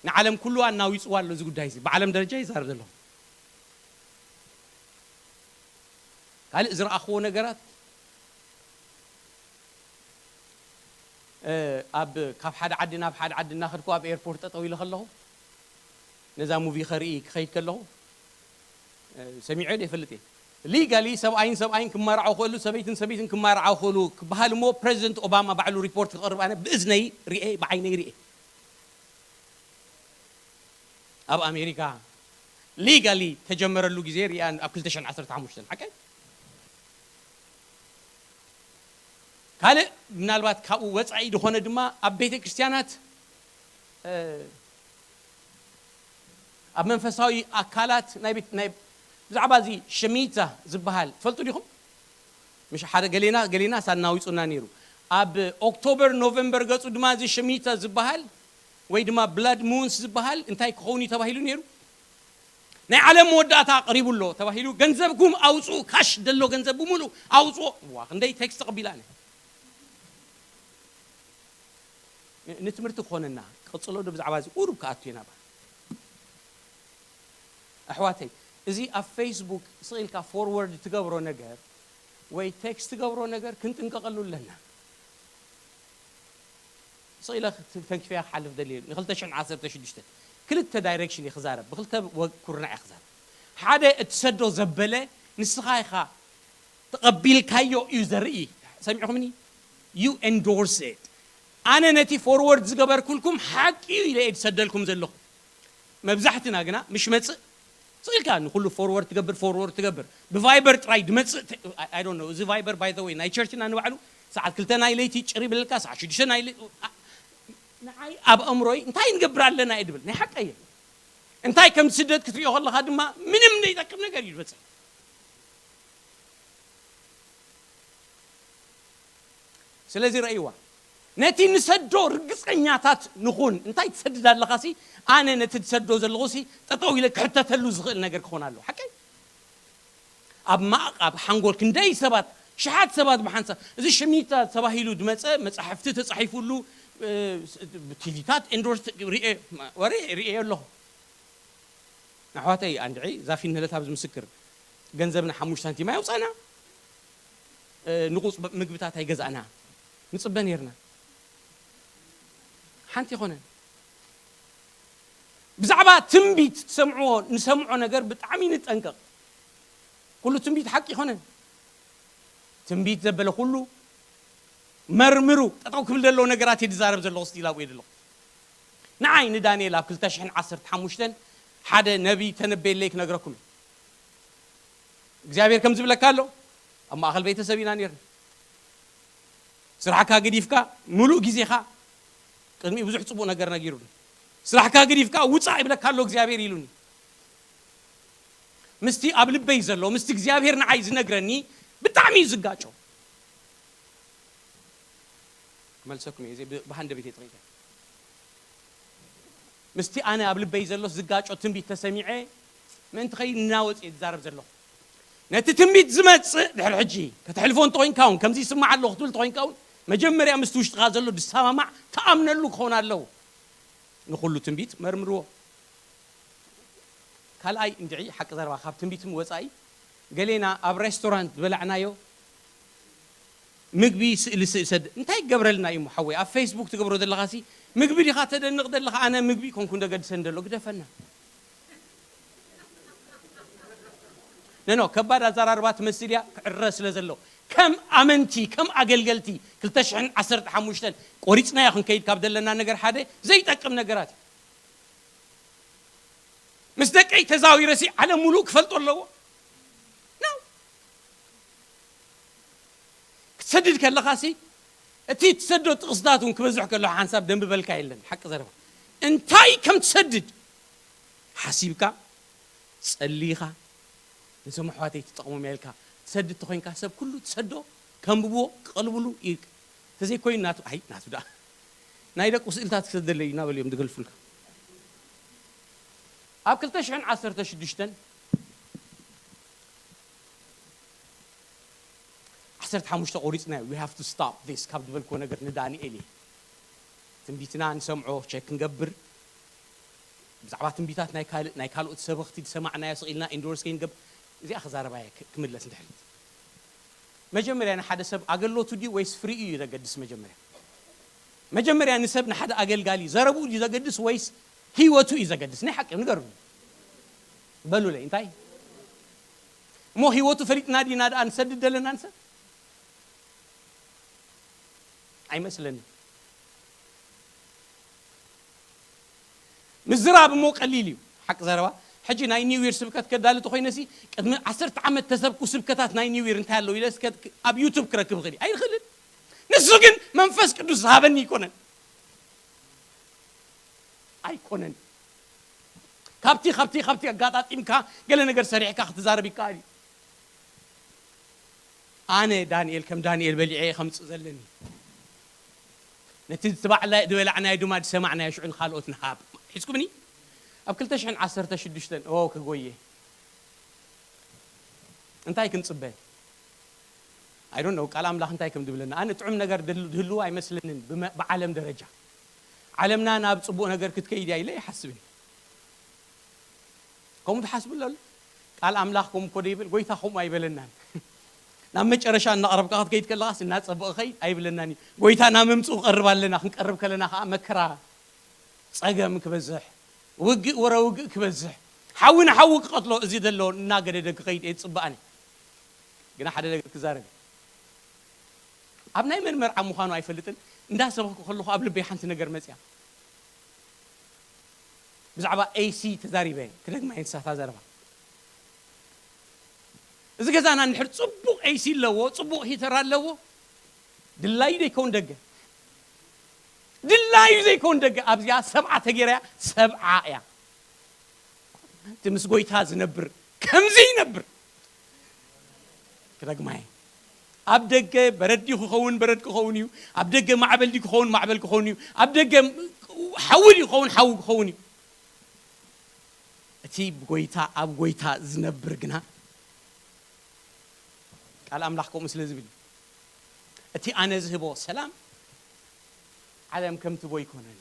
ንዓለም ኩሉ ኣናዊፅዋ ኣሎ እዚ ጉዳይ እዚ ብዓለም ደረጃ ይዛረብ ዘለኹ ካልእ ዝረኣኽዎ ነገራት ኣብ ካብ ሓደ ዓዲ ናብ ሓደ ዓዲ እናኸድኩ ኣብ ኤርፖርት ጠጠው ኢለ ከለኹ ነዛ ሙቪ ከርኢ ክኸይድ ከለኹ ሰሚዐ ዶ ይፈልጥ እየ ሊጋሊ ሰብኣይን ሰብኣይን ክመራዓው ክእሉ፣ ሰበይትን ሰበይትን ክመራዓው ክእሉ ክበሃል እሞ፣ ፕሬዚደንት ኦባማ ባዕሉ ሪፖርት ክቕርብ ኣነ ብእዝነይ ርኤ፣ ብዓይነይ ርኤ። ኣብ ኣሜሪካ ሊጋሊ ተጀመረሉ ግዜ ርያ ኣብ ክልተ ሽሕን ዓሰርተ ሓሙሽተን ሓቀይ። ካልእ ምናልባት ካብኡ ወፃኢ ዝኾነ ድማ ኣብ ቤተ ክርስቲያናት፣ ኣብ መንፈሳዊ ኣካላት ናይ ብዛዕባ እዚ ሸሚታ ዝበሃል ትፈልጡ ዲኹም? ምሽ ሓደ ገሌና ገሌና ሳናዊፁና ነይሩ። ኣብ ኦክቶበር ኖቨምበር ገፁ ድማ እዚ ሸሚታ ዝበሃል ወይ ድማ ብላድ ሙንስ ዝበሃል እንታይ ክኸውን እዩ ተባሂሉ ነይሩ? ናይ ዓለም መወዳእታ ቀሪቡ ኣሎ ተባሂሉ፣ ገንዘብኩም ኣውፅኡ፣ ካሽ ደሎ ገንዘብ ብምሉ ኣውፅኦ። ዋ ክንደይ ቴክስት ተቐቢላ ኣነ። ንትምህርቲ ክኾነና ቀፅሎ ዶ ብዛዕባ እዚ ቁሩብ ክኣቱ ኢና። ኣሕዋተይ፣ እዚ ኣብ ፌስቡክ ስኢልካ ፎርወርድ ትገብሮ ነገር ወይ ቴክስት ትገብሮ ነገር ክንጥንቀቐሉ ኣለና። ስኢለ ተንኪፈያ ክሓልፍ ደልየ ን2016 ክልተ ዳይሬክሽን እየ ክዛረብ፣ ብክልተ ኩርናዕ እየ ክዛረብ። ሓደ እትሰዶ ዘበለ ንስኻ ኢኻ ተቐቢልካዮ እዩ ዘርኢ። ሰሚዕኹምኒ? You endorse it. ኣነ ነቲ ፎርወርድ ዝገበርኩልኩም ሓቂ እዩ ኢለ እየ ዝሰደልኩም ዘለኹ። መብዛሕትና ግና ምሽ መፅእ ስኢልካ ንኩሉ ፎርወርድ ትገብር፣ ፎርወርድ ትገብር፣ ብቫይበር ጥራይ ድመፅእ። እዚ ቫይበር ባይ ወይ ናይ ቸርችና ንባዕሉ ሰዓት ክልተ ናይ ለይቲ ጭር ይብለልካ፣ ሰዓት ሽዱሽተ ናይ ንዓይ ኣብ ኣእምሮይ እንታይ ንገብር ኣለና እየ ድብል። ናይ ሓቀየ እንታይ ከም ስደት ክትሪኦ ከለኻ ድማ ምንም ዘይጠቅም ነገር እዩ ዝበፅሕ። ስለዚ ረእይዋ፣ ነቲ ንሰዶ ርግፀኛታት ንኹን። እንታይ ትሰድድ ኣለኻሲ? ኣነ ነቲ ትሰዶ ዘለኹሲ ጠጠው ኢለ ክሕተተሉ ዝኽእል ነገር ክኾን ኣለዎ። ሓቀይ ኣብ ማእቃብ ሓንጎል ክንደይ ሰባት፣ ሽሓት ሰባት ብሓንሳብ እዚ ሽሚታ ተባሂሉ ድመፀ፣ መፃሕፍቲ ተፃሒፉሉ፣ ብቲቪታት ኤንዶርስ ወሬ ርኤ ኣለኹ። ኣሕዋተይ ኣንድዒ ዛፊን ነለት ኣብዚ ምስክር ገንዘብና ሓሙሽተ ሳንቲም ኣየውፃእና፣ ንቁፅ ምግብታት ኣይገዛእና ንፅበ ነርና። ሓንቲ ይኮነን ብዛዕባ ትንቢት ትሰምዕዎ ንሰምዖ ነገር ብጣዕሚ ንጠንቀቕ። ኩሉ ትንቢት ሓቂ ይኮነን። ትንቢት ዘበለ ኩሉ መርምሩ። ጠጠው ክብል ዘለዎ ነገራት እየ ዝዛረብ ዘለኹ፣ ስቲል ኣብኡ እየ ዘለኹ። ንዓይ ንዳንኤል ኣብ ክልተ ሽሕን ዓሰርተ ሓሙሽተን ሓደ ነቢይ ተነበየለይ ክነግረኩም እየ። እግዚኣብሔር ከም ዝብለካ ኣሎ፣ ኣብ ማእኸል ቤተሰብ ኢና ነርና። ስራሕካ ገዲፍካ ምሉእ ግዜኻ፣ ቅድሚኡ ብዙሕ ፅቡቅ ነገር ነጊሩኒ። ስራሕካ ገዲፍካ ውፃእ ይብለካ ኣሎ እግዚኣብሔር ኢሉኒ። ምስቲ ኣብ ልበይ ዘሎ ምስቲ እግዚኣብሔር ንዓይ ዝነግረኒ ብጣዕሚ እዩ ዝጋጮ። ክመልሰኩም እየ ብሃንደበት እየ ተቂጠ። ምስቲ ኣነ ኣብ ልበይ ዘሎ ዝጋጮ ትንቢት ተሰሚዐ ምእንቲ ከይናወፅ እየ ዝዛረብ ዘለኹ። ነቲ ትንቢት ዝመፅእ ድሕሪ ሕጂ ከተሕልፎ እንተኮይንካ እውን ከምዚ ይስማዕ ኣለኹ ክትብል እንተኮይንካ እውን መጀመርያ ምስቲ ውሽጥካ ዘሎ ዝሰማማዕ ተኣምነሉ ክኸውን ኣለዎ። ንኩሉ ትንቢት መርምርዎ። ካልኣይ እንድዒ ሓቂ ዘረባ ካብ ትንቢትም ወፃኢ ገሌና ኣብ ሬስቶራንት ዝበላዕናዮ ምግቢ ስእሊ ስእሰድ እንታይ ይገብረልና እዩ ሓወይ? ኣብ ፌስቡክ ትገብሮ ዘለኻሲ ምግቢ ዲኻ ተደንቕ ዘለኻ? ኣነ ምግቢ ኮንኩ እንደገድሰን ደሎ ግደፈና። ነኖ ከባድ ኣዘራርባ ትመስል እያ ክዕረ ስለ ዘሎ ከም ኣመንቲ ከም ኣገልገልቲ ክልተ ሽሕን ዓሰርተ ሓሙሽተን ቆሪፅናዮ ክንከይድ ካብ ዘለና ነገር ሓደ ዘይጠቅም ነገራት እዩ። ምስ ደቀይ ተዛዊረሲ ዓለም ሙሉእ ክፈልጦ ኣለዎ። ክትሰድድ ከለኻሲ እቲ ትሰዶ ጥቕስታት እውን ክበዝሕ ከሎ ሓንሳብ ደንብበልካ የለን። ሓቂ ዘረባ እንታይ ከም ትሰድድ ሓሲብካ ጸሊኻ ነዞም ኣሕዋተይ ትጠቕሞም ኢልካ ትሰድድ ተኾይንካ ሰብ ኩሉ ትሰዶ ከንብብዎ ክቐልብሉ ተዘይኮይኑ ናቱ ኣይ ናቱ ደኣ ናይ ደቁ ስእልታት ክሰደለይ እናበሉ እዮም ዝገልፉልካ። ኣብ ክልተ ሽሕን ዓሰርተ ሽዱሽተን ዓሰርተ ሓሙሽተ ቆሪፅና we have to stop this ካብ ዝበልክዎ ነገር ንዳንኤል እየ። ትንቢትና ንሰምዖ ቸክ ክንገብር ብዛዕባ ትንቢታት ናይ ካልእ ናይ ካልኦት ሰበኽቲ ዝሰማዕናዮ ስቕ ኢልና ኢንዶርስ ከይንገብ እዚኣ ክዛረባ እየ ክምለስ እንድሕር መጀመርያ ንሓደ ሰብ ኣገሎቱ ድዩ ወይስ ፍሪኡ እዩ ዘገድስ? መጀመርያ መጀመርያ ንሰብ ንሓደ ኣገልጋሊ ዘረብኡ ድዩ ዘገድስ ወይስ ህይወቱ እዩ ዘገድስ? ናይ ሓቂ ንገሩኒ በሉለይ። እንታይ እሞ ህይወቱ ፈሊጥና ዲና ደኣ ንሰድድ ዘለና ንሰብ? ኣይመስለንን። ምዝራብ እሞ ቀሊል እዩ። ሓቂ ዘረባ፣ ሕጂ ናይ ኒው ይር ስብከት ከዳሊ ተኾይነሲ፣ ቅድሚ ዓሰርተ ዓመት ተሰብኩ ስብከታት ናይ ኒው ይር እንታይ ኣለዉ ኢለ እስከ ኣብ ዩቱብ ክረክብ እኽእል እየ? ኣይኽእልን። ንሱ ግን መንፈስ ቅዱስ ዝሃበኒ ኣይኮነን። ኣይኮነን። ካብቲ፣ ካብቲ፣ ካብቲ ኣጋጣጢምካ ገለ ነገር ሰሪሕካ ክትዛረብ ይከኣል እዩ። ኣነ ዳንኤል ከም ዳንኤል በሊዐ እየ ከምጽእ ዘለኒ። ነቲ ዝተባዕላ-፣ ዝበላዕናዮ ድማ ዝሰማዕናዮ ሽዑ ንኻልኦት ንሃብ። ሒዝኩምኒ? ኣብ ክልተ ሽሕን ዓሰርተ ሽዱሽተን፣ ኦ፣ ክጎየ። እንታይ ክንጽበ? I don't know፣ ቃል ኣምላኽ እንታይ ከም ዝብለና። ኣነ ጥዑም ነገር ድል-፣ ድህልዎ ኣይመስለንን ብመ-፣ ብዓለም ደረጃ። ዓለምና ናብ ጽቡቕ ነገር ክትከይድ እያ ኢለ ኣይሓስብን። ከምኡ ትሓስቡ ኣሎ? ቃል ኣምላኽ ከምኡ እኮ ዶ ይብል? ጎይታ ከምኡ ኣይበለናን። ናብ መጨረሻ እናቐረብካ ክትከይድ ከለኻስ እናጸበቐ ኸይድ ኣይብለናን እዩ። ጎይታ ናብ ምምጽኡ ክቐርብ ኣለና። ክንቀርብ ከለና ኸዓ መከራ፣ ጸገም ክበዝሕ፣ ውግእ ወረ ውግእ ክበዝሕ፣ ሓዊ ንሓዊ ክቐትሎ፣ እዚ ዘሎ እናገደደ ክኸይድ እየ ዝጽበ ኣነ። ግና ሓደ ነገር ክዛረብ እየ። ኣብ ናይ መን መርዓ ምዃኑ ኣይፈልጥን፣ እንዳሰበኽኩ ከለኹ ኣብ ልበይ ሓንቲ ነገር መጽያ። ብዛዕባ ኤሲ ተዛሪበ፣ ክደግማ እየ ንሳታ ዘረባ። እዚ ገዛና እንድሕር ጽቡቕ ኤሲ ኣለዎ፣ ጽቡቕ ሂተር ኣለዎ፣ ድላዩ ዘይከውን ደገ፣ ድላዩ ዘይከውን ደገ፣ ኣብዚኣ ሰብዓ ተገይራ እያ፣ ሰብዓ እያ። እቲ ምስ ጎይታ ዝነብር ከምዚ ይነብር። ክደግማ እየ። ኣብ ደገ በረድ ድዩ ክኸውን፣ በረድ ክኸውን እዩ። ኣብ ደገ ማዕበል ድዩ ክኸውን፣ ማዕበል ክኸውን እዩ። ኣብ ደገ ሓዊ ድዩ ክኸውን፣ ሓዊ ክኸውን እዩ። እቲ ብጎይታ፣ ኣብ ጎይታ ዝነብር ግና ቃል ኣምላኽ ከምኡ ስለ ዝብል እዩ። እቲ ኣነ ዝህቦ ሰላም ዓለም ከም ትቦ ኣይኮነን።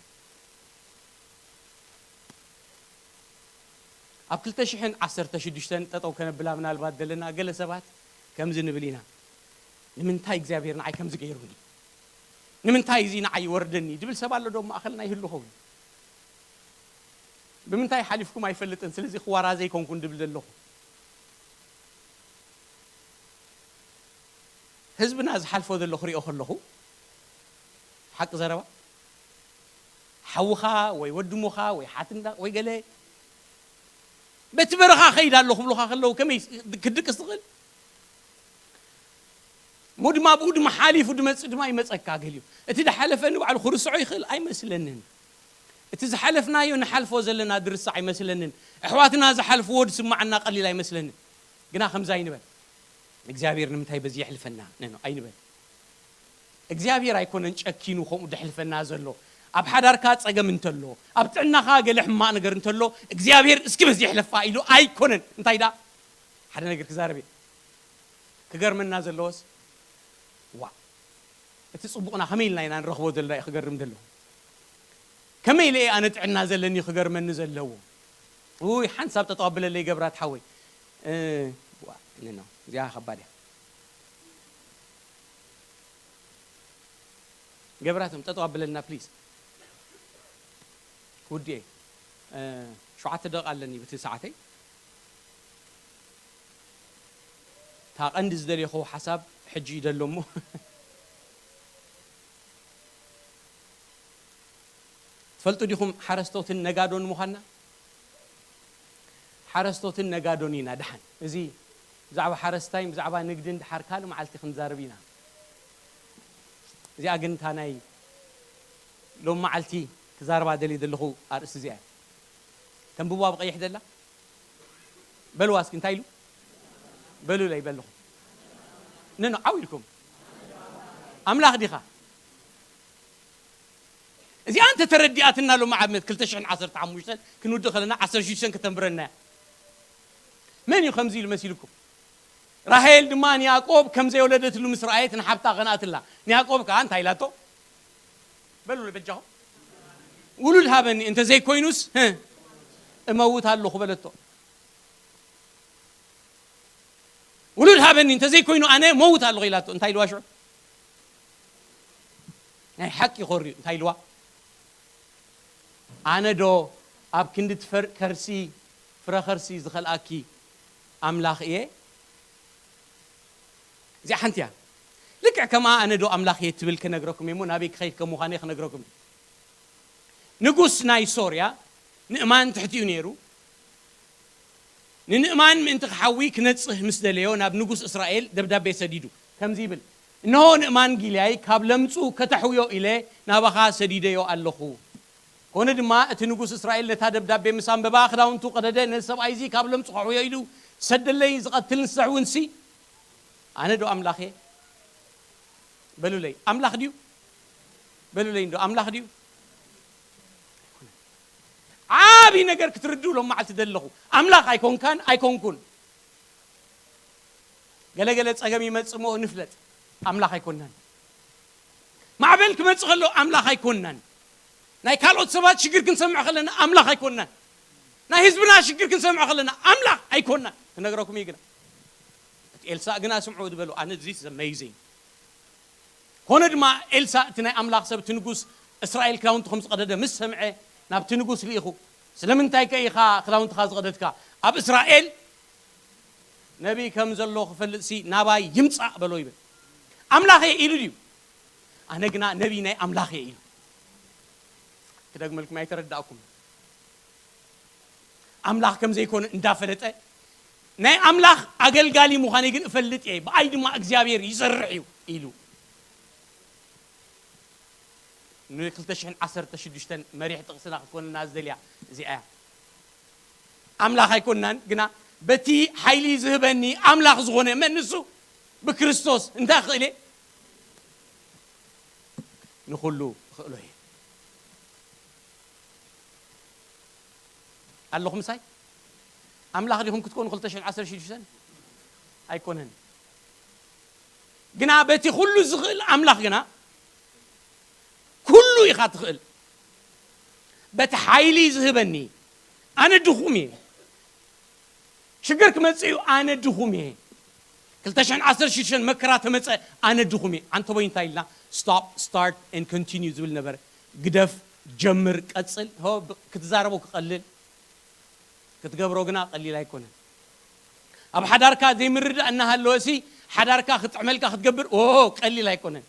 ኣብ ክልተ ሽሕን ዓሰርተ ሽዱሽተን ጠጠው ከነብላ ምናልባት ዘለና ገለ ሰባት ከምዚ ንብል ኢና፣ ንምንታይ እግዚኣብሔር ንዓይ ከምዚ ገይሩኒ? ንምንታይ እዚ ንዓይ ይወርደኒ? ድብል ሰብ ኣሎ ዶ ኣብ ማእኸልና? ይህሉ ኸውን። ብምንታይ ሓሊፍኩም ኣይፈልጥን፣ ስለዚ ክዋራዘ ኣይኮንኩን ድብል ዘለኹ። ህዝብና ዝሓልፎ ዘሎ ክሪኦ ከለኹ፣ ሓቂ ዘረባ፣ ሓውኻ ወይ ወዲ እሞኻ ወይ ሓትንዳ ወይ ገለ በቲ በረኻ ኸይድ ኣሎ ክብሉኻ ከለዉ ከመይ ክትድቅስ ትኽእል? እሞ ድማ ብኡ ድማ ሓሊፉ ድመጽእ ድማ ይመጸካ ገሊኡ። እቲ ዝሓለፈ ንባዕሉ ክርስዖ ይኽእል ኣይመስለንን። እቲ ዝሓለፍናዮ ንሓልፎ ዘለና ድርሳዕ ኣይመስለንን። ኣሕዋትና ዝሓልፍዎ ዝስማዓና ቀሊል ኣይመስለንን። ግና ከምዚ ኣይንበል። እግዚኣብሔር ንምንታይ በዚ የሕልፈና? ነኖ ኣይንበል። እግዚኣብሔር ኣይኮነን ጨኪኑ ከምኡ ደሕልፈና ዘሎ። ኣብ ሓዳርካ ጸገም እንተሎ፣ ኣብ ጥዕናኻ ገለ ሕማቕ ነገር እንተሎ፣ እግዚኣብሔር እስኪ በዚ የሕለፋ ኢሉ ኣይኮነን። እንታይ ደኣ? ሓደ ነገር ክዛረብ እየ። ክገርመና ዘለዎስ፣ ዋ፣ እቲ ጽቡቕና ከመይ ኢልና ኢና ንረኽቦ ዘለና እዩ ክገርም ዘለዎ። ከመይ ኢለ እየ ኣነ ጥዕና ዘለኒ ክገርመኒ ዘለዎ? ውይ፣ ሓንሳብ ጠጠው ኣብለለይ ገብራት ሓወይ። እ፣ ዋ፣ ኖ፣ ኖ፣ እዚኣ ከባድ እያ። ገብራቶም ጠጠው ኣብለልና ፕሊዝ። ውድኤ፣ እ፣ ሸውዓተ ደቂቃ ኣለኒ በቲ ሰዓተይ። እታ ቀንዲ ዝደልየኹ ሓሳብ ሕጂ እዩ ዘሎ እሞ፣ ትፈልጡ ዲኹም ሓረስቶትን ነጋዶን ምዃንና? ሓረስቶትን ነጋዶን ኢና። ደሓን፣ እዚ ብዛዕባ ሓረስታይን ብዛዕባ ንግድን ድሓር ካልእ መዓልቲ ክንዛረብ ኢና። እዚኣ ግን እታ ናይ ሎም መዓልቲ ክዛረባ ደልየ ዘለኹ ኣርእስቲ እዚኣ እያ። ተንብብዋ ብቐይሕ ዘላ? በልዋ እስኪ፣ እንታይ ኢሉ? በሉለይ በልኹም። ነኖ፣ ዓው ኢልኩም። ኣምላኽ ዲኻ? እዚኣ እንተ ተረዲኣትና ሎም ዓመት ክልተ ሽሕን ዓሰርተ ሓሙሽተን ክንውድእ ከለና ዓሰርተ ሽዱሽተ ከተንብረና እያ። መን እዩ ከምዚ ኢሉ መሲልኩም? ራሄል ድማ ንያዕቆብ ከም ዘይወለደትሉ ምስ ረኣየት ንሓብታ ቐንኣትላ። ንያዕቆብ ከኣ እንታይ ኢላቶ? በሉለይ በጃኹም። ውሉድ ሃበኒ፣ እንተ ዘይኮይኑስ፣ ህእ፣ እመውት ኣለኹ በለቶ። ውሉድ ሃበኒ፣ እንተ ዘይኮይኑ ኣነ መውት ኣለኹ ኢላቶ። እንታይ ኢልዋ ሽዑ? ናይ ሓቂ ኮርዩ እንታይ ኢልዋ? ኣነ ዶ ኣብ ክንዲ ትፈር-፣ ከርሲ፣ ፍረ ከርሲ ዝኸልኣኪ ኣምላኽ እየ? እዚኣ ሓንቲ እያ። ልክዕ ከምኣ ኣነ ዶ ኣምላኽ እየ ትብል ክነግረኩም እየ እሞ ናበይ ክኸይድ ከም ምዃነ ክነግረኩም እየ። ንጉስ ናይ ሶርያ ንእማን ትሕቲኡ ነይሩ። ንንእማን ምእንቲ ክሓዊ ክነጽህ ምስ ደለዮ ናብ ንጉስ እስራኤል ደብዳቤ ሰዲዱ ከምዚ ይብል፣ እንሆ ንእማን ጊልያይ ካብ ለምጹ ከተሕውዮ ኢለ ናባኻ ሰዲደዮ ኣለኹ። ኮነ ድማ እቲ ንጉስ እስራኤል ነታ ደብዳቤ ምስ ኣንበባ ክዳውንቱ ቀደደ፣ ነዚ ሰብኣይ እዚ ካብ ለምጹ ከሕውዮ ኢሉ ሰደለይ ዝቐትል ንስሕ እውን ሲ ኣነ ዶ ኣምላኽ እየ? በሉለይ ኣምላኽ ድዩ? በሉለይ እንዶ ኣምላኽ ድዩ? ዓብዪ ነገር ክትርድኡ ሎም መዓልቲ ደለኹ። ኣምላኽ ኣይኮንካን ኣይኮንኩን። ገለገለ ጸገም ይመጽእ እሞ ንፍለጥ። ኣምላኽ ኣይኮንናን። ማዕበል ክመጽእ ከሎ ኣምላኽ ኣይኮንናን። ናይ ካልኦት ሰባት ሽግር ክንሰምዕ ከለና ኣምላኽ ኣይኮንናን። ናይ ህዝብና ሽግር ክንሰምዕ ከለና ኣምላኽ ኣይኮንናን። ክነግረኩም እዩ ግና እቲ ኤልሳእ ግና ስምዑ ዝበሉ ኣነ this is amazing። ኮነ ድማ ኤልሳእ እቲ ናይ ኣምላኽ ሰብ እቲ ንጉስ እስራኤል ክዳውንቱ ከም ዝቐደደ ምስ ሰምዐ ናብቲ ንጉስ ልኢኹ፣ ስለምንታይ ከ ኢኻ ክዳውንትኻ ዝቐደድካ? ኣብ እስራኤል ነቢይ ከም ዘሎ ክፈልጥሲ ናባይ ይምጻእ በሎ ይብል። ኣምላኽ እየ ኢሉ ድዩ? ኣነ ግና ነቢይ ናይ ኣምላኽ እየ ኢሉ። ክደግመልኩም ኣይተረዳእኩም። ኣምላኽ ከም ዘይኮነ እንዳፈለጠ ናይ ኣምላኽ ኣገልጋሊ ምዃነይ ግን እፈልጥ እየ፣ ብኣይ ድማ እግዚኣብሔር ይሰርሕ እዩ ኢሉ። ን ክልተ ሽሕን ዓሰርተ ሽዱሽተን መሪሕ ጥቕስና ክትኮንና ዝደልያ እዚኣ እያ። ኣምላኽ ኣይኮንናን ግና በቲ ሓይሊ ዝህበኒ ኣምላኽ ዝኾነ መን ንሱ ብክርስቶስ እንታይ ክእል እየ ንኹሉ ክእሎ እየ። ኣለኹም ምሳይ? ኣምላኽ ዲኹም ክትኮኑ ክልተ ሽሕን ዓሰርተ ሽዱሽተን ኣይኮነን። ግና በቲ ኩሉ ዝኽእል ኣምላኽ ግና ኩሉ ኢኻ ትኽእል። በቲ ሓይሊ ዝህበኒ ኣነ ድኹም እየ። ሽግር ክመጽእ እዩ ኣነ ድኹም እየ። ክልተ ሽሕን ዓሰርተ ሽዱሽተን መከራ ተመጸ ኣነ ድኹም እየ። ኣንቶቦይ እንታይ ኢልና stop start and continue ዝብል ነበረ። ግደፍ፣ ጀምር፣ ቀጽል። ሆ ክትዛረቦ ክቐልል ክትገብሮ ግና ቀሊል ኣይኮነን። ኣብ ሓዳርካ ዘይምርዳእ እናሃለወ ሲ ሓዳርካ ክጥዕመልካ ክትገብር ኦ ቀሊል ኣይኮነን።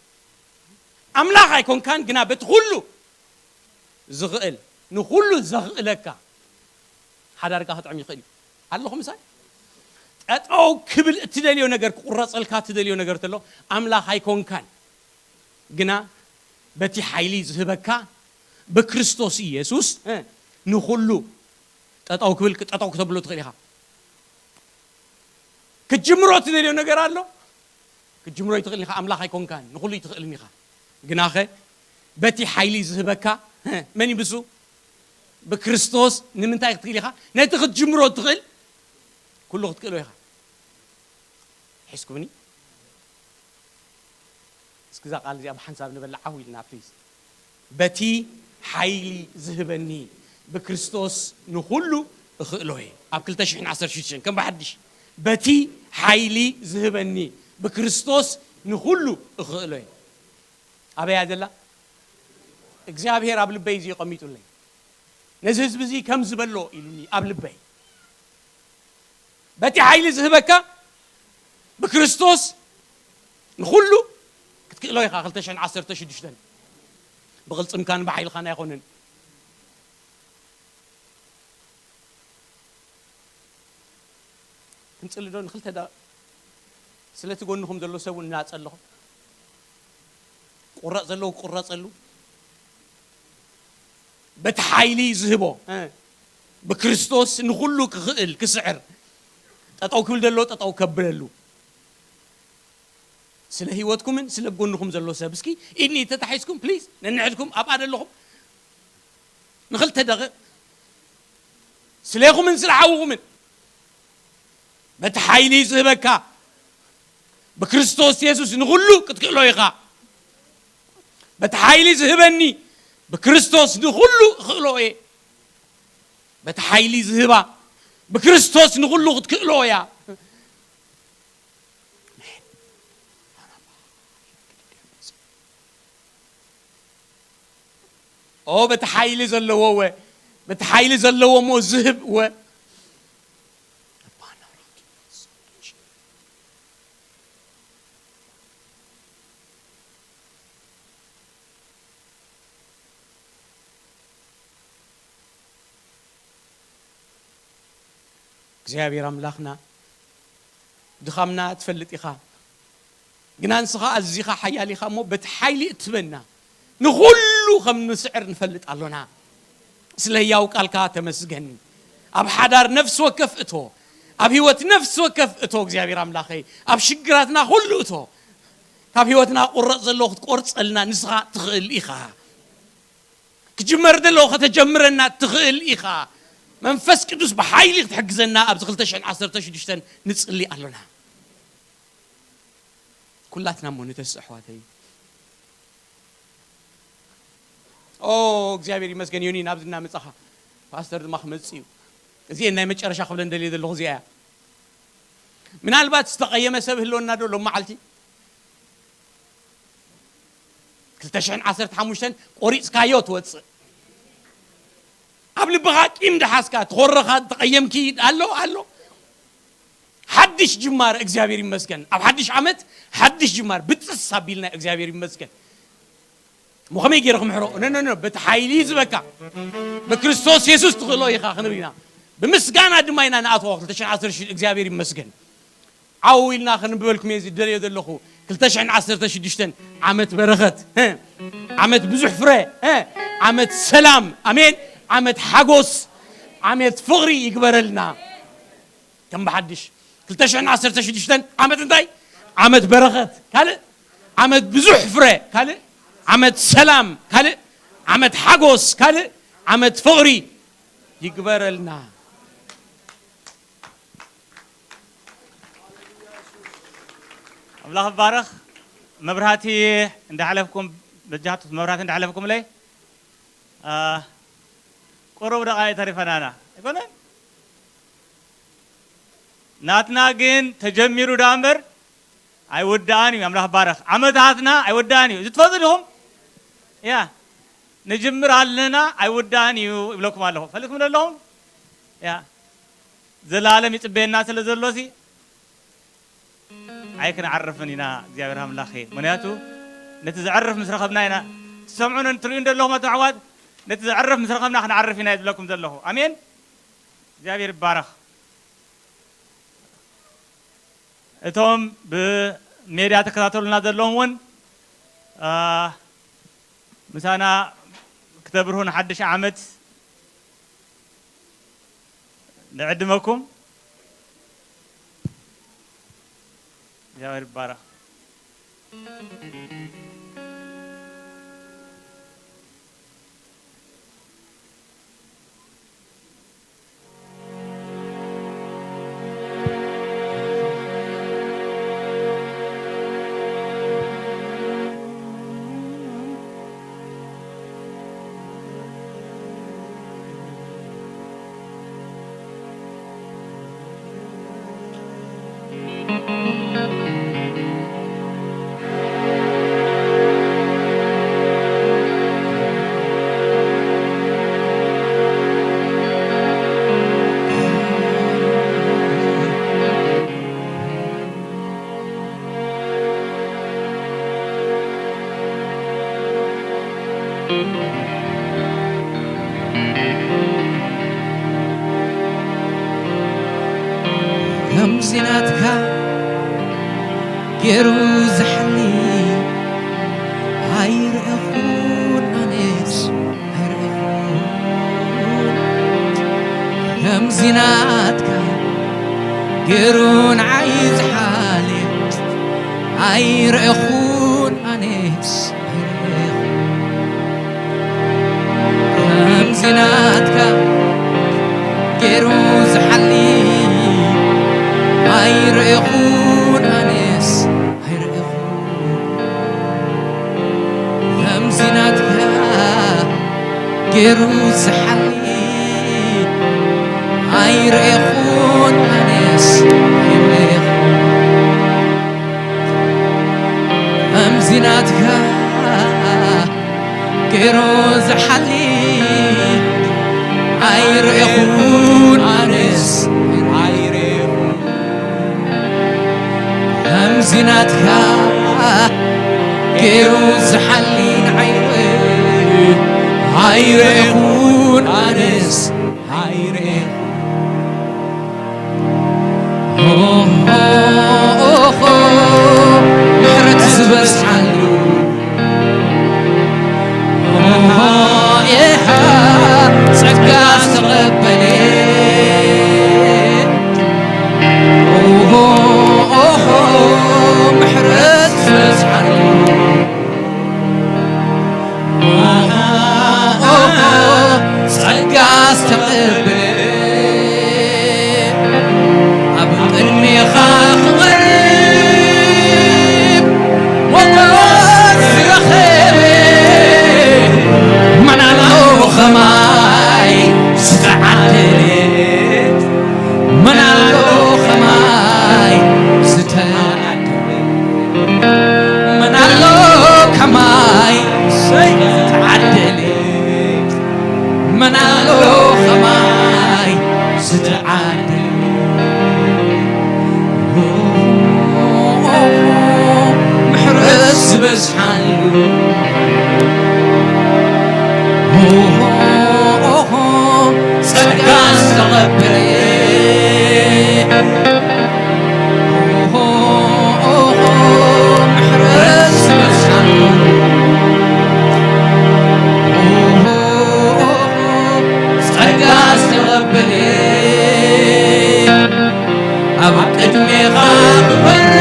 ኣምላኽ ኣይኮንካን ግና በቲ ኩሉ ዝኽእል ንኹሉ ዘኽእለካ ሓዳርካ ክጥዕም ይኽእል እዩ። ኣለኹም ምሳይ? ጠጠው ክብል እትደልዮ ነገር ክቁረፀልካ እትደልዮ ነገር ተሎ ኣምላኽ ኣይኮንካን ግና በቲ ሓይሊ ዝህበካ ብክርስቶስ ኢየሱስ ንኹሉ ጠጠው ክብል ጠጠው ክተብሎ ትኽእል ኢኻ። ክትጅምሮ እትደልዮ ነገር ኣሎ ክትጅምሮ ይትኽእል ኢኻ። ኣምላኽ ኣይኮንካን ንኹሉ ይትኽእልን ኢኻ። ግናኸ በቲ ሓይሊ ዝህበካ መን ይብሱ ብክርስቶስ ንምንታይ ክትኽእል ኢኻ ነቲ ክትጅምሮ ትኽእል ኩሉ ክትክእሎ ኢኻ። ሒዝኩምኒ እስኪ እዛ ቃል እዚኣ ብሓንሳብ ንበላ ዓው ኢልና ፕሊዝ። በቲ ሓይሊ ዝህበኒ ብክርስቶስ ንኹሉ እኽእሎ እየ። ኣብ ክልተ ሽሕን ዓሰርተ ሽዱሽተን ከም ብሓድሽ በቲ ሓይሊ ዝህበኒ ብክርስቶስ ንኹሉ እኽእሎ እየ። ኣበያ ዘላ እግዚኣብሔር ኣብ ልበይ እዚ የቐሚጡለይ። ነዚ ህዝቢ እዚ ከም ዝበሎ ኢሉኒ ኣብ ልበይ። በቲ ሓይሊ ዝህበካ ብክርስቶስ ንኹሉ ክትክእሎ ኢኻ። ክልተ ሽሕን ዓሰርተ ሽዱሽተን ብቕልጽምካን ብሓይልኻን ኣይኮነን። ክንጽሊ ዶ ንክልተ ደቂቕ? ስለቲ ጎንኹም ዘሎ ሰብ እውን እናጸለኹ፣ ክቁረጽ ዘለዎ ክቁረጸሉ፣ በቲ ሓይሊ ዝህቦ፣ እ፣ ብክርስቶስ ንኹሉ ክኽእል፣ ክስዕር፣ ጠጠው ክብል ዘለዎ ጠጠው ከብለሉ። ስለ ህይወትኩምን ስለ ጎንኹም ዘሎ ሰብ እስኪ ኢድኒ ተታሒዝኩም ፕሊዝ ነንሕድኩም ኣብኣ ደለኹም ንክልተ ደቂቕ ስለኹምን ስለ ሓውኹምን በቲ ሓይሊ ዝህበካ ብክርስቶስ የሱስ ንኹሉ ክትክእሎ ኢኻ። በቲ ሓይሊ ዝህበኒ ብክርስቶስ ንኹሉ እኽእሎ እየ። በቲ ሓይሊ ዝህባ ብክርስቶስ ንኹሉ ክትክእሎ እያ። ኦ በቲ ሓይሊ ዘለዎ ወ በቲ ሓይሊ ዘለዎ ሞ ዝህብ ወ። እግዚኣብሔር ኣምላኽና ድኻምና ትፈልጥ ኢኻ፣ ግና ንስኻ ኣዚኻ ሓያል ኢኻ እሞ በቲ ሓይሊ እትበና ንኹሉ ከም ንስዕር ንፈልጥ ኣሎና። ስለ ህያው ቃልካ ተመስገን። ኣብ ሓዳር ነፍሲ ወከፍ እቶ፣ ኣብ ህይወት ነፍሲ ወከፍ እቶ እግዚኣብሔር ኣምላኸይ፣ ኣብ ሽግራትና ኩሉ እቶ። ካብ ህይወትና ቁረጽ ዘለዎ ክትቆርጸልና ንስኻ ትኽእል ኢኻ። ክጅመር ዘለዎ ከተጀምረና ትኽእል ኢኻ። መንፈስ ቅዱስ ብሓይሊ ክትሕግዘና ኣብዚ ክልተ ሽሕን ዓሰርተ ሽዱሽተን ንጽሊ ኣሎና። ኩላትና እሞ ንተስእ ኣሕዋተይ። ኦ እግዚኣብሔር ይመስገን ዮኒ ናብዚ እናመጻኻ ፓስተር ድማ ክመጽእ እዩ። እዚ ናይ መጨረሻ ክብለን ደልየ ዘለኹ እዚኣ እያ። ምናልባት ዝተቐየመ ሰብ ህልወና ዶ ሎም መዓልቲ ክልተ ሽሕን ዓሰርተ ሓሙሽተን ቆሪጽካዮ ትወጽእ። ኣብ ልብኻ ቂም ደሓዝካ ትኾረኻ ተቐየምኪ ኣሎ ኣሎ። ሓድሽ ጅማር እግዚኣብሔር ይመስገን። ኣብ ሓድሽ ዓመት ሓድሽ ጅማር ብጥስ ኣቢልና እግዚኣብሔር ይመስገን። እሞ ከመይ ገይረ ክምሕሮ? ኖ ኖ ኖ በቲ ሓይሊ ዝበካ ብክርስቶስ የሱስ ትኽእሎ ኢኻ ክንብል ኢና። ብምስጋና ድማ ኢና ንኣትዎ ክልተ ሽሕን ዓሰርተ ሽዱሽተ እግዚኣብሔር ይመስገን። ዓው ኢልና ክንብበልኩም እየ ዝደልዮ ዘለኹ። ክልተ ሽሕን ዓሰርተ ሽዱሽተን ዓመት በረኸት፣ እ፣ ዓመት ብዙሕ ፍረ፣ እ፣ ዓመት ሰላም፣ ኣሜን፣ ዓመት ሓጎስ፣ ዓመት ፍቕሪ ይግበረልና። ከም ብሓድሽ ክልተ ሽሕን ዓሰርተ ሽዱሽተን ዓመት እንታይ? ዓመት በረኸት ካልእ፣ ዓመት ብዙሕ ፍረ ካልእ፣ ዓመት ሰላም ካልእ፣ ዓመት ሓጎስ ካልእ፣ ዓመት ፍቕሪ ይግበረልና። ኣምላኽ ባረኽ። መብራህቲ እንዳሕለፍኩም በጃቱ መብራህቲ እንዳሕለፍኩምለይ፣ ቁሩብ ደቓይቕ ተሪፈናና ኣይኮነን? ናትና ግን ተጀሚሩ ደኣ እምበር ኣይውዳእን እዩ። ኣምላኽ ባረኽ። ዓመታትና ኣይውዳእን እዩ። እዚ ትፈልጡ ዲኹም? ያ ንጅምር ኣለና ኣይውዳእን እዩ ይብለኩም ኣለኹ። ፈልጥኩም ዶ ኣለኹም? ያ ዘላለም ይጽበየና ስለ ዘሎ ሲ ኣይ ክንዓርፍን ኢና። እግዚኣብሔር ኣምላኽ ምክንያቱ ነቲ ዘዕርፍ ምስ ረኸብና ኢና። ትሰምዑን ትርእዩን ዘለኹም ኣቶ ኣሕዋት፣ ነቲ ዘዕርፍ ምስ ረኸብና ክንዓርፍ ኢና ይብለኩም ዘለኹ። ኣሜን። እግዚኣብሔር ይባረኽ። እቶም ብሜድያ ተከታተሉና ዘለኹም እውን ምሳና ክተብርሁ ንሓድሽ ዓመት ንዕድመኩም። እግዚኣብሔር ይባረኽ። ከምዚ ናትካ ገይሩ ዝሓሊ ኣይረእኹን ኣነስ ኣይረእኹን። ከምዚ ናትካ ገይሩ ንዓይ ዝሓሊ ኣይረእኹን ኣነስ ኣይረእኹን። ከምዚ ናትካ ገይሩ ዝሓሊ ኣይረእኹን ኣነስ ኣይረእኹን። ከምዚ ናትካ ገይሩ ዝሓሊ ኣይረእኹን ኣነስ ኣይረእኹን። ከምዚ ናትካ ገይሩ ዝሓሊ ኣይረእኹን ኣነስ ኣይረእኹን። ከምዚ ናትካ ገይሩ ዝሓሊ ንዓይ ኣይረእኹን ኣነስ ኣይረእኹን። ኣሎ ኸማይ ዝተዓደለ፣ ምሕረት ዝበዝሓሉ፣ ጸጋ ዝተቐበለ፣ ምሕረት ዝበዝሓሉ፣ ጸጋ ዝተቐበለ፣ ኣብ ቅድሜኻ ክቐርብ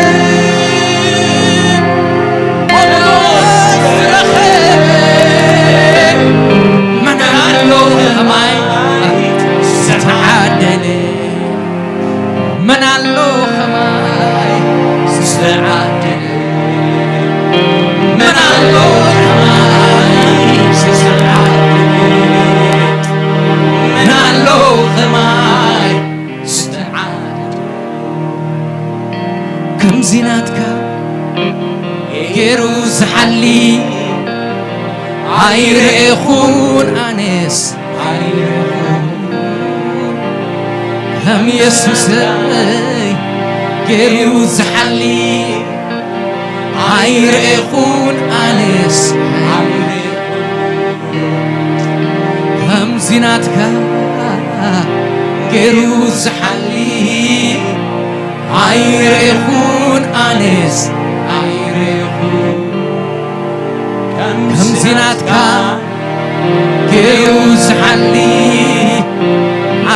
ሞገስ ዝረኸበ፣ መን ኣሎ ኸማይ ዝተዓደለ? መን ኣሎ ኸማይ ዝተዓደለ? መን ኣሎ ኸማይ ዝተዓደለ? መን ኣሎ ኸማይ ዝተዓደለ? ከምዚ ናትካ ገይሩ ዝሓሊ ኣይረኤኹን ኣነስ፣ ኣይረኤኹን ከም የሱሰይ ገይሩ ዝሓሊ ኣይረኤኹን ኣነስ፣ ኣይረኤኹን ከምዚ ናትካ ገይሩ ዝሓሊ ኣይረኤኹን ኣነስ፣ ኣይረኤኹን ከምዚ ናትካ ገይሩ ዝሓሊ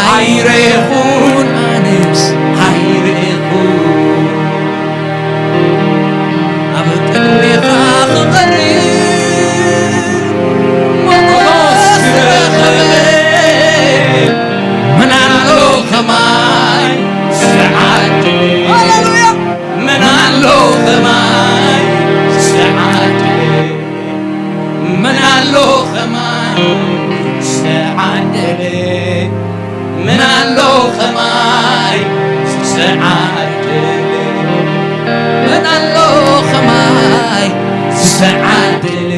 ኣይረኤኹን ኣነስ፣ ኣይረኤኹን ኣብ ቅድሜኻ ክቐርብ ሞገስ ዝረኸበ፣ መን ኣሎ ኸማይ ዝተዓደለ? ሃሌሉያ! መን ኣሎ ኸማይ ዝተዓደለ? መን ኣሎ ኸማይ ዝተዓደለ? መን ኣሎ ኸማይ ዝተዓደለ? መን ኣሎ ኸማይ ዝተዓደለ?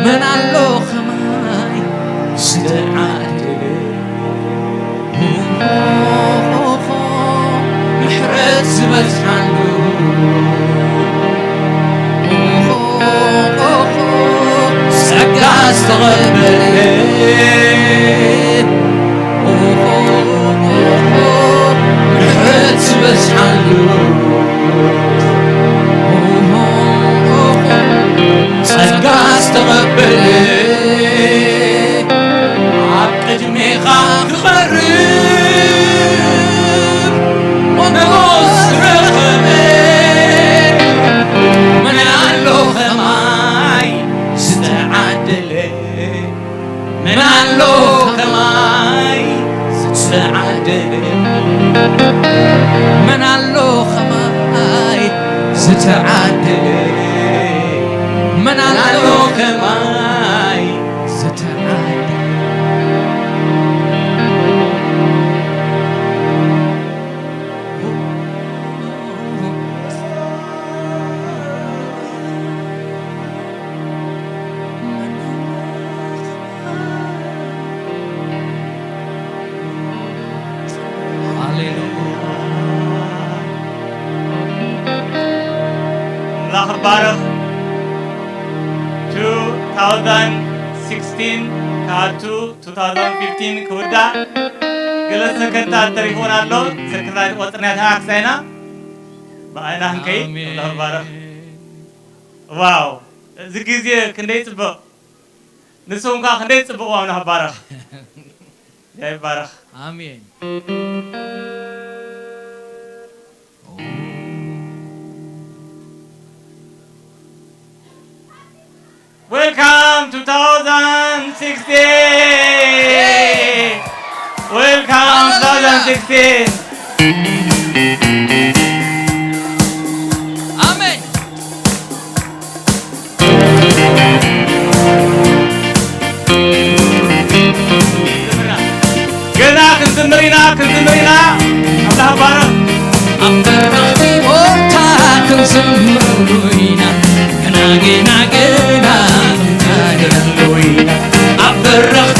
መን ኣሎ ኸማይ ዝተዓደለ? ምሕረት ዝበዝሓሉ፣ ጸጋ ዝተቐበለ፣ ምሕረት ዝበዝሓሉ፣ ጸጋ ዝተቐበለ፣ ኣብ ቅድሜኻ ክቐርብ ሞገስ ዝረኸበ፣ መን ኣሎ ኸማይ ዝተዓደለ? መን ኣሎ ኸማይ ዝተዓደለ? መን ኣሎ ኸማይ ዝተዓደለ? መን ኣሎ ኸማይ ዝተዓደለ? ሃሌሉያ። ኣምላኽ ይባረኽ። two thousand sixteen ክኣቱ two thousand fifteen ክውዳእ ገለ ሰከንድታት ተሪፉና ኣሎ። ሰከንድታት ቆጽርና ተኣክሳይና ብኣይና ክንከይድ ኣምላኽ ይባረኽ። ዋው፣ እዚ ግዜ ክንደይ ጽብቕ፣ ንስኹም ከኣ ክንደይ ጽብቕ። ኣምላኽ ይባረኽ። ይባረኽ። ኣሜን። Welcome two thousand sixteen. Welcome two thousand sixteen. ኣሜን። ገና ክንዝምር ኢና፣ ክንዝምር ኢና። ኣምላኽ ባረኽ። ኣብ በረኽቲ ቦታ ክንዝምረሉ ኢና። ገና፣ ገና፣ ገና ክንዘምረሉ ኢና። ኣብ በረኽቲ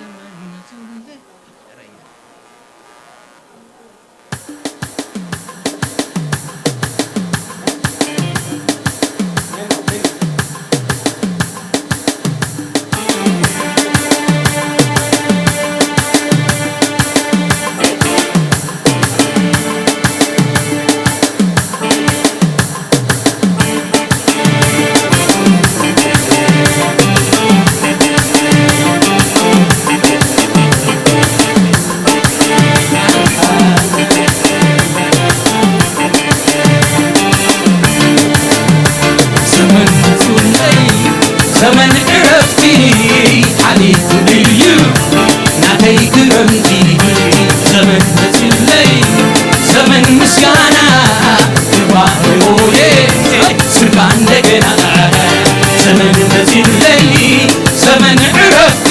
ክረምቲ ዘመን መጺኡለይ፣ ዘመን ምስጋና ክባርኾየ፣ ስጋ እንደገና ዘመን መጺኡለይ፣ ዘመን ዕረፍቲ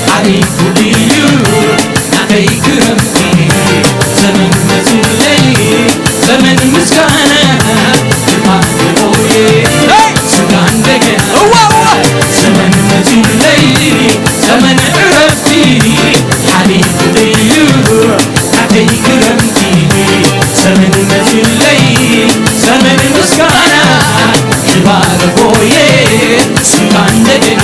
ሓሊፉ እዩ ናተይ ክረምቲ። ዘመን መጺኡለይ፣ ዘመን ምስጋና ክባርኾየ፣ ስጋ እንደገና ዘመን መጺኡለይ፣ ዘመን ዕረፍቲ ሓሊፉ እዩ ናተይ ክረምቲ። ዘመን መጺኡለይ፣ ዘመን ምስጋና ክባርኾየ፣ ስጋ እንደገና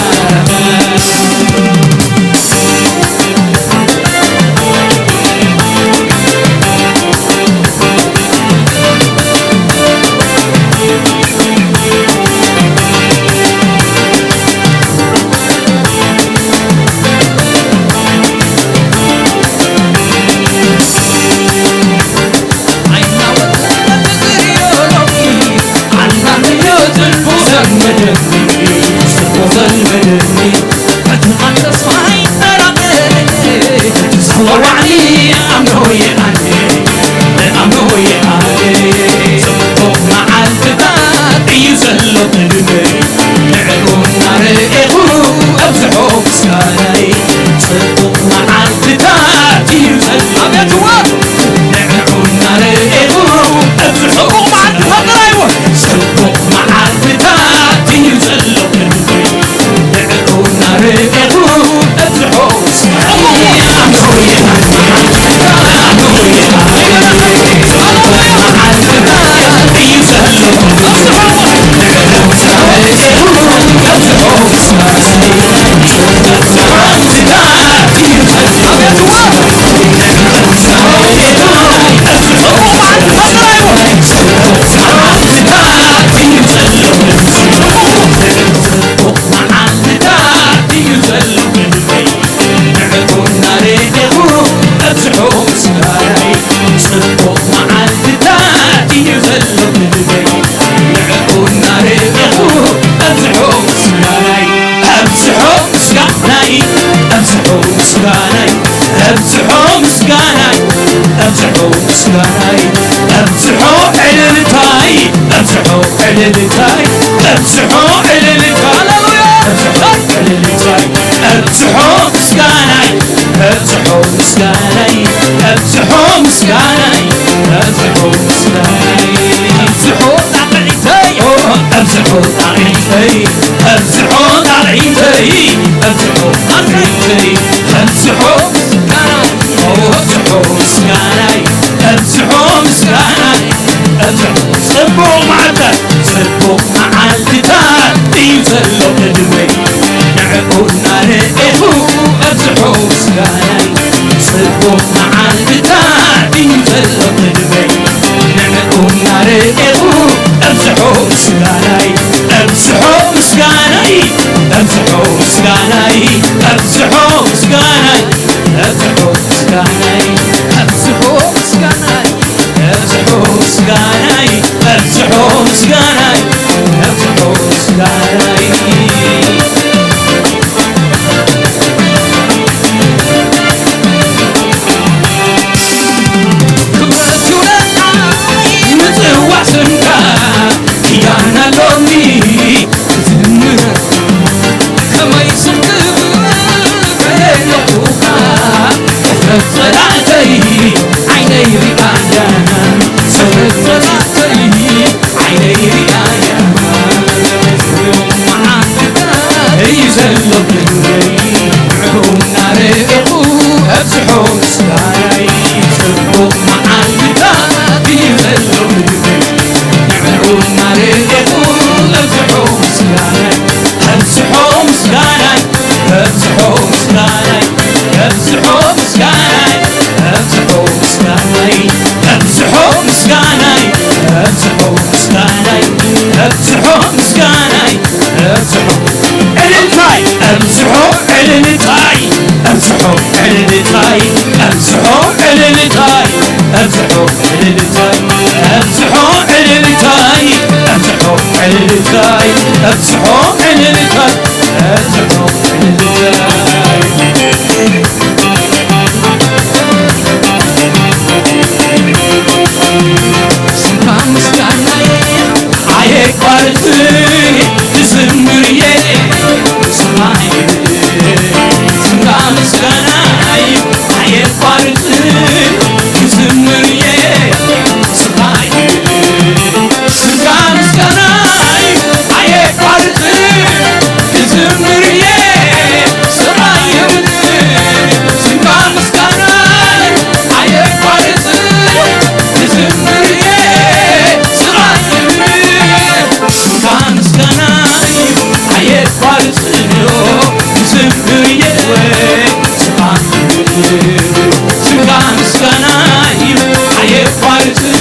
ስምካ ምስጋና እዩ ኣየቋርጽን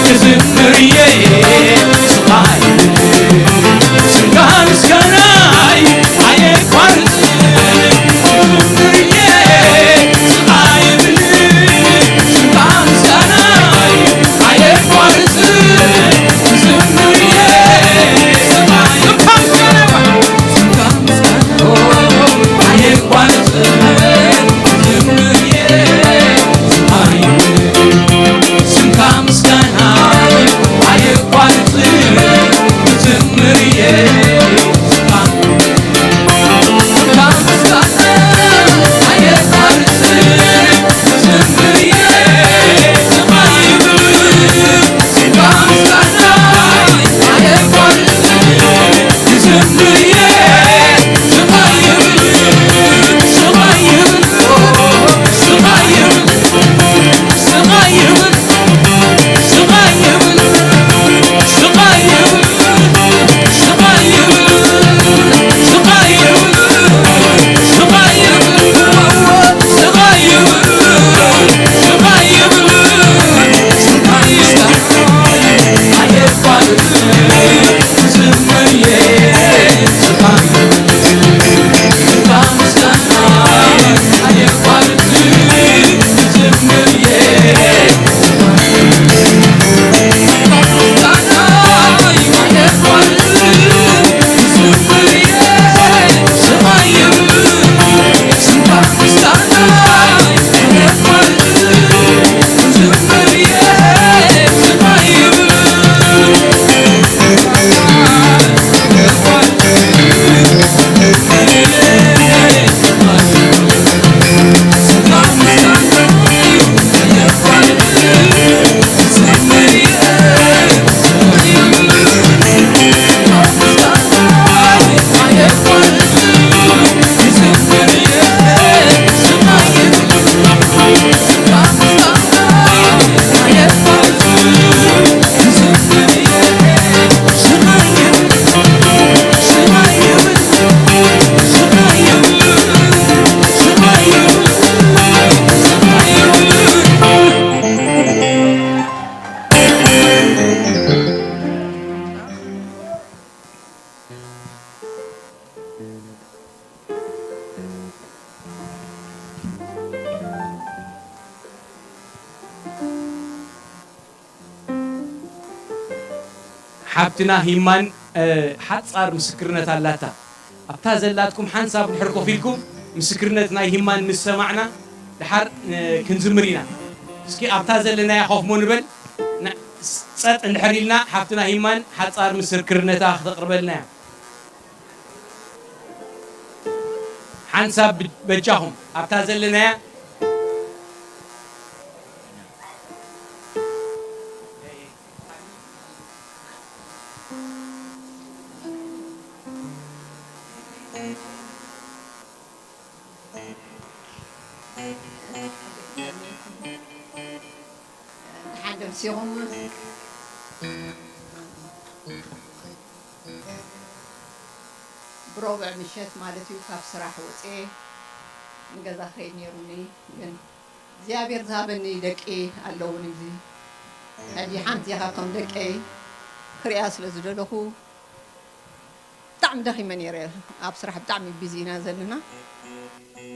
ክዝምር እየ። ስምካ ምስጋና እዩ ኣየቋርጽን ክዝምር እየ። ስምካ ምስጋና እዩ ኣየቋርጽን ክዝምር እየ። ስምካ ምስጋና ሓብትና ሂማን ሓጻር ምስክርነት ኣላታ። ኣብታ ዘላትኩም ሓንሳብ ድሕር ኮፍ ኢልኩም ምስክርነት ናይ ሂማን ምስ ሰማዕና ድሓር ክንዝምር ኢና። እስኪ ኣብታ ዘለናያ ኮፍ ሞ ንበል። ጸጥ እንድሕር ኢልና ሓብትና ሂማን ሓጻር ምስክርነታ ክተቕርበልና እያ። ሓንሳብ በጃኹም ኣብታ ዘለናያ ደሓን ደምሲኹም። ብሮብዕ ምሸት ማለት እዩ ካብ ስራሕ ወፅኤ ንገዛ ክኸይድ ነይሩኒ፣ ግን እግዚኣብሔር ዝሃበኒ ደቂ ኣለውኒ። እዚ ሕጂ ሓንቲ እያ ካብቶም ደቀይ ክሪኣ ስለ ዝደለኹ ብጣዕሚ ደኺመ ነይረ። ኣብ ስራሕ ብጣዕሚ ቢዚ ኢና ዘለና።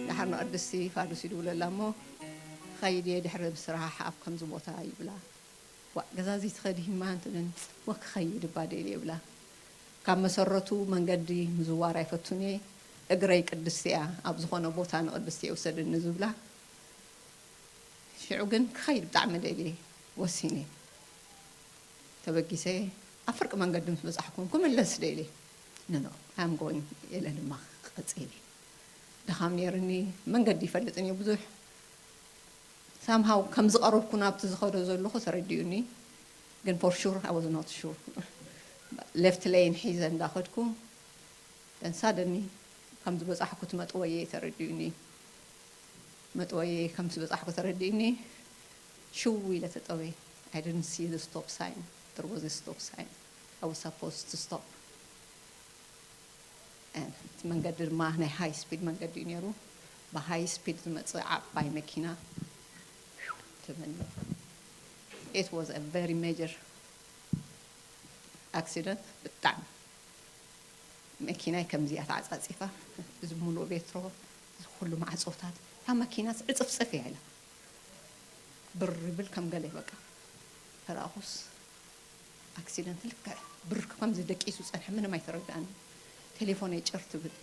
ደሓር ንቅድስቲ ፋዱስ ይድውለላ እሞ ኸይድ እየ ድሕሪ ስራሕ ኣብ ከምዚ ቦታ ይብላ። ዋእ፣ ገዛ ዘይትኸዲ ሂማ እንትብለኒ፣ ወ ክኸይድ እባ ደልየ እብላ። ካብ መሰረቱ መንገዲ ምዝዋር ኣይፈቱን እየ። እግረይ ቅድስቲ እያ፣ ኣብ ዝኾነ ቦታ ንቅድስቲ እየ ውሰድኒ ዝብላ። ሽዑ ግን ክኸይድ ብጣዕሚ ደልየ ወሲነ። ተበጊሰ ኣብ ፍርቂ መንገዲ ምስ በጻሕኩን ክምለስ ደልየ። ኖ፣ ኖ፣ I am going ኢለ ድማ ቀጺለ። ድኻም ነይርኒ፣ መንገዲ ይፈልጥን እየ ብዙሕ። ሳምሃው ከም ዝቐረብኩ ናብቲ ዝኸዶ ዘለኹ ተረዲኡኒ። ግን for sure I was not sure። ሌፍት ሌን ሒዘ እንዳኸድኩ ደን ሳደኒ ከም ዝበጻሕኩ እቲ መጥወየ ተረዲኡኒ። መጥወየ ከም ዝበጻሕኩ ተረዲኡኒ። ሽው ኢለ ተጠወየ። I didn't see the stop sign. There was a stop sign. I was supposed to stop. እቲ መንገዲ ድማ ናይ ሃይ ስፒድ መንገዲ እዩ ነይሩ። ብሃይ ስፒድ ዝመፅእ ዓባይ መኪና ትብል። It was a very major accident። ብጣዕሚ መኪናይ ከምዚኣ ተዓፃፂፋ፣ እዚ ሙሉእ ቤትሮ፣ እዚ ኩሉ ማዕፆታት፣ እታ መኪናስ ዕፅፍፅፍ እያ ኢላ ብር ይብል ከም ገለ በቃ። ተራእኹስ ኣክሲደንት ልክዕ ብር ከምዚ ደቂሱ ፀንሐ፣ ምንም ኣይተረዳእኒ። ቴሌፎነይ ጭር ትብል።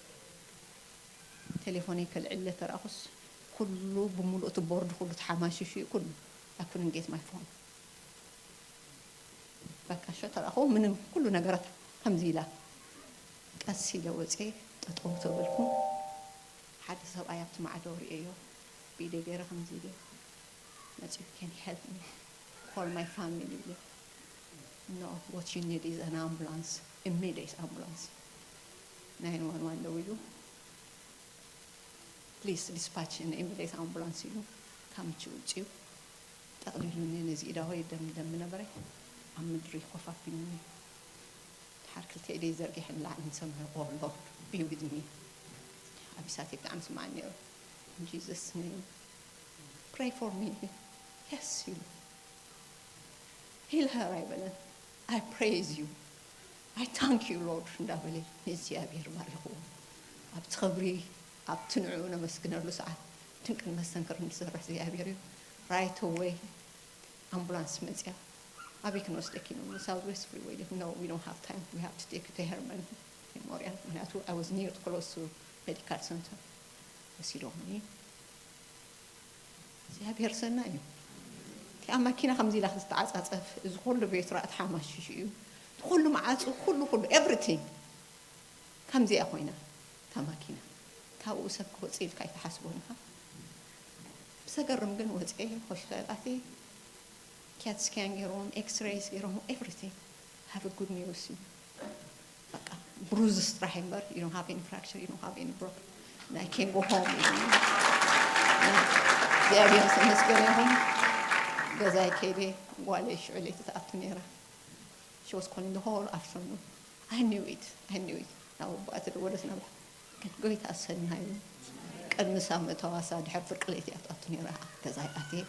ቴሌፎነይ ከልዕለ ተራእኹስ ኩሉ ብምሉእ እቲ ቦርድ ኩሉ ተሓማሽሹ እዩ ኩሉ። I couldn't get my phone። በቃ ሸ ተራእኹ ምንም ኩሉ ነገራት ከምዚ ኢላ። ቀስ ኢለ ወፅየ ጠጠው ተበልኩ። ሓደ ሰብኣይ ኣብቲ ማዕዶ ርእየዮ ብኢደይ ገይረ ከምዚ ኢለ መፂኡ፣ can you help me? Call my family ኢለ። No, what you need is an ambulance, immediate ambulance። ናይን ዋን ዋን ደዊሉ፣ please dispatch an immediate ambulance ኢሉ ካብ ምቺ ውፅኡ ጠቕሊሉኒ፣ ነዚ ኢዳወይ ደም ደም ነበረ ኣብ ምድሪ ኮፍ ኣቢሉኒ። ድሓር ክልተ ኢደይ ዘርጊሐ ንላዕሊ ንሰማይ፣ Oh Lord, be with me። ኣብ ኢሳተይ ብጣዕሚ ስምዓኒ ነይሩ። In Jesus name, pray for me። Yes ኢሉ። Heal her ኣይበለን። I praise you, I thank you Lord እንዳበለ ንእግዚኣብሔር ባሪኽዎ። ኣብቲ ክብሪ፣ ኣብቲ ንዕኡ ነመስግነሉ ሰዓት ድንቅን መስተንክርን ዝሰርሕ እግዚኣብሔር እዩ። Right away ኣምቡላንስ መፅያ። ኣበይ ክንወስደኪ ነው? Southwest Freeway ኢለ። No, we don't have time, we have to take to Hermann Memorial። ምክንያቱ I was near, close to medical center። ወሲዶምኒ። እግዚኣብሔር ሰናይ እዩ። እቲኣ ማኪና ከምዚ ኢላ ክትተዓፃፀፍ፣ እዚ ኩሉ ቤትራ ተሓማሽሹ እዩ። እቲ ኩሉ መዓፁ፣ ኩሉ ኩሉ everything ከምዚኣ ኮይና እታ ማኪና። ካብኡ ሰብ ክወፅእ ኢልካ ኣይትሓስቦን ኢኻ። ብዘገርም ግን ወፅኤ ሆስፒታል ኣትየ። cat scan ገይሮም፣ ኤክስሬይስ ገይሮም፣ everything have a good news። በቃ ብሩዝስ ጥራሕ እምበር፣ you don't have any fracture, you don't have any broken, and I can go home። እግዚኣብሔር ዝተመስገነ ይኹን። ገዛይ ከይደ፣ ጓለይ ሽዑ ለይቲ ትኣቱ ነይራ። She was calling the whole afternoon. I knew it, I knew it። ናብ ኣቦኣ ተደወለት ናብላ። ግን ጎይታ ሰናይ እዩ። ቅድሚ ሳብ ምእታዋሳ ድሕሪ ፍርቂ ለይቲ እያ ትኣቱ ነይራ። ገዛይ ኣትየ።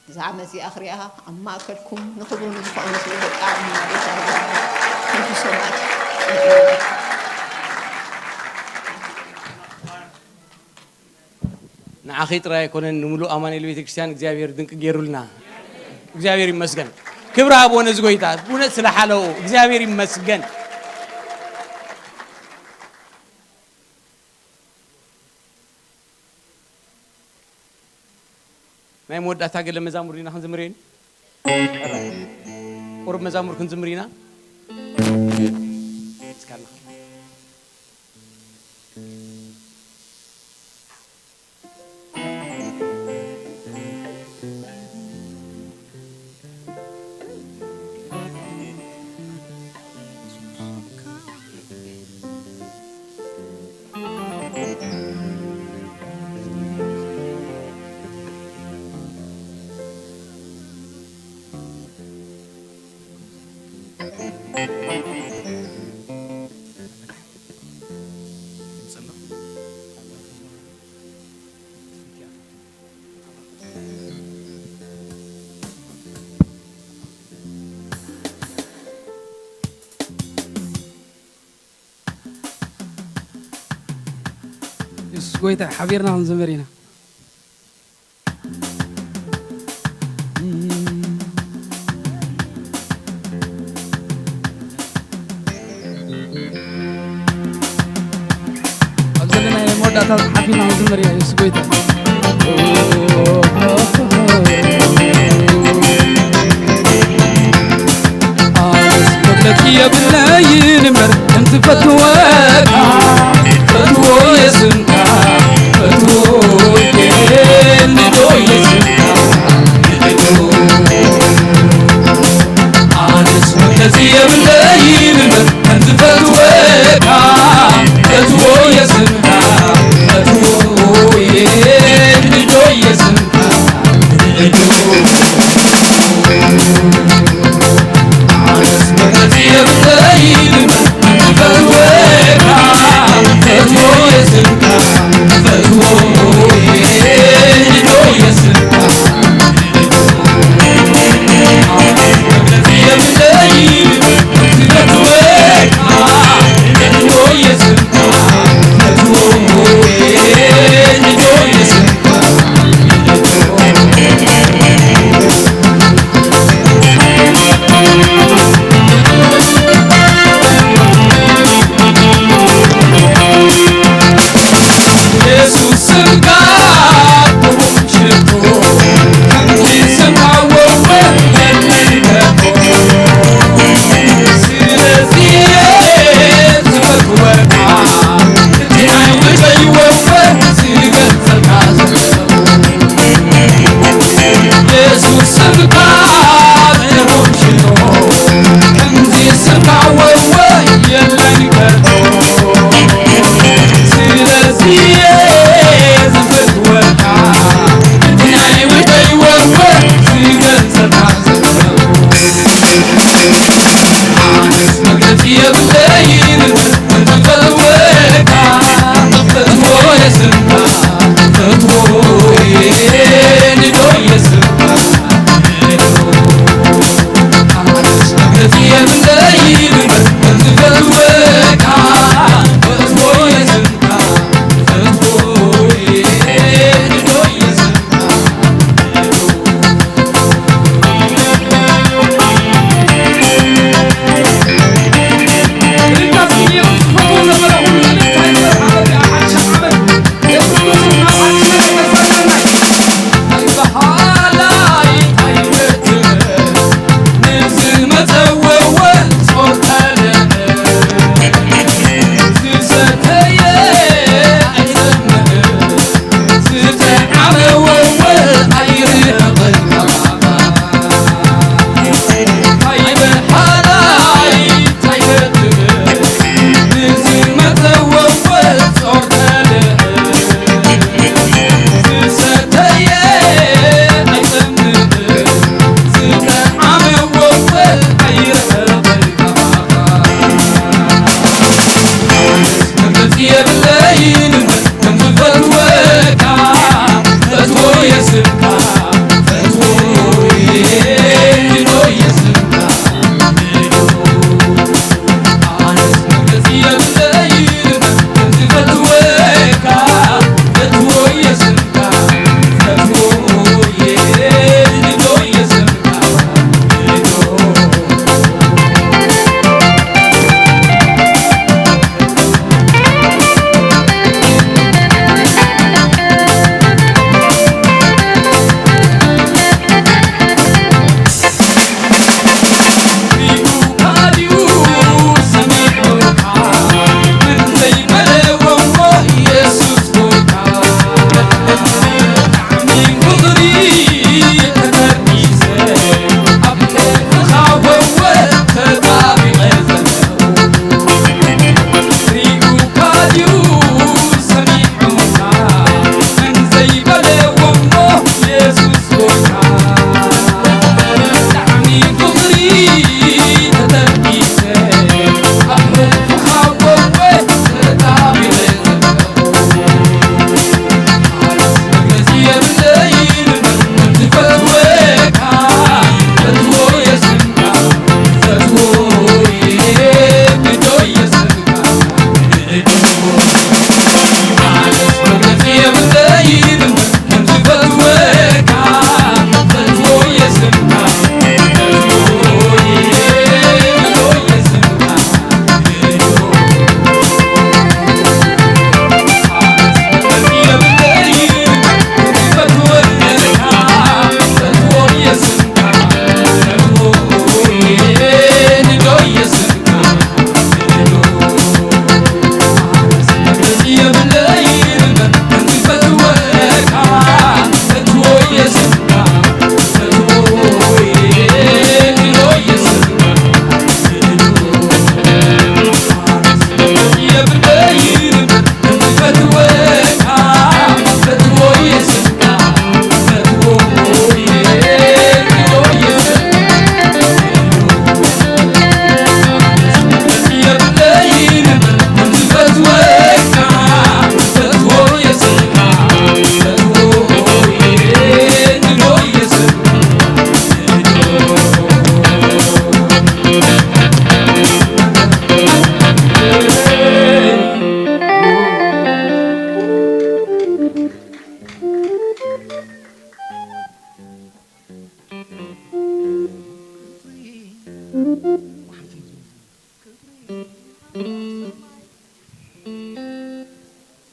እዛ ዓመት እዚኣ ክሪኣ ኣብ ማእከልኩም ንኽብሩ ንዝኾኑ ስለ ደቂ ዓድና ጎይታ ይባርክ። Thank you so much። ንዓኺ ጥራይ ኣይኮነን፣ ንምሉእ ኣማኑኤል ቤተክርስትያን እግዚኣብሔር ድንቂ ገይሩልና። እግዚኣብሔር ይመስገን። ክብሪ ሃብዎ ነዚ ጎይታ፣ ብእውነት ስለ ሓለዎ እግዚኣብሔር ይመስገን። ናይ መወዳእታ ገለ መዛሙር ኢና ክንዝምር ኢና። ቁሩብ መዛሙር ክንዝምር ኢና። እስካልና የሱስ ጎይታ፣ ሓቢርና ክንዝምር ኢና። ኣብ ዘለናዮ መወዳእታ ሓቢርና ክንዝምር ኢና። የሱስ ጎይታ። ኣነስ መግለጺ የብለይን እምበር ከምዝፈትወካ፣ ፈትዎ የስንካ፣ ፈትዎ የልዶ የስንካ፣ ልዶ። ኣነስ መግለጺ የብለይን እምበር ከምዝፈትወካ፣ ፈትዎ የስንካ፣ ፈትዎ የልዶ የስንካ።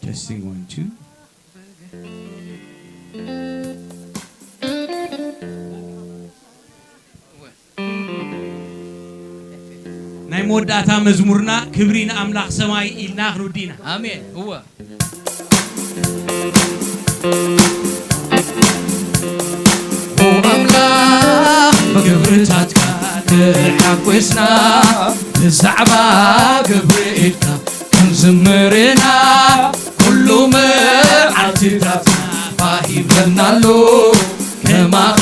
Testing one, two. ናይ መወዳእታ መዝሙርና ክብሪ ንኣምላኽ ሰማይ ኢልና ክንውዲ ኢና። ኣሜን። እወ። ኦ ኣምላኽ፣ ብግብርታትካ ተሓጒስና፣ ብዛዕባ ግብሪ ኢድካ ክንዝምር ኢና። ኩሉ መዓልትታትና ባህ ይብለና ኣሎ፣ ከማኻ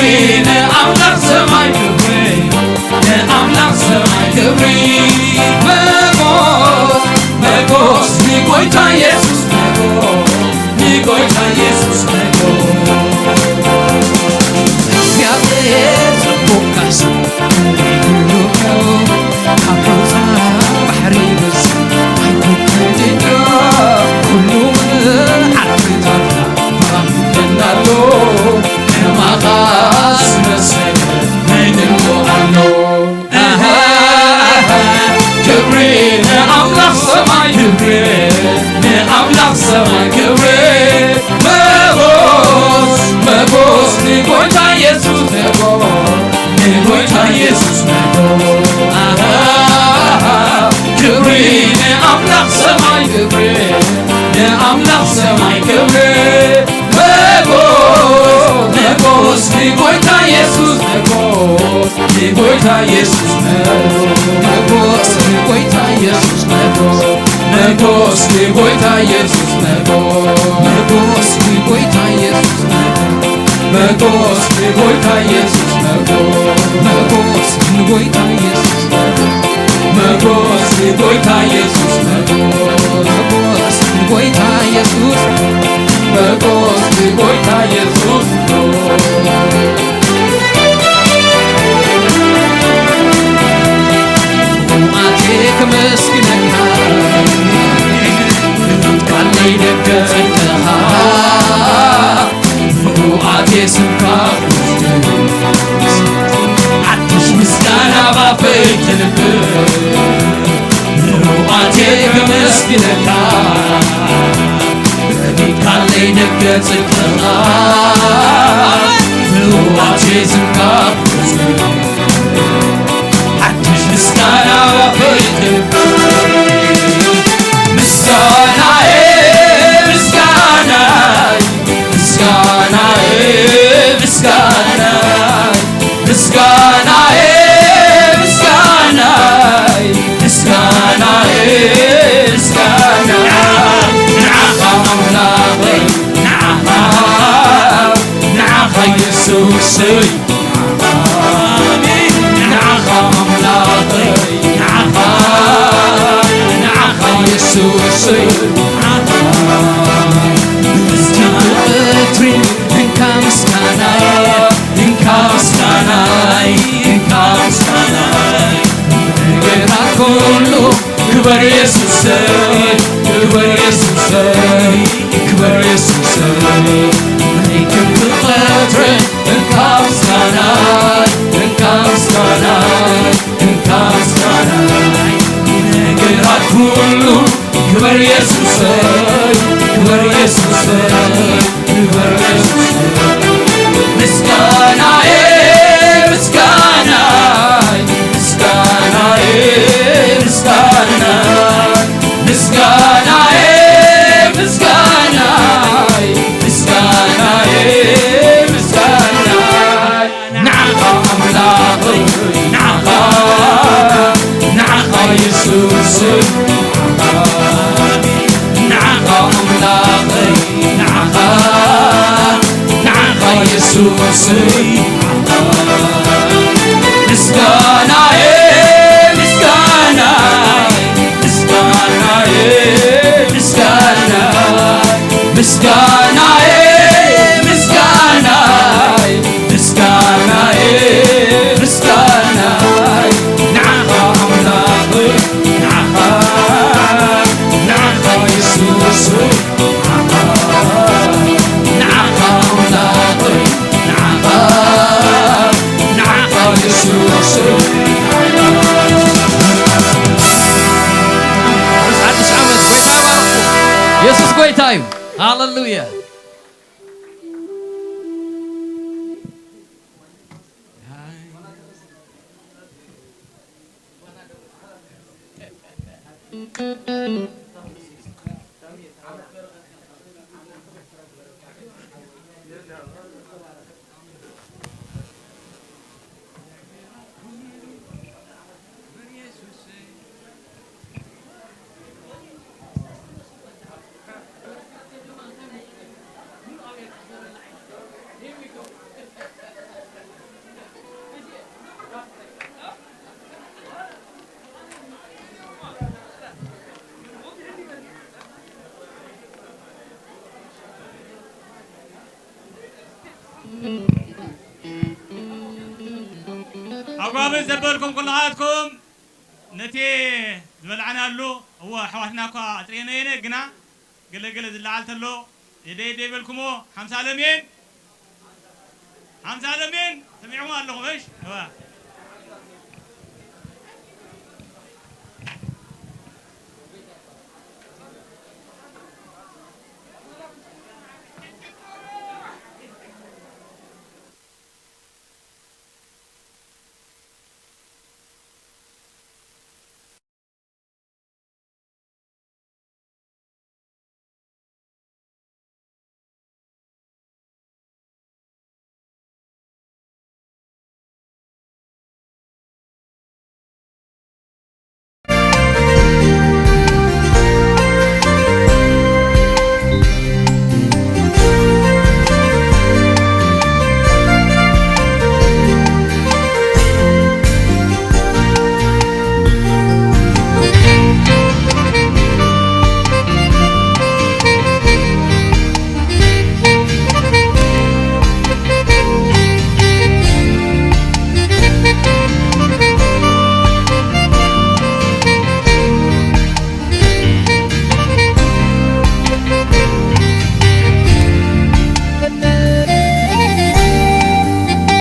ንኣምላኽ ሰማይ ክብሪ፣ ንኣምላኽ ሰማይ ክብሪ። መጎስ፣ መጎስ ንጎይታ የሱስ፣ መጎስ ንጎይታ የሱስ፣ መጎስ። እግዚኣብሔር ጽቡቕ ካሕሳ፣ ካብ ሮዛ ባሕሪ በዝሒ ኣይኮንካን ዲዶ፣ ኩሉ ዓርክታትና ተቐቢለናሉ፣ ከማኻስ ዝመሰለ መን እሞ ኣሎ? ኣሃ፣ ኣሃ፣ ክብሪ ንኣምላኽ ሰማይ፣ ክብሪ ንኣምላኽ ሰማይ፣ ክብሪ መጎስ፣ መጎስ ንጎይታ የሱስ፣ መጎስ ንጎይታ የሱስ፣ መጎስ። ኣሃ፣ ኣሃ፣ ክብሪ ንኣምላኽ ሰማይ፣ ክብሪ ንኣምላኽ ሰማይ፣ ክብሪ መጎስ፣ መጎስ ንጎይታ የሱስ፣ መጎስ ንጎይታ የሱስ፣ መጎስ፣ መጎስ ንጎይታ የሱስ፣ መጎስ፣ መጎስ ንጎይታ የሱስ፣ መጎስ፣ መጎስ ንጎይታ የሱስ፣ መጎስ፣ መጎስ ንጎይታ የሱስ፣ መጎስ፣ መጎስ ንጎይታ የሱስ፣ መጎስ፣ መጎስ ንጎይታ የሱስ፣ መጎስ፣ መጎስ ንጎይታ የሱስ፣ መጎስ ንጎይታ የሱስ፣ መጎስ። ኣቴ ከመስግነካ ቃለይ ደገ ጽድቅኻ፣ ንቡኣቴ ስምካ ሓድሽ ምስጋና ባፈይ ትንብር። ንቡኣቴ ከመስግነካ ቃለይ ደገ ጽድቅኻ፣ ንቡኣቴ ስምካ ሓድሽ ምስጋና ባፈይ ትንብር። ምስጋናዬ፣ ምስጋናይ፣ ምስጋናዬ፣ ምስጋናይ፣ ምስጋናዬ፣ ምስጋናይ፣ ምስጋናዬ፣ ምስጋናይ፣ ንዓኻ ኣምላኸይ፣ ንዓኻ፣ ንዓኻ የሱሰይ። ኣሜን። ንዓኻ ኣምላኸይ፣ ንዓኻ፣ ንዓኻ የሱሰይ፣ ንዓኻ። ምስቲ ብቐትሪ እንካ ምስጋናይ፣ እንካ ምስጋናይ፣ እንካ ምስጋናይ። ነገራት ኩሉ ክበር የሱሰይ፣ ክበር የሱሰይ፣ ክበር የሱሰይ። ናይ ክንዲ ቀትሪ እንካ ምስጋና፣ እንካ ምስጋና፣ እንካ ምስጋና። ናይ ነገራት ኩሉ ክበር የሱሰይ፣ ክበር የሱሰይ። ክብር ምስጋናዬ፣ ምስጋናይ፣ ምስጋናዬ፣ ምስጋናይ፣ ምስጋናዬ፣ ምስጋናይ፣ ምስጋናዬ፣ ምስጋናይ። ንዓኻ ኣምላኸይ፣ ንዓኻ፣ ንዓኻ የሱሰይ፣ ንዓኻ ኣምላኸይ፣ ንዓኻ፣ ንዓኻ የሱሰይ፣ ንዓኻ። ምስጋናዬ፣ ምስጋናይ፣ ምስጋናዬ፣ ምስጋናይ፣ ምስጋናዬ፣ ምስጋናይ፣ ምስጋናይ፣ ምስጋናይ፣ ንዓኻ ኣምላኸይ፣ ንዓኻ፣ ንዓኻ የሱስ፣ ንዓኻ፣ ንዓኻ ኣምላኸይ፣ ንዓኻ፣ ንዓኻ የሱስ፣ ሓድሽ ዓመት ጎይታ ይባርኽኩም። የሱስ ጎይታ እዩ። ሃሌሉያ። ኣባብን ዘበልኩም ኩልኻትኩም ነቲ ዝበላዕናሉ፣ እወ፣ ኣሕዋትና እኳ ኣጥርየናየነ፣ ግና ገለ ገለ ዝለዓል ተሎ፣ የደ የደ ይበልኩሞ፣ ሓምሳ ለሜን፣ ሓምሳ ለሜን፣ ሰሚዕኹም ኣለኹም፣ እሽ? እወ።